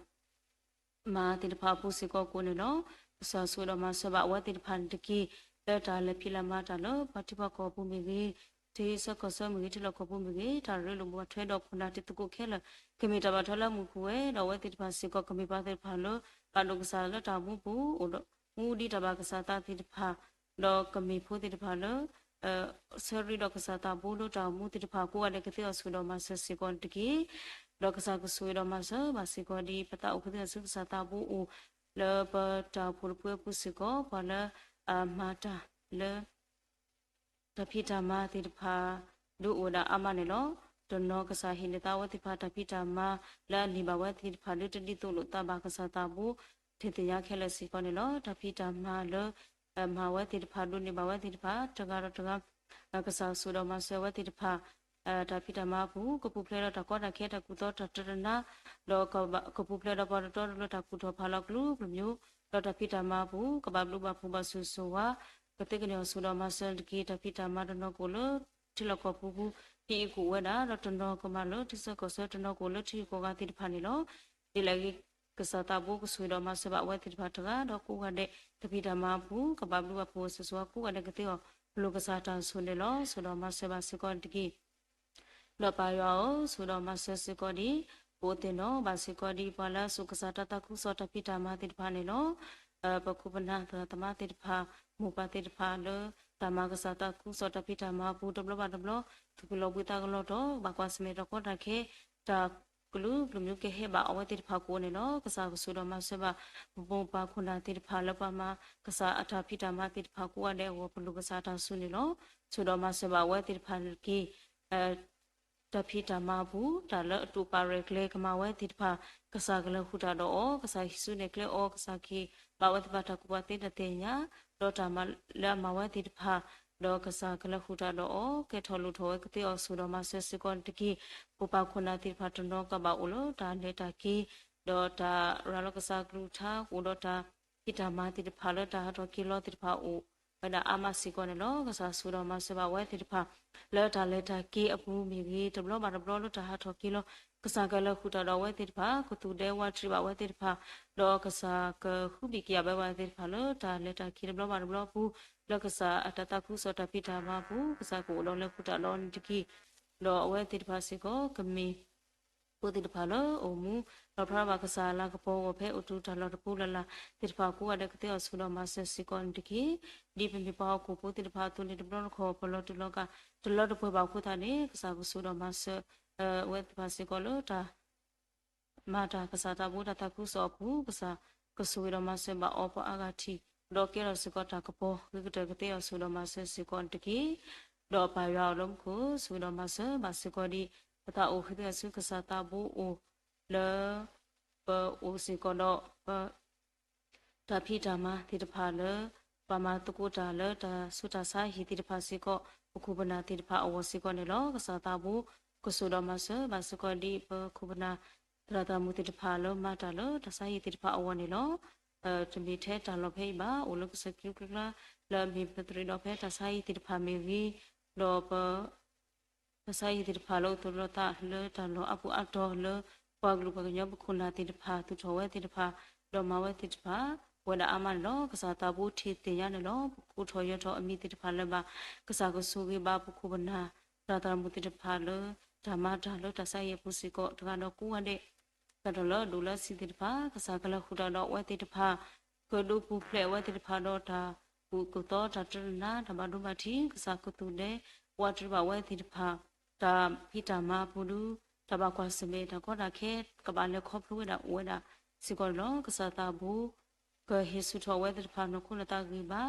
မၤသ့ၣ်တဖၣ်အပူၤစ့ၢ်ကီးကိးန့ၣ်လီၤ. ကစၢ်ဆိၣ်ဂ့ၤဒီးမၤစၢၤဘၣ်အဝဲသ့ၣ်တဖၣ်န့ၣ်တက့ၢ်. လၢတၢ်လဲၤဖံးလၢမၤတၢ်လၢ ပှၤထံပှၤကီၢ်ပူၤမ့ၢ်ဂ့ၤ, ထံဆၢကီၢ်ဆၢမ့ၢ်ဂ့ၤ, ထံလီၢ်ကီၢ်ပူၤမ့ၢ်ဂ့ၤ, တၢ်ရ့လိာ်ဘၣ်ထွဲဒီးခိၣ်နၢ်တံၤသကိးခဲလၢာ် ကမ့ၢ်တၢ်ဘၣ်ထွဲလၢအမုာ်ဃုာ်ဝဲ, ဒီးအဝဲသ့ၣ်တဖၣ်စ့ၢ်ကီး ကမ့ၢ်ပှၤသ့ၣ်တဖၣ်လၢ ဘၣ်ဒိၣ်ကစၢ်လၢတၢ်မူပူၤ အိၣ်ဒီးမူဒံးတၢ်ဘၣ်ကစၢ်သးသ့ၣ်တဖၣ် ဒီးကမ့ၢ်ဖိသ့ၣ်တဖၣ်လၢ ဆၢရ့ဒီးကစၢ်သးဘိလၢတၢ်အိၣ်မူသ့ၣ်တဖၣ် ကိးဂၤဒဲးကသ့အီၤဆိၣ်ဂ့ၤဒီးမၤစၢၤစ့ၢ်ကီးန့ၣ်တက့ၢ်. ဒီးကစၢ်ကဆိၣ်ဂ့ၤဒီးမၤစၢၤဘၣ်စ့ၢ်ကီးဒ် ပသးအိၣ်ဃုာ်သုဆူကစၢ်သးဘိအိၣ် လၢပတၢ်အိၣ်ဖှိၣ်တဖုအပူၤစ့ၢ်ကီး ပှၤလၢအမၤတၢ်လၢ တၢ်ဖံးတၢ်မၤသ့ၣ်တဖၣ် ဒုးအိၣ်ဝဲဒၣ်အါမးန့ၣ်လီၤ. တနီၤကစၢ်ဟ့ၣ်န့ၢ်သးဝဲသ့ၣ်တဖၣ် တၢ်ဖံးတၢ်မၤလၢအန့ၢ်ဘၣ်ဝဲသ့ၣ်တဖၣ် ဒုးတဒ်သိးလိာ်သးဘၣ်ကစၢ်သးဘိ ထံၣ်သ့ၣ်ညါခဲလၢာ်စ့ၢ်ကီးန့ၣ်လီၤ. တၢ်ဖံးတၢ်မၤလၢ မၤဝဲသ့ၣ်တဖၣ် ဒိးန့ၢ်ဘၣ်ဝဲသ့ၣ်တဖၣ် တဂၤဒီးတဂၤ ကစၢ်ဆိၣ်ဂ့ၤဒီးမၤစၢၤဝဲသ့ၣ်တဖၣ် တၢ်ဖံးတၢ်မၤအပူၤ ကပူၤဖျဲးဒီးတၢ်ကီတၢ်ခဲ တၢ်ကူၣ်သီတၢ်တရၢတနါ ဒီးကပူၤဖျဲးဒီးပှၤတတီတလိၤတၢ်ကူၣ်ထီၣ်ဖးလီၤကလုာ်ကမျၢၢ် ဒီးတၢ်ဖံးတၢ်မၤအပူၤ ကဘၣ်ဘျုးဘၣ်ဖှိၣ်ဘၣ်ဆိၣ်ဂ့ၤဆိၣ်ဝါ ကသ့ကန့ၢ်အီၤဆိၣ်ဂ့ၤဒီးမၤစၢၤတက့ၢ်. တၢ်ဖံးတၢ်မၤတနီၤကအိၣ်လၢ ထံလီၢ်ကီၢ်ပူၤပူၤ ဟံၣ်အံၤကအိၣ်ဝဲဒၣ် ဒီးတနီၤကမၤလၢထံဆၢကီၢ်ဆၢ တနီၤကအိၣ်လၢထံဂုၤကီၢ်ဂၤသ့ၣ်တဖၣ်န့ၣ်လီၤ. ဒ်လဲၣ်ဂ့ၤ ကစၢ်သးဘိကဆိၣ်ဂ့ၤဒီးမၤစၢၤဘၣ်အဝဲသ့ၣ်တဖၣ်တဂၤဒီးကိးဂၤဒဲး တၢ်ဖံးတၢ်မၤအပူၤ ကဘၣ်ဘျုးဘၣ်ဖှိၣ်ဘၣ်ဆိၣ်ဂ့ၤဆိၣ်ဝါ ကိးဂၤဒဲးကသ့အီၤ ပလိၣ်ကစၢ်တၢ်ဆိၣ်န့ၣ်လီၤ. ဆိၣ်ဂ့ၤဒီးမၤစၢၤဘၣ်စ့ၢ်ကီးတက့ၢ်. ဒီးပၢ်ယွၤဧၢ, ဆိၣ်ဂ့ၤဒီးမၤစၢၤစ့ၢ်ကီးဒ် ပအိၣ်သ့ၣ်နီၣ်ဘၣ်စ့ၢ်ကီးဒ် ပှၤလၢအစိာ်ကစၢ်တၢ်သးခုကစီၣ်တၢ်ဖံးတၢ်မၤသ့ၣ်တဖၣ်န့ၣ်လီၤ. ပခိၣ်ပနၢ်သရၣ်သမါသ့ၣ်တဖၣ် မိၢ်ပၢ်သ့ၣ်တဖၣ်လၢ တၢ်မၤကစၢ်သးခုကစီၣ်တၢ်ဖံးတၢ်မၤအပူၤ တဘျီဘၣ်တဘျီ သူၣ်ကလီၤဘှံးသးကလီၤတီၤ ဘၣ်ကွၢ်ဆၢၣ်မဲာ်တၢ်ကီတၢ်ခဲ တၢ်ကလုာ်ကမျၢၢ်ကဟဲဘၣ်အဝဲသ့ၣ်တဖၣ်ကအိၣ်န့ၣ်လီၤ. ကစၢ်ကဆိၣ်ဂ့ၤဒီးမၤစၢၤဘၣ် ပမိၢ်ပၢ်ခိၣ်နၢ်သ့ၣ်တဖၣ်လၢပှၤမၤကစၢ်အတၢ်ဖံးတၢ်မၤသ့ၣ်တဖၣ်ကိးဂၤဒဲးအဂီၢ် ပလိၣ်ကစၢ်တၢ်ဆိၣ်န့ၣ်လီၤ. ဆိၣ်ဂ့ၤဒီးမၤစၢၤဘၣ်အဝဲသ့ၣ်တဖၣ်န့ၣ်တက့ၢ်. တၢ်ဖံးတၢ်မၤအပူၤ တၢ်လၢအတူၢ်ပာ်ရဲၣ်ကျဲၤကမၤဝဲသ့ၣ်တဖၣ် ကစၢ်ကလဲၤဃုာ်တၢ်ဒီးအီၤ ကစၢ်ဟံးစုနဲၣ်ကျဲအီၤ ကစၢ်ကဟ့ၣ်ဘၣ်ဝဲသ့ၣ်တဖၣ်တၢ်ကူၣ်ဘၣ်သ့တၢ်သ့ၣ်ညါ ဒီးတၢ်မၤလၢအမၤဝဲသ့ၣ်တဖၣ် ဒီးကစၢ်ကလဲၤဃုာ်တၢ်ဒီးအီၤ ကဲထီၣ်လိၣ်ထီၣ်ဝဲကသ့အီၤဆိၣ်ဂ့ၤဒီးမၤစၢၤစ့ၢ်ကီးန့ၣ်တက့ၢ်. ပမိၢ်ပၢ်ခိၣ်နၢ်သ့ၣ်တဖၣ်တနီၤကဘၣ်အိၣ်လၢတၢ်လဲၤတၢ်က့ၤ ဒီးတၢ်ရၤလီၤကစၢ်ကလုၢ်ကထါ အိၣ်ဒီးတၢ်ဖံးတၢ်မၤသ့ၣ်တဖၣ်လၢတၢ်ဟးထီၣ်က့ၤလီၤသ့ၣ်တဖၣ်အိၣ်ဝဲဒၣ်အါမးစ့ၢ်ကီးန့ၣ်လီၤ. ကစၢ်ဆိၣ်ဂ့ၤဒီးမၤစၢၤဘၣ်ဝဲသ့ၣ်တဖၣ် လၢတၢ်လဲၤတၢ်က့ၤအပူၤမ့ၢ်ဂ့ၤ တဘျီဘၣ်တဘျီလၢတၢ်ဟးထီၣ်က့ၤလီၤ ကစၢ်ကလဲၤဃုာ်တၢ်ဒီးအဝဲသ့ၣ်တဖၣ် ကသူၣ်ဒဲဝးတရံးဘၣ်ဝဲသ့ၣ်တဖၣ် ဒီးကစၢ်ကဟုဘံၣ်ကယာ်ဘၢဝဲသ့ၣ်တဖၣ်လၢတၢ်လဲၤတၢ်က့ၤတဘျီဘၣ်တဘျီအပူၤ လၢကစၢ်အတၢ်သးခုကစီၣ်တၢ်ဖံးတၢ်မၤအပူၤ ကစၢ်ကအိၣ်ဒီးလဲၤဃုာ်တၢ်ဒီးန့ၣ်တက့ၢ်. ဒီးအဝဲသ့ၣ်တဖၣ်စ့ၢ်ကီး ကမ့ၢ်ဖိသ့ၣ်တဖၣ်လၢအိၣ်မူ လီၤဖျါဘၣ်ကစၢ်အလၤကပီၤအဂီၢ် ဖဲအိၣ်တုၤတၢ်လီၢ်တပူၤလၢ်လၢ်သ့ၣ်တဖၣ်ကိးဂၤဒဲး ကသ့အီၤဆိၣ်ဂ့ၤဒီးမၤစၢၤစ့ၢ်ကီးန့ၣ်တက့ၢ်. ဒ်ပမ့ၢ်ပှၤဟီၣ်ခိၣ်ဖိသ့ၣ်တဖၣ်အသိးန့ၣ် တဘျီတခီၣ် ပလီၤတူာ်လီၤကာ် တလၢတပှဲၤဘၣ်အဃိသတးန့ၣ် ကစၢ်ကဆိၣ်ဂ့ၤဒီးမၤစၢၤ အဝဲသ့ၣ်တဖၣ်စ့ၢ်ကီးလၢတၢ် မၤတၢ်ကစၢ်သးဘိတၢ်သးခုကစီၣ်အပူၤ ကစၢ်ကဆိၣ်ဂ့ၤဒီးမၤစၢၤဘၣ်အီၤပှၤအါဂၤထံး ဒီးကဲထီၣ်စ့ၢ်ကီးတၢ်ကပီၤ ဂ့ၤကတၢၢ်ကသ့အီၤဆိၣ်ဂ့ၤဒီးမၤစၢၤစ့ၢ်ကီးန့ၣ်တက့ၢ်. ဒီးပၢ်ယွၤအိၣ်လၢမူခိၣ် ဆိၣ်ဂ့ၤဒီးမၤစၢၤဘၣ်စ့ၢ်ကီးဒ် ပသးအိၣ်ဃုာ်သုဆူကစၢ်သးဘိအိၣ် လၢ ပအိၣ်စ့ၢ်ကီးဒီး ပ တၢ်ဖံးတၢ်မၤသ့ၣ်တဖၣ်လၢ ပှၤမၤသကိးတၢ်လၢတၢ်ဆူးတၢ်ဆါဟံၣ်သ့ၣ်တဖၣ်စ့ၢ်ကီး ပခိၣ်ပနၢ်သ့ၣ်တဖၣ်အဂီၢ်စ့ၢ်ကီးန့ၣ်လီၤ. ကစၢ်သးဘိ ကဆိၣ်ဂ့ၤဒီးမၤစၢၤဘၣ်စ့ၢ်ကီးဒ်ပခိၣ်ပနၢ် သရၣ်သရၣ်မုၣ်သ့ၣ်တဖၣ်လၢမၤတၢ်လၢတၢ်ဆါဟံၣ်သ့ၣ်တဖၣ်အဂီၢ်န့ၣ်လီၤ. တမ့ၢ်ထဲတၢ်လီၢ်ဖဲအံၤဘၣ် အိၣ်လၢကစၢၢ်ခရံာ်ကျါ လၢအမ့ၢ်ပသရ့ဒီးဖဲတၢ်ဆါဟံၣ်သ့ၣ်တဖၣ်မ့ၢ်ဂ့ၤ ဒီးပ တၢ်ဆါဟံၣ်သ့ၣ်တဖၣ်လၢအသိးလိာ်သးလၢတၢ်လီၢ်အါပူၤအါတီၤလၢ ပှၤကလုာ်ပှၤကညီပခိၣ်နၢ်သ့ၣ်တဖၣ် သူၣ်ထီၣ်ဝဲသ့ၣ်တဖၣ် ဒီးမၤဝဲသ့ၣ်တဖၣ် အိၣ်ဝဲဒၣ်အါမးန့ၣ်လီၤ. ကစၢ်သးဘိထံၣ်သ့ၣ်ညါန့ၣ်လီၤ.ပကိးထီၣ်ယီၤထီၣ်အမံၤသ့ၣ်တဖၣ်လၢၤဘၣ် ကစၢ်ကဆိၣ်ဂ့ၤဘၣ်ပခိၣ်ပနၢ် သရၣ်သရၣ်မုၣ်သ့ၣ်တဖၣ်လၢ တၢ်မၤတၢ်လၢတၢ်ဆါဟံၣ်အပူၤစ့ၢ်ကီး တဂၤဒီးကိးဂၤဒဲး တၢ်လီၢ်လၢအဒိၣ်လၢအဆံးသ့ၣ်တဖၣ် ကစၢ်ကလဲၤဃုာ်တၢ်ဒီးအဝဲသ့ၣ်တဖၣ် ကဒိၣ်ပူၤဖျဲးအဝဲသ့ၣ်တဖၣ်ဒီးတၢ်ကူၣ်သီတၢ်တြၢတနါ တၢ်ဘၣ်ဒိဘၣ်ထံး ကစၢ်ကသူၣ်ဒဲ ဝးတရံးဘၣ်အဝဲသ့ၣ်တဖၣ် တၢ်ဖံးတၢ်မၤအပူၤဒု တၢ်ဘၣ်ကွၢ်ဆၢၣ်မဲာ်တၢ်ကီတၢ်ခဲ ကဘၣ်လဲၤခီဖျိဝဲဒၣ်အိၣ်ဝဲဒၣ်စ့ၢ်ကီးန့ၣ်လီၤ. ကစၢ်သးဘိ ကဟ့ၣ်ဆူၣ်ထီၣ်အဝဲသ့ၣ်တဖၣ်နီၢ်ခိနီၢ်သးဂံၢ်ဘါ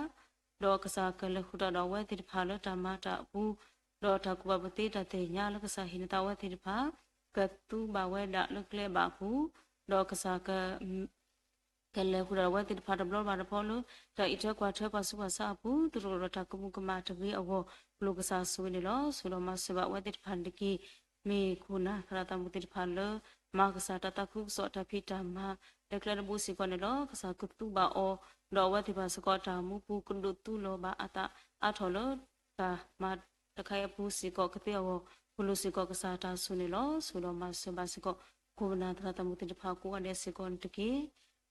ဒီးကစၢ်ကလဲၤဃုာ်တၢ်ဒီးအဝဲသ့ၣ်တဖၣ်လၢတၢ်မၤတၢ်အပူၤ, ဒီးတၢ်ကူၣ်ဘၣ်ကူၣ်သ့တၢ်သ့ၣ်ညါလၢကစၢ်ဟ့ၣ်နသးအဝဲသ့ၣ်တဖၣ် ကသူဘၣ်ဝဲဒၣ်လၢကျဲဘၣ်အပူၤ, ဒီးကစၢ်က ကလဲၤဃုာ်ဒီးအဝဲသ့ၣ်တဖၣ်တဘျီဘၣ်တဘျီလၢ တၢ်အံးထွဲကွၢ်ထွဲပှၤဆူးပှၤဆါအပူၤ သတြီဒီးတၢ်ကမူၤကမၣ်တဂ့ၤအဂီၢ် ပလိၣ်ကစၢ်ဆိၣ်ဂ့ၤန့ၣ်လီၤ. ဆိၣ်ဒီးမၤစၢၤဘၣ်အဝဲသ့ၣ်တဖၣ်န့ၣ်တက့ၢ်. မ့ၢ်ခိၣ်နၢ်သရၣ်သးမုၣ်သ့ၣ်တဖၣ်လၢ မၤကစၢ်တၢ်သးခုကစီၣ်တၢ်ဖံးတၢ်မၤ လၢကျဲတဘိစ့ၢ်ကီးန့ၣ်လီၤ. ကစၢ်ကသူဘၣ်အီၤ ဒီးအဝဲသ့ၣ်တဖၣ်စ့ၢ်ကီးတၢ်မူပူၤ ကဒိးသူလီၤဘၣ်အသးအါထီၣ်လၢ တၢ်မၤတခါအံၤအပူၤစ့ၢ်ကီးကသ့အဂီၢ် ပလိၣ်စ့ၢ်ကီးကစၢ်တၢ်ဆိၣ်ဂ့ၤန့ၣ်လီၤ. ဆိၣ်ဒီးမၤစၢၤဘၣ်စ့ၢ်ကီး ခိၣ်နၢ်သရၣ်သးမုၣ်သ့ၣ်တဖၣ်ကိးဂၤဒဲးစ့ၢ်ကီးန့ၣ်တက့ၢ်.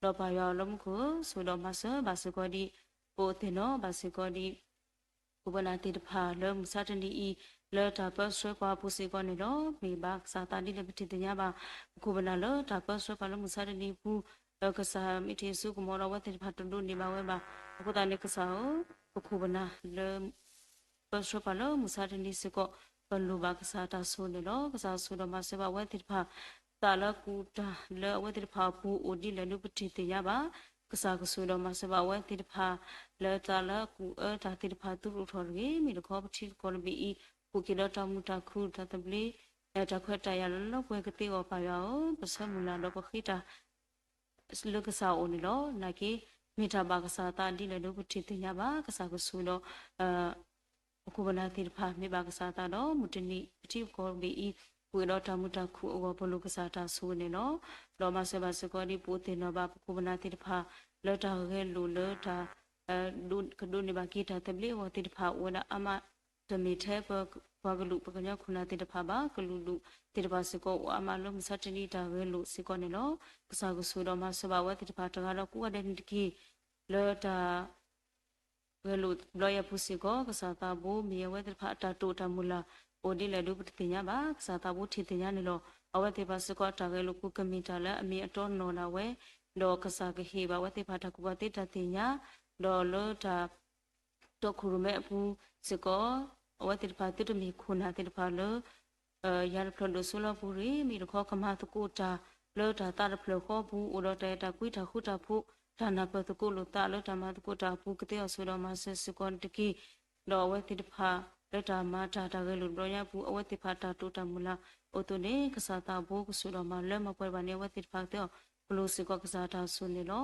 ဒီးပၢ်ယွၤလၢမူခိၣ် ဆိၣ်ဒီးမၤစၢၤဘၣ်စ့ၢ်ကီးဒ် ပအိၣ်သ့ၣ်နီၣ်ဘၣ်စ့ၢ်ကီးဒ် ခိၣ်ပနၢ်သ့ၣ်တဖၣ်လၢမုၢ်ဆါတနံၤအံၤ လၢတၢ်ပၢဆှၢပှၤအပူၤစ့ၢ်ကီးန့ၣ်လီၤ. မ့ၢ်ဘၣ်ကစၢ်သးဒ်လဲၣ်ပထံၣ်သ့ၣ်ညါဘၣ် ပခိၣ်ပနၢ်လၢတၢ်ပၢဆှၢပှၤလၢမုၢ်ဆါတနံၤအပူၤ လၢကစၢ်မ့ၢ်တဟ့ၣ်ဆူၣ်ကမီၤဒီးအဝဲသ့ၣ်တဖၣ်တဒိးန့ၢ်ဘၣ်ဝဲဘၣ်. အဃိသတးန့ၣ်ကစၢ်ဧၢ, ပခိၣ်ပနၢ်လၢ ပၢဆှၢပှၤလၢမုၢ်ဆါတနံၤစ့ၢ်ကီး ပလိၣ်ဘၣ်ကစၢ်တၢ်ဆိၣ်ဂ့ၤန့ၣ်လီၤ. ကစၢ်ဆိၣ်ဒီးမၤစၢၤဘၣ်အဝဲသ့ၣ်တဖၣ် သးလၢကူၣ်တၢ်လၢအဝဲသ့ၣ်တဖၣ်အပူၤအိၣ်ဒ်လဲၣ်ဒုပထံၣ်သ့ၣ်ညါဘၣ်. ကစၢ်ကဆိၣ်ဒီးမၤစၢၤဘၣ်အဝဲသ့ၣ်တဖၣ် လၢသးလၢကူၣ်အၢတၢ်သ့ၣ်တဖၣ်သူၣ်အိၣ်ထီၣ်တဂ့ၤ. မ့ၢ်တခီပထံတကီၢ်တဘ့ၣ်အံၤ ပူၤက့ၤဒီးတၢ်မုာ်တၢ်ခုၣ်တၢ်သဘျ့ တၢ်ခွဲးတၢ်ယာ်လၢလၢပှဲၤကသ့အဂီၢ် ပၢ်ယွၤဧၢ, ပဆၢမုၢ်လၢ်ဒီးပဃ့တၢ် လၢကစၢ်အအိၣ်န့ၣ်လီၤ. နာ်က့ မ့ၢ်တၢ်ဘၣ်ကစၢ်အသးဒ်လဲၣ်ဒုပထံၣ်သ့ၣ်ညါဘၣ်. ကစၢ်ကဆိၣ်ဒီး ပခိၣ်ပနၢ်သ့ၣ်တဖၣ် မ့ၢ်ဘၣ်ကစၢ်အသးဒီး မုၢ်တနံၤပထံပကီၢ်တဘ့ၣ်အံၤ ပူၤက့ၤဒီးတၢ်မုာ်တၢ်ခုၣ်အဂီၢ် ပလိၣ်ကစၢ်တၢ်ဆိၣ်ဂ့ၤန့ၣ်လီၤ. ဒီးမၤစၢၤဘၣ်စ့ၢ်ကီးဒ်ပအိၣ်သ့ၣ်နီၣ်ဘၣ် ပခိၣ်ပနၢ်သ့ၣ်တဖၣ် လၢတၢ်ဂဲၤလိာ်လၢတၢ် ကဒိးန့ၢ်ဘၣ်က့ၤတၢ်သဘျ့အဂီၢ်သ့ၣ်တဖၣ် အိၣ်ဝဲဒၣ်အါမး တမ့ၢ်ထဲပပှၤကလုာ်ပှၤကညီခိၣ်နၢ်သ့ၣ်တဖၣ်ဘၣ်. ကလုာ်ဒူၣ်သ့ၣ်တဖၣ်စ့ၢ်ကီးအိၣ်အါမးလၢမုၢ်ဆါတနံၤတၢ်ဂဲၤလိာ်စ့ၢ်ကီးန့ၣ်လီၤ. ကစၢ်ကဆိၣ်ဒီးမၤစၢၤဘၣ်အဝဲသ့ၣ်တဖၣ်တဂၤဒီးကိးဂၤဒဲးန့ၣ်တက့ၢ်. လၢတၢ် ဂဲၤလိာ်တဘျီအံၤအပူၤစ့ၢ်ကီး ကစၢ်သးဘိမ့ၢ်အဝဲသ့ၣ်တဖၣ်အတၢ်တိာ်တၢ်မုၢ်လၢ် အိၣ်ဒ်လဲၣ်ဒုပတသ့ၣ်ညါဘၣ်. ကစၢ်သးဘိထံၣ်သ့ၣ်ညါန့ၣ်လီၤ. အဝဲသ့ၣ်တဖၣ်စ့ၢ်ကီးအတၢ်ဂဲၤလိာ်ပူၤကမ့ၢ်တၢ်လၢအမ့ၢ်အတီနီၢ်ဒၣ်ဝဲ, ဒီးကစၢ်ကဟ့ၣ်ဘၣ်အဝဲသ့ၣ်တဖၣ်တၢ်ကူၣ်ဘၣ်သ့တၢ်သ့ၣ်ညါ, ဒီးလၢတၢ် တီခိၣ်ရိၣ်မဲအပူၤစ့ၢ်ကီး အဝဲသ့ၣ်တဖၣ်သုတမ့ၢ်ခိၣ်နၢ်သ့ၣ်တဖၣ်လၢ ယၤတဖျၢၣ်ဒိၣ်စိလီၤပူၤရ့ၣ် မ့ၢ်တခီကမၤသကိးတၢ်လၢတၢ်သးတဖျၢၣ်ဃီအပူၤ အိၣ်ဒီးတၢ်အဲၣ်တၢ်ကွံတၢ်ဃူတၢ်ဖိး တၢ်နၢ်ပၢၢ်သကိးလိာ်သးလၢတၢ်မၤသကိးတၢ်အပူၤ ကသ့အီၤဆိၣ်ဒီးမၤစၢၤစ့ၢ်ကီးန့ၣ်တက့ၢ်. ဒီးအဝဲသ့ၣ်တဖၣ်လၢတၢ်မၤတၢ်တၢ်ဂဲၤလိာ်တဘျီညါအပူၤ အဝဲသ့ၣ်တဖၣ်တၢ်တိာ်တၢ်မုၢ်လၢ်အိၣ်အသိးန့ၣ် ကစၢ်သးဘိကဆိၣ်ဒီးမၤလၢမၤပှဲၤဘၣ်န့ၣ် အဝဲသ့ၣ်တဖၣ်ကသ့အီၤ ပလိၣ်စ့ၢ်ကီးကစၢ်တၢ်ဆိၣ်န့ၣ်လီၤ.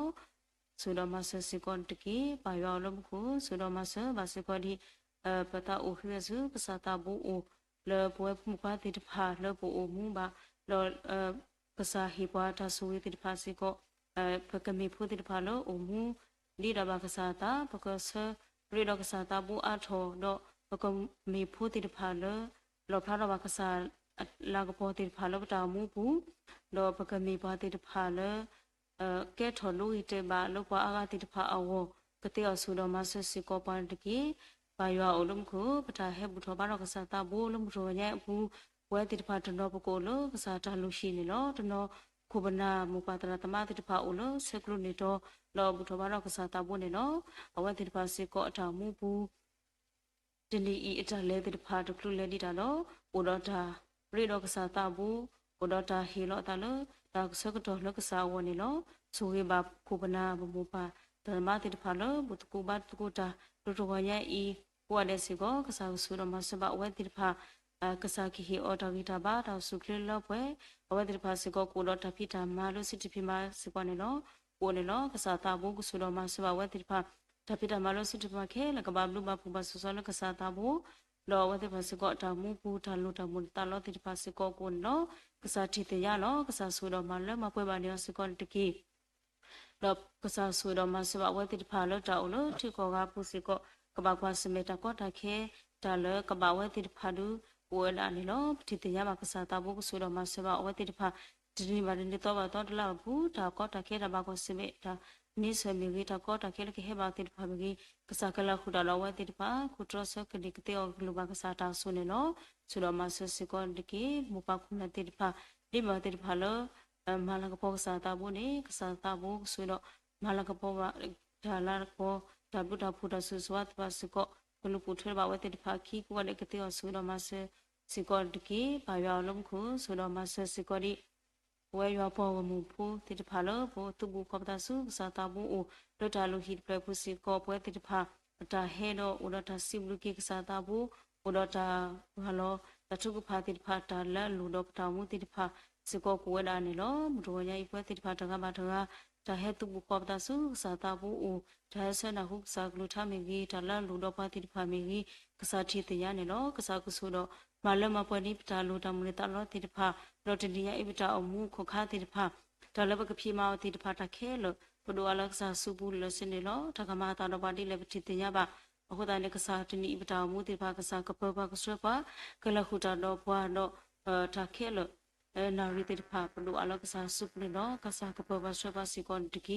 ဆိၣ်ဒီးမၤစၢၤစ့ၢ်ကီးန့ၣ်တက့ၢ်. ပၢ်ယွၤအိၣ်လၢမူခိၣ် ဆိၣ်ဒီးမၤစၢၤဘၣ်စ့ၢ်ကီးဒ် ပသးအိၣ်ဃုာ်ဝဲဆူ ကစၢ်သးဘိအိၣ် လၢပဝဲဖိမုၣ်ဖိခွါသ့ၣ်တဖၣ်လၢပအိၣ်မူဘၣ် ဒီး ကစၢ်ဟ့ၣ်ပှၤတၢ်ဆိၣ်ဂ့ၤသ့ၣ်တဖၣ်စ့ၢ်ကီး ပကမ့ၢ်ဖိသ့ၣ်တဖၣ်လၢအိၣ်မူ ဒ်တၢ်ဘၣ်ကစၢ်အသး ပကဆၢရ့ဒီးကစၢ်သးဘိအါထီၣ် ဒီးပကမ့ၢ်ဖိသ့ၣ်တဖၣ်လၢ လီၣ်ဖျါထီၣ်ဘၣ်ကစၢ်လၤကပီၤသ့ၣ်တဖၣ်လၢပတၢ်အိၣ်မူအပူၤ ဒီးပကမ့ၢ်ပှၤသ့ၣ်တဖၣ်လၢ ကဲထီၣ်လိဂ့ၤတဲာ်ဘၣ်လၢပှၤအါဂၤသ့ၣ်တဖၣ်အဂီၢ် ကသ့အီၤဆိၣ်ဒီးမၤစၢၤစ့ၢ်ကီးပှၤန့ၣ်တက့ၢ်. ပၢ်ယွၤအိၣ်လၢမူခိၣ် ပတၢ်ဟဲဘူၣ်ထီၣ်ဘါထီၣ်ကစၢ်သးဘိလၢမုၢ်တြီၤညါအပူၤ ပဝဲသ့ၣ်တဖၣ်တနီၤပကအိၣ်လၢကစၢ်တၢ်လုၢ်ဟံၣ်န့ၣ်လီၤ. တနီၤခိၣ်ပနၢ်မိၢ်ပၢ်သရၣ်သမါသ့ၣ်တဖၣ်အိၣ်လၢဆဲးကျိးန့ၢ်တီၤ ဒီးဘူၣ်ထီၣ်ဘါထီၣ်ကစၢ်သးဘိန့ၣ်လီၤ. အဝဲသ့ၣ်တဖၣ်စ့ၢ်ကီးအတၢ်အိၣ်မူပူၤ တနံၤအံၤအတၢ်လဲၤသ့ၣ်တဖၣ်တချုးလဲၤဒံးတၢ်ဒီး အိၣ်ဒီးတၢ်ရ့ဒီးကစၢ်သးဘိ, အိၣ်ဒီးတၢ်ဟ့ၣ်လီၤအသးလၢ တၢ်ကဆၢကတီၢ်လၢကစၢ်အဂီၢ်န့ၣ်လီၤ. ဆိၣ်ဂ့ၤဘၣ်ခိၣ်ပနၢ်မိၢ်ပၢ်သရၣ်သမါသ့ၣ်တဖၣ်လၢ ဘူၣ်သကိးဘါသကိးတၢ် လၢတဂီၤညါအံၤ ကိးဂၤဒဲးစ့ၢ်ကီး ကစၢ်ကဆိၣ်ဒီးမၤစၢၤဘၣ်အဝဲသ့ၣ်တဖၣ် ကစၢ်ကဟ့ၣ်အီၤတၢ်ဂံၢ်တၢ်ဘါ တၢ်အိၣ်ဆူၣ်အိၣ်ချ့လၢပှဲၤ, အဝဲသ့ၣ်တဖၣ်စ့ၢ်ကီး ကအိၣ်ဒီးတၢ်ဖံးတၢ်မၤလၢစုတဖံးမၤစ့ၢ်ကီးန့ၣ်လီၤ. ကအိၣ်န့ၣ်လီၤ. ကစၢ်သးဘိကဆိၣ်ဒီးမၤစၢၤဘၣ်အဝဲသ့ၣ်တဖၣ် တၢ်ဖံးတၢ်မၤလၢစုတဖံးမၤခဲလၢာ် ကဘၣ်ဘျုးဘၣ်ဖှိၣ်ဘၣ်စီၤစီၤလၢကစၢ်သးဘိ, ဒီးအဝဲသ့ၣ်တဖၣ်စ့ၢ်ကီး တၢ်မူပူၤ တၢ်လိၣ်တၢ်မိၣ်တၢ်သးလီသ့ၣ်တဖၣ်စ့ၢ်ကီးကအိၣ်န့ၣ်လီၤ. ကစၢ်ထံၣ်သ့ၣ်ညါလီၤ. ကစၢ်ဆိၣ်ဒီးမၤလၢမၤပှဲၤဘၣ်န့ၢ်အီၤစ့ၢ်ကီးန့ၣ်တက့ၢ်. ဒီးကစၢ်ဆိၣ်ဒီးမၤစၢၤဘၣ်အဝဲသ့ၣ်တဖၣ်လၢတၢ်အိၣ်လၢထံကီၢ်ဂၤအပူၤစ့ၢ်ကီး ကဘၣ်ကွၢ်ဆၢၣ်မဲာ်တၢ်ကီတၢ်ခဲ တၢ်လၢကဘၣ်အဝဲသ့ၣ်တဖၣ်ဒုး အိၣ်ဝဲဒၣ်န့ၣ်လီၤ. ပထံၣ်သ့ၣ်ညါဘၣ်ကစၢ်သးဘိကဆိၣ်ဒီးမၤစၢၤဘၣ်အဝဲသ့ၣ်တဖၣ် တနံၤဘၣ်တနံၤ သီဘၣ်သီ တလါဘၣ်ပူၤ တၢ်ကီတၢ်ခဲတၢ်ဘၣ်ကွၢ်ဆၢၣ်မဲာ် တၢ်န့ဆၢၣ်မ့ၢ်ဂ့ၤ တၢ်ကီတၢ်ခဲလၢကဟဲဘၣ်သ့ၣ်တဖၣ်မ့ၢ်ဂ့ၤ ကစၢ်ကလဲၤဃုာ်တၢ်ဒီးအဝဲသ့ၣ်တဖၣ် ခိၣ်တြီဆၢကန့ၢ်ကသ့အီၤကလိၣ်ဘၣ်ကစၢ်တၢ်ဆိၣ်န့ၣ်လီၤ. ဆိၣ်ဒီးမၤစၢၤစ့ၢ်ကီးတက့ၢ်. မိၢ်ပၢ်ခိၣ်နၢ်သ့ၣ်တဖၣ် ဒ်မ့ၢ်အဝဲသ့ၣ်တဖၣ်လၢ မၤလၤကပီၤကစၢ်သးဘိန့ၣ် ကစၢ်သးဘိကဆိၣ်ဒီး မၤလၤကပီၤဘၣ် တၢ်လၤကပီၤ တၢ်ဘျုးတၢ်ဖှိၣ်တၢ်ဆိၣ်ဂ့ၤဆိၣ်ဝါသ့ၣ်တဖၣ်စ့ၢ်ကီး ကလူၤပိာ်ထွဲဘၣ်ဝဲသ့ၣ်တဖၣ်အခံ ကိးဂၤဒဲးကသ့အီၤ ဆိၣ်ဂ့ၤဒီးမၤစၢၤစ့ၢ်ကီးတက့ၢ်. ပၢ်ယွၤအိၣ်လၢမူခိၣ် ဆိၣ်ဂ့ၤဒီးမၤစၢၤစ့ၢ်ကီးဒံး ပဝဲယွၤပှၤဂီၢ်မုၢ်ဖိသ့ၣ်တဖၣ်လၢ ပသူၣ်ဘီၣ်သးစူၤ ကစၢ်သးဘိအိၣ် လၢတၢ်လုၢ်ဟံၣ်တဖျၢၣ်အပူၤစ့ၢ်ကီး ပဝဲသ့ၣ်တဖၣ် အတၢ်ဟဲဒီးအိၣ်ဒီးတၢ်စံးဘျုးက့ၤကစၢ်သးဘိ အိၣ်ဒီးတၢ်ပှၤလီၤ တၢ်ထုကဖၣ်သ့ၣ်တဖၣ် တၢ်လၢအလိၣ်ဒီးပတၢ်အိၣ်မူသ့ၣ်တဖၣ်စ့ၢ်ကီး ကအိၣ်ဝဲဒၣ်န့ၣ်လီၤ. မုၢ်တဂီၤညါအံၤ ပဝဲသ့ၣ်တဖၣ်တဂၤဘၣ်တဂၤ တၢ်ဟဲသူၣ်ဘီၣ်သးစူၤ ကစၢ်သးဘိအိၣ် တၢ်ဟဲဆၢနၢ်ဟူကစၢ်ကလုၢ်ကထါမ့ၢ်ဂ့ၤ တၢ်လၢအလိၣ်ဒီးပှၤသ့ၣ်တဖၣ်မ့ၢ်ဂ့ၤ ကစၢ်ထံၣ်သ့ၣ်ညါန့ၣ်လီၤ. ကစၢ်ကဆိၣ်ဒီး မၤလၢမၤပှဲၤဒံးပတၢ်လိၣ်တၢ်မုၢ်လၢ်သးလီသ့ၣ်တဖၣ် ဒီးတနံၤညါအံၤပတၢ်အိၣ်မူအခိၣ်ခါသ့ၣ်တဖၣ် တၢ်လၢပကဖံးမၤအီၤသ့ၣ်တဖၣ်တၢ်ခဲလၢာ် ပဒိၣ်အါလၢကစၢ်စုပူၤလၢာ်ဆ့န့ၣ်လီၤ. တၢ်ကမၤအသးဒီးပှၤဒ်လဲၣ်ပထံၣ်သ့ၣ်ညါဘၣ်. အဃိသတးန့ၣ် ကစၢ်တနံၤအံၤပတၢ်အိၣ်မူသ့ၣ်တဖၣ် ကစၢ်ကပၢၤပှၤကဆှၢပှၤ ကလဲၤဃုာ်တၢ်ဒီးပှၤဒီး တၢ်ခဲလၢာ် နၣ်ရံၣ်သ့ၣ်တဖၣ် ပဒိၣ်အါလၢကစၢ်စုပူၤန့ၣ်လီၤ. ကစၢ်ကပၢၤပှၤဆှၢပှၤစ့ၢ်ကီးန့ၣ်တက့ၢ်.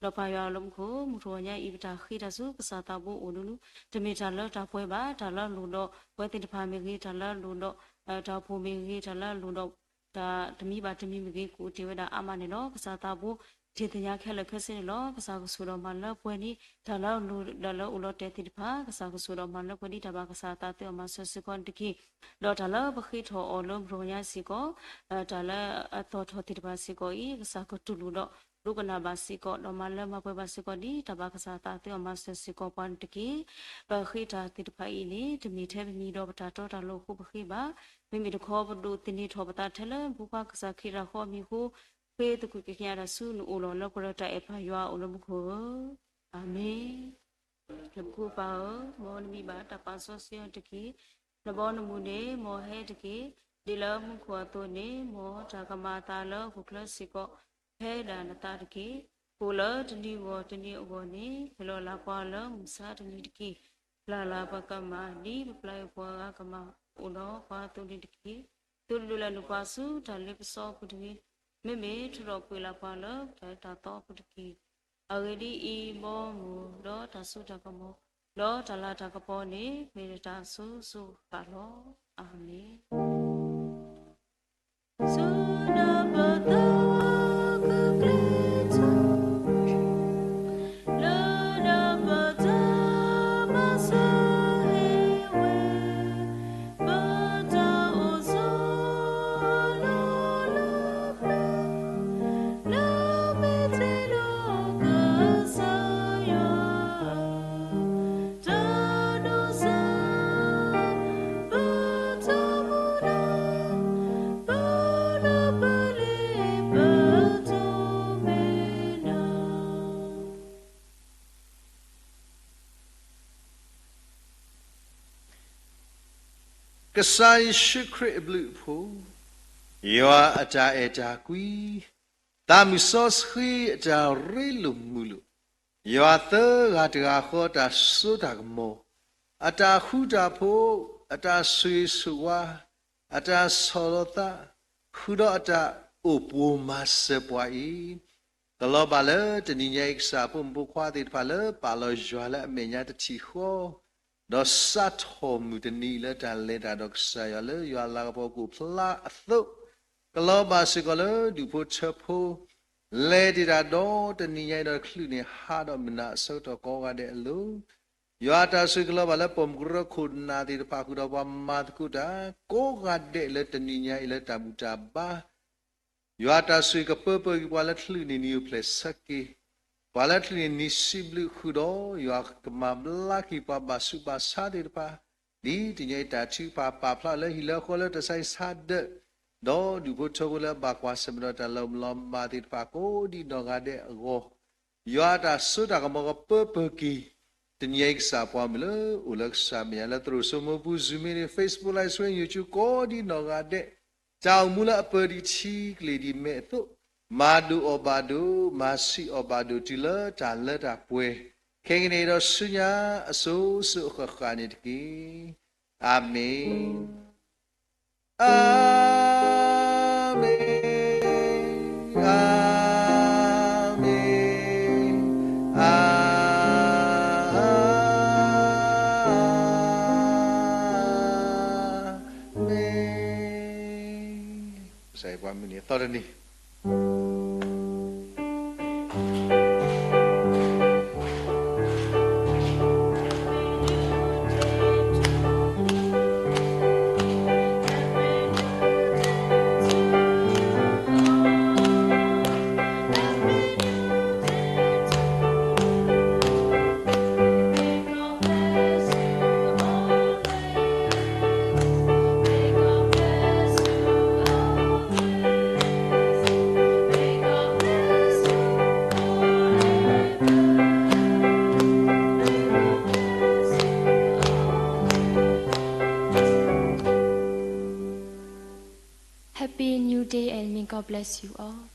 ဒီးပၢ်ယွၤလၢမူခိၣ် မုၢ်တဂီၤညါအံၤ ပတၢ်ဃ့တၢ်ဆူကစၢ်သးဘိအိၣ်ဒၣ်လံ တမ့ၢ်တၢ်လၢတၢ်ပှဲၤဘၣ် တၢ်လၢအလိၣ်ဒီးပဝဲသ့ၣ်တဖၣ်မ့ၢ်ဂ့ၤ တၢ်လၢအလိၣ်ဒီး တၢ်အိၣ်ဖှိၣ်မ့ၢ်ဂ့ၤ တၢ်လၢအလိၣ်ဒီး တၢ်တမံၤဘၣ်တမံၤမ့ၢ်ဂ့ၤ ကအိၣ်တ့ၢ်ဝဲဒၣ်အါမးန့ၣ်လီၤ. ကစၢ်သးဘိ ထံၣ်သ့ၣ်ညါခဲလၢာ်ခဲဆ့န့ၣ်လီၤ. ကစၢ်ကဆိၣ်ဒီးမၤလၢပှဲၤဒံး တၢ်လၢအလိၣ်ဒီးလၢအိၣ်လီၤတဲာ်သ့ၣ်တဖၣ် ကစၢ်ကဆိၣ်ဒီးမၤလၢပှဲၤဒံး တၢ်ဘၣ်ကစၢ်အသးသ့အီၤမၤစၢၤစ့ၢ်ကီးန့ၣ်တက့ၢ်. ဒီးတၢ်လၢပဃ့ထီၣ်အီၤလၢမုၢ်တဂီၤညါစ့ၢ်ကီး တၢ်လၢအသီၣ်ထီၣ်သ့ၣ်တဖၣ်စ့ၢ်ကီးအံၤ ကစၢ်ကတူၢ်လိာ်ဒီး ဒိကနၣ်ဘၣ်စ့ၢ်ကီး ဒီးမၤလၢမၤပှဲၤဘၣ်စ့ၢ်ကီးဒ် တၢ်ဘၣ်ကစၢ်အသးသ့အီၤမၤစၢၤစ့ၢ်ကီးပှၤန့ၣ်တက့ၢ်. ပဃ့တၢ်သ့ၣ်တဖၣ်အံၤန့ၣ် တမ့ၢ်ထဲပမံၤဒီးပတၢ်တီတၢ်လိၤအဃိပဃ့ဘၣ်. မ့မ့ၢ်တခီ ပဒိးသန့ၤထီၣ်ပသးထဲလၢနဖိခွါကစၢ်ခရံာ်တၢ်ဃီအမံၤအဃိ ဃ့သကွံၢ်ကညးတၢ်ဆူနအိၣ်လီၤ လၢပှဲၤဒီးတၢ်အဲၣ်ပၢ်ယွၤအိၣ်လၢမူခိၣ်ဧၢ, အၤမ့ၣ်. လၢပခိၣ်ပၢ်ဧၢ, မ်နမံၤဘၣ်တၢ်ပာ်စီဆှံအီၤတက့ၢ်. နဘီနမုၢ်န့ၣ် မ်ဟဲတက့ၢ်. ဒ်လၢမူခိၣ်အသိးန့ၣ် မ်တၢ်ကမၤအသးလၢဟီၣ်ခိၣ်ချၢစ့ၢ်ကီး ဖဲဒၣ်နသးတက့ၢ်. အိၣ်လၢတနံၤဂီၢ်တနံၤအဂီၢ်န့ၣ် ဟ့ၣ်လီၤလၢ်ပှၤလၢမုၢ်ဆါတနံၤတက့ၢ်. ပျၢ်လၢ်ပှၤကမၣ် ဒ်ပပျၢ်အီၤပှၤဂၤကမၣ် အိၣ်ဒီးပှၤအသိးန့ၣ်တက့ၢ်. သိၣ်လိလၢ်နုာ်ပှၤဆူတၢ်လ့ပစီအပူၤတဂ့ၤ. မ့မ့ၢ်ထုးထီၣ်ကွံာ်လၢ်ပှၤလၢတၢ်အၢတၢ်သီအပူၤတက့ၢ်. အဂ့ၢ်ဒ်အံၤ, ဘီမုၢ်ဒီးတၢ်စိတၢ်ကမီၤ ဒီးတၢ်လၤတၢ်ကပီၤန့ၣ် မ့ၢ်နတၢ်အစိၤစိၤဃၣ်ဃၣ်လီၤ. အၤမ့ၣ်. ကစၢ်ယ့ၣ်ၡူးခရံာ်အဘျုးအဖှိၣ်, ယွၤအတၢ်အဲၣ်တၢ်ကွံ, သးမုၢ်စီဆှံအတၢ်ရ့လိာ်မုာ်လိာ်, ယွၤသၢဂၤတဂၤဃီအတၢ်စိတၢ်ကမီၤ, အတၢ်ဃူတၢ်ဖိး, အတၢ်ဆိၣ်ဂ့ၤဆိၣ်ဝါ, အတၢ်ဆီၣ်လီၤသး, ဃုာ်ဒီးအတၢ်အိၣ်ပိာ်မၤစၢၤပှၤအံၤ, ကလီၤဘၣ်လၢတနံၤညါအံၤ ကစၢ်ဖိမုၣ်ဖိခွါသ့ၣ်တဖၣ်လၢပာ်လီၤယွၤလၢအမဲာ်ညါတထံၣ်ဃီ ဒီးစးထီၣ်မုၢ်တနံၤလၢတၢ်လဲၤတၢ်ဒီးကစၢ်ယွၤလၢယွၤအလၤကပီၤကအိၣ်ဖျါအသိး, ကလီၤဘၣ်စ့ၢ်ကီးလၢဒူၣ်ဖိထၢဖိ လဲၤတ့ၢ်တၢ်ဒီတနံၤညါအံၤဒီးတချုးန့ၣ် ဟးဒီးမုၢ်နၤအဆၢကတီၢ်ကိးဂၤဒဲးအလိၤ, ယွၤတၢ်ဆိၣ်ဂ့ၤကလီၤဘၣ်လၢပိာ်မုၣ်ကရၢခိၣ်နၢ်သ့ၣ်တဖၣ်ဃုာ်ဒီးပှၤမၤသကိးတၢ် ကိးဂၤဒဲးလၢတနံၤညါအံၤလၢတၢ်ဘူၣ်တၢ်ဘါ ယွၤတၢ်ဆိၣ်ဂ့ၤကပၢပၢၢ်က့ၤပှၤလၢချုးန့ၢ်နံၤအိၣ်ဖျဲၣ်ဆၢက့ၤ, ပှၤလၢချုးန့ၢ်နံၤစံးဘျုးဃုာ်ဒီး ယွၤကမၤဘျါက့ၤပှၤဘၣ်ဆူးဘၣ်ဆါသ့ၣ်တဖၣ်, ဒ်တနံၤညါအံၤတၢ်ထုကဖၣ်ပာ်ဖျါလၢဟံၣ်လၢဃီလၢတၢ်ဆါဟံၣ်ဆါဒၢး, ဒီးဒူၣ်ဖိထၢဖိလၢအဘၣ်ကွၢ်ဆၢၣ်မဲာ်ဒီးတၢ်လီၤမုၢ်လီၤမၢ်သ့ၣ်တဖၣ်ကိးဒံးနီၢ်ဂၤဒဲးအဂီၢ် ယွၤအတၢ်စိတၢ်ကမီၤကပၢပၢၢ်က့ၤ, တနံၤညါအံၤကစၢ်ပှၤမုၣ်လၢအိၣ်လၢကစၢ်မဲာ်ညါလၢသရိာ်စိမိၢ်ပူၤ Zoom မ့ၢ်ဂ့ၤ Facebook Live Stream YouTube ကိးဒံးနီၢ်ဂၤဒဲး, တၢ်အိၣ်မူလၢအပၢၤဒံးထံကလ့ၢ်ဒံးမဲာ်အသိး, မၤဒိၣ်အီၣ်ဘၣ်ဒိၣ်, မၤဆံးအီၣ်ဘၣ်ဒိၣ်တုၤလၢတၢ်လၢတၢ်ပှဲၤ, ခဲကနံၣ်အံၤဒီးဆူညါအစိၤစိၤအဃၣ်ဃၣ်န့ၣ်တက့ၢ်. အၤမ့ၣ်. အၤမ့ၣ်, အၤမ့ၣ်, အၤမ့ၣ်. ကစၢ်ယွၤပှၤမုၢ်နံၤအသီတနံၤ God bless you all.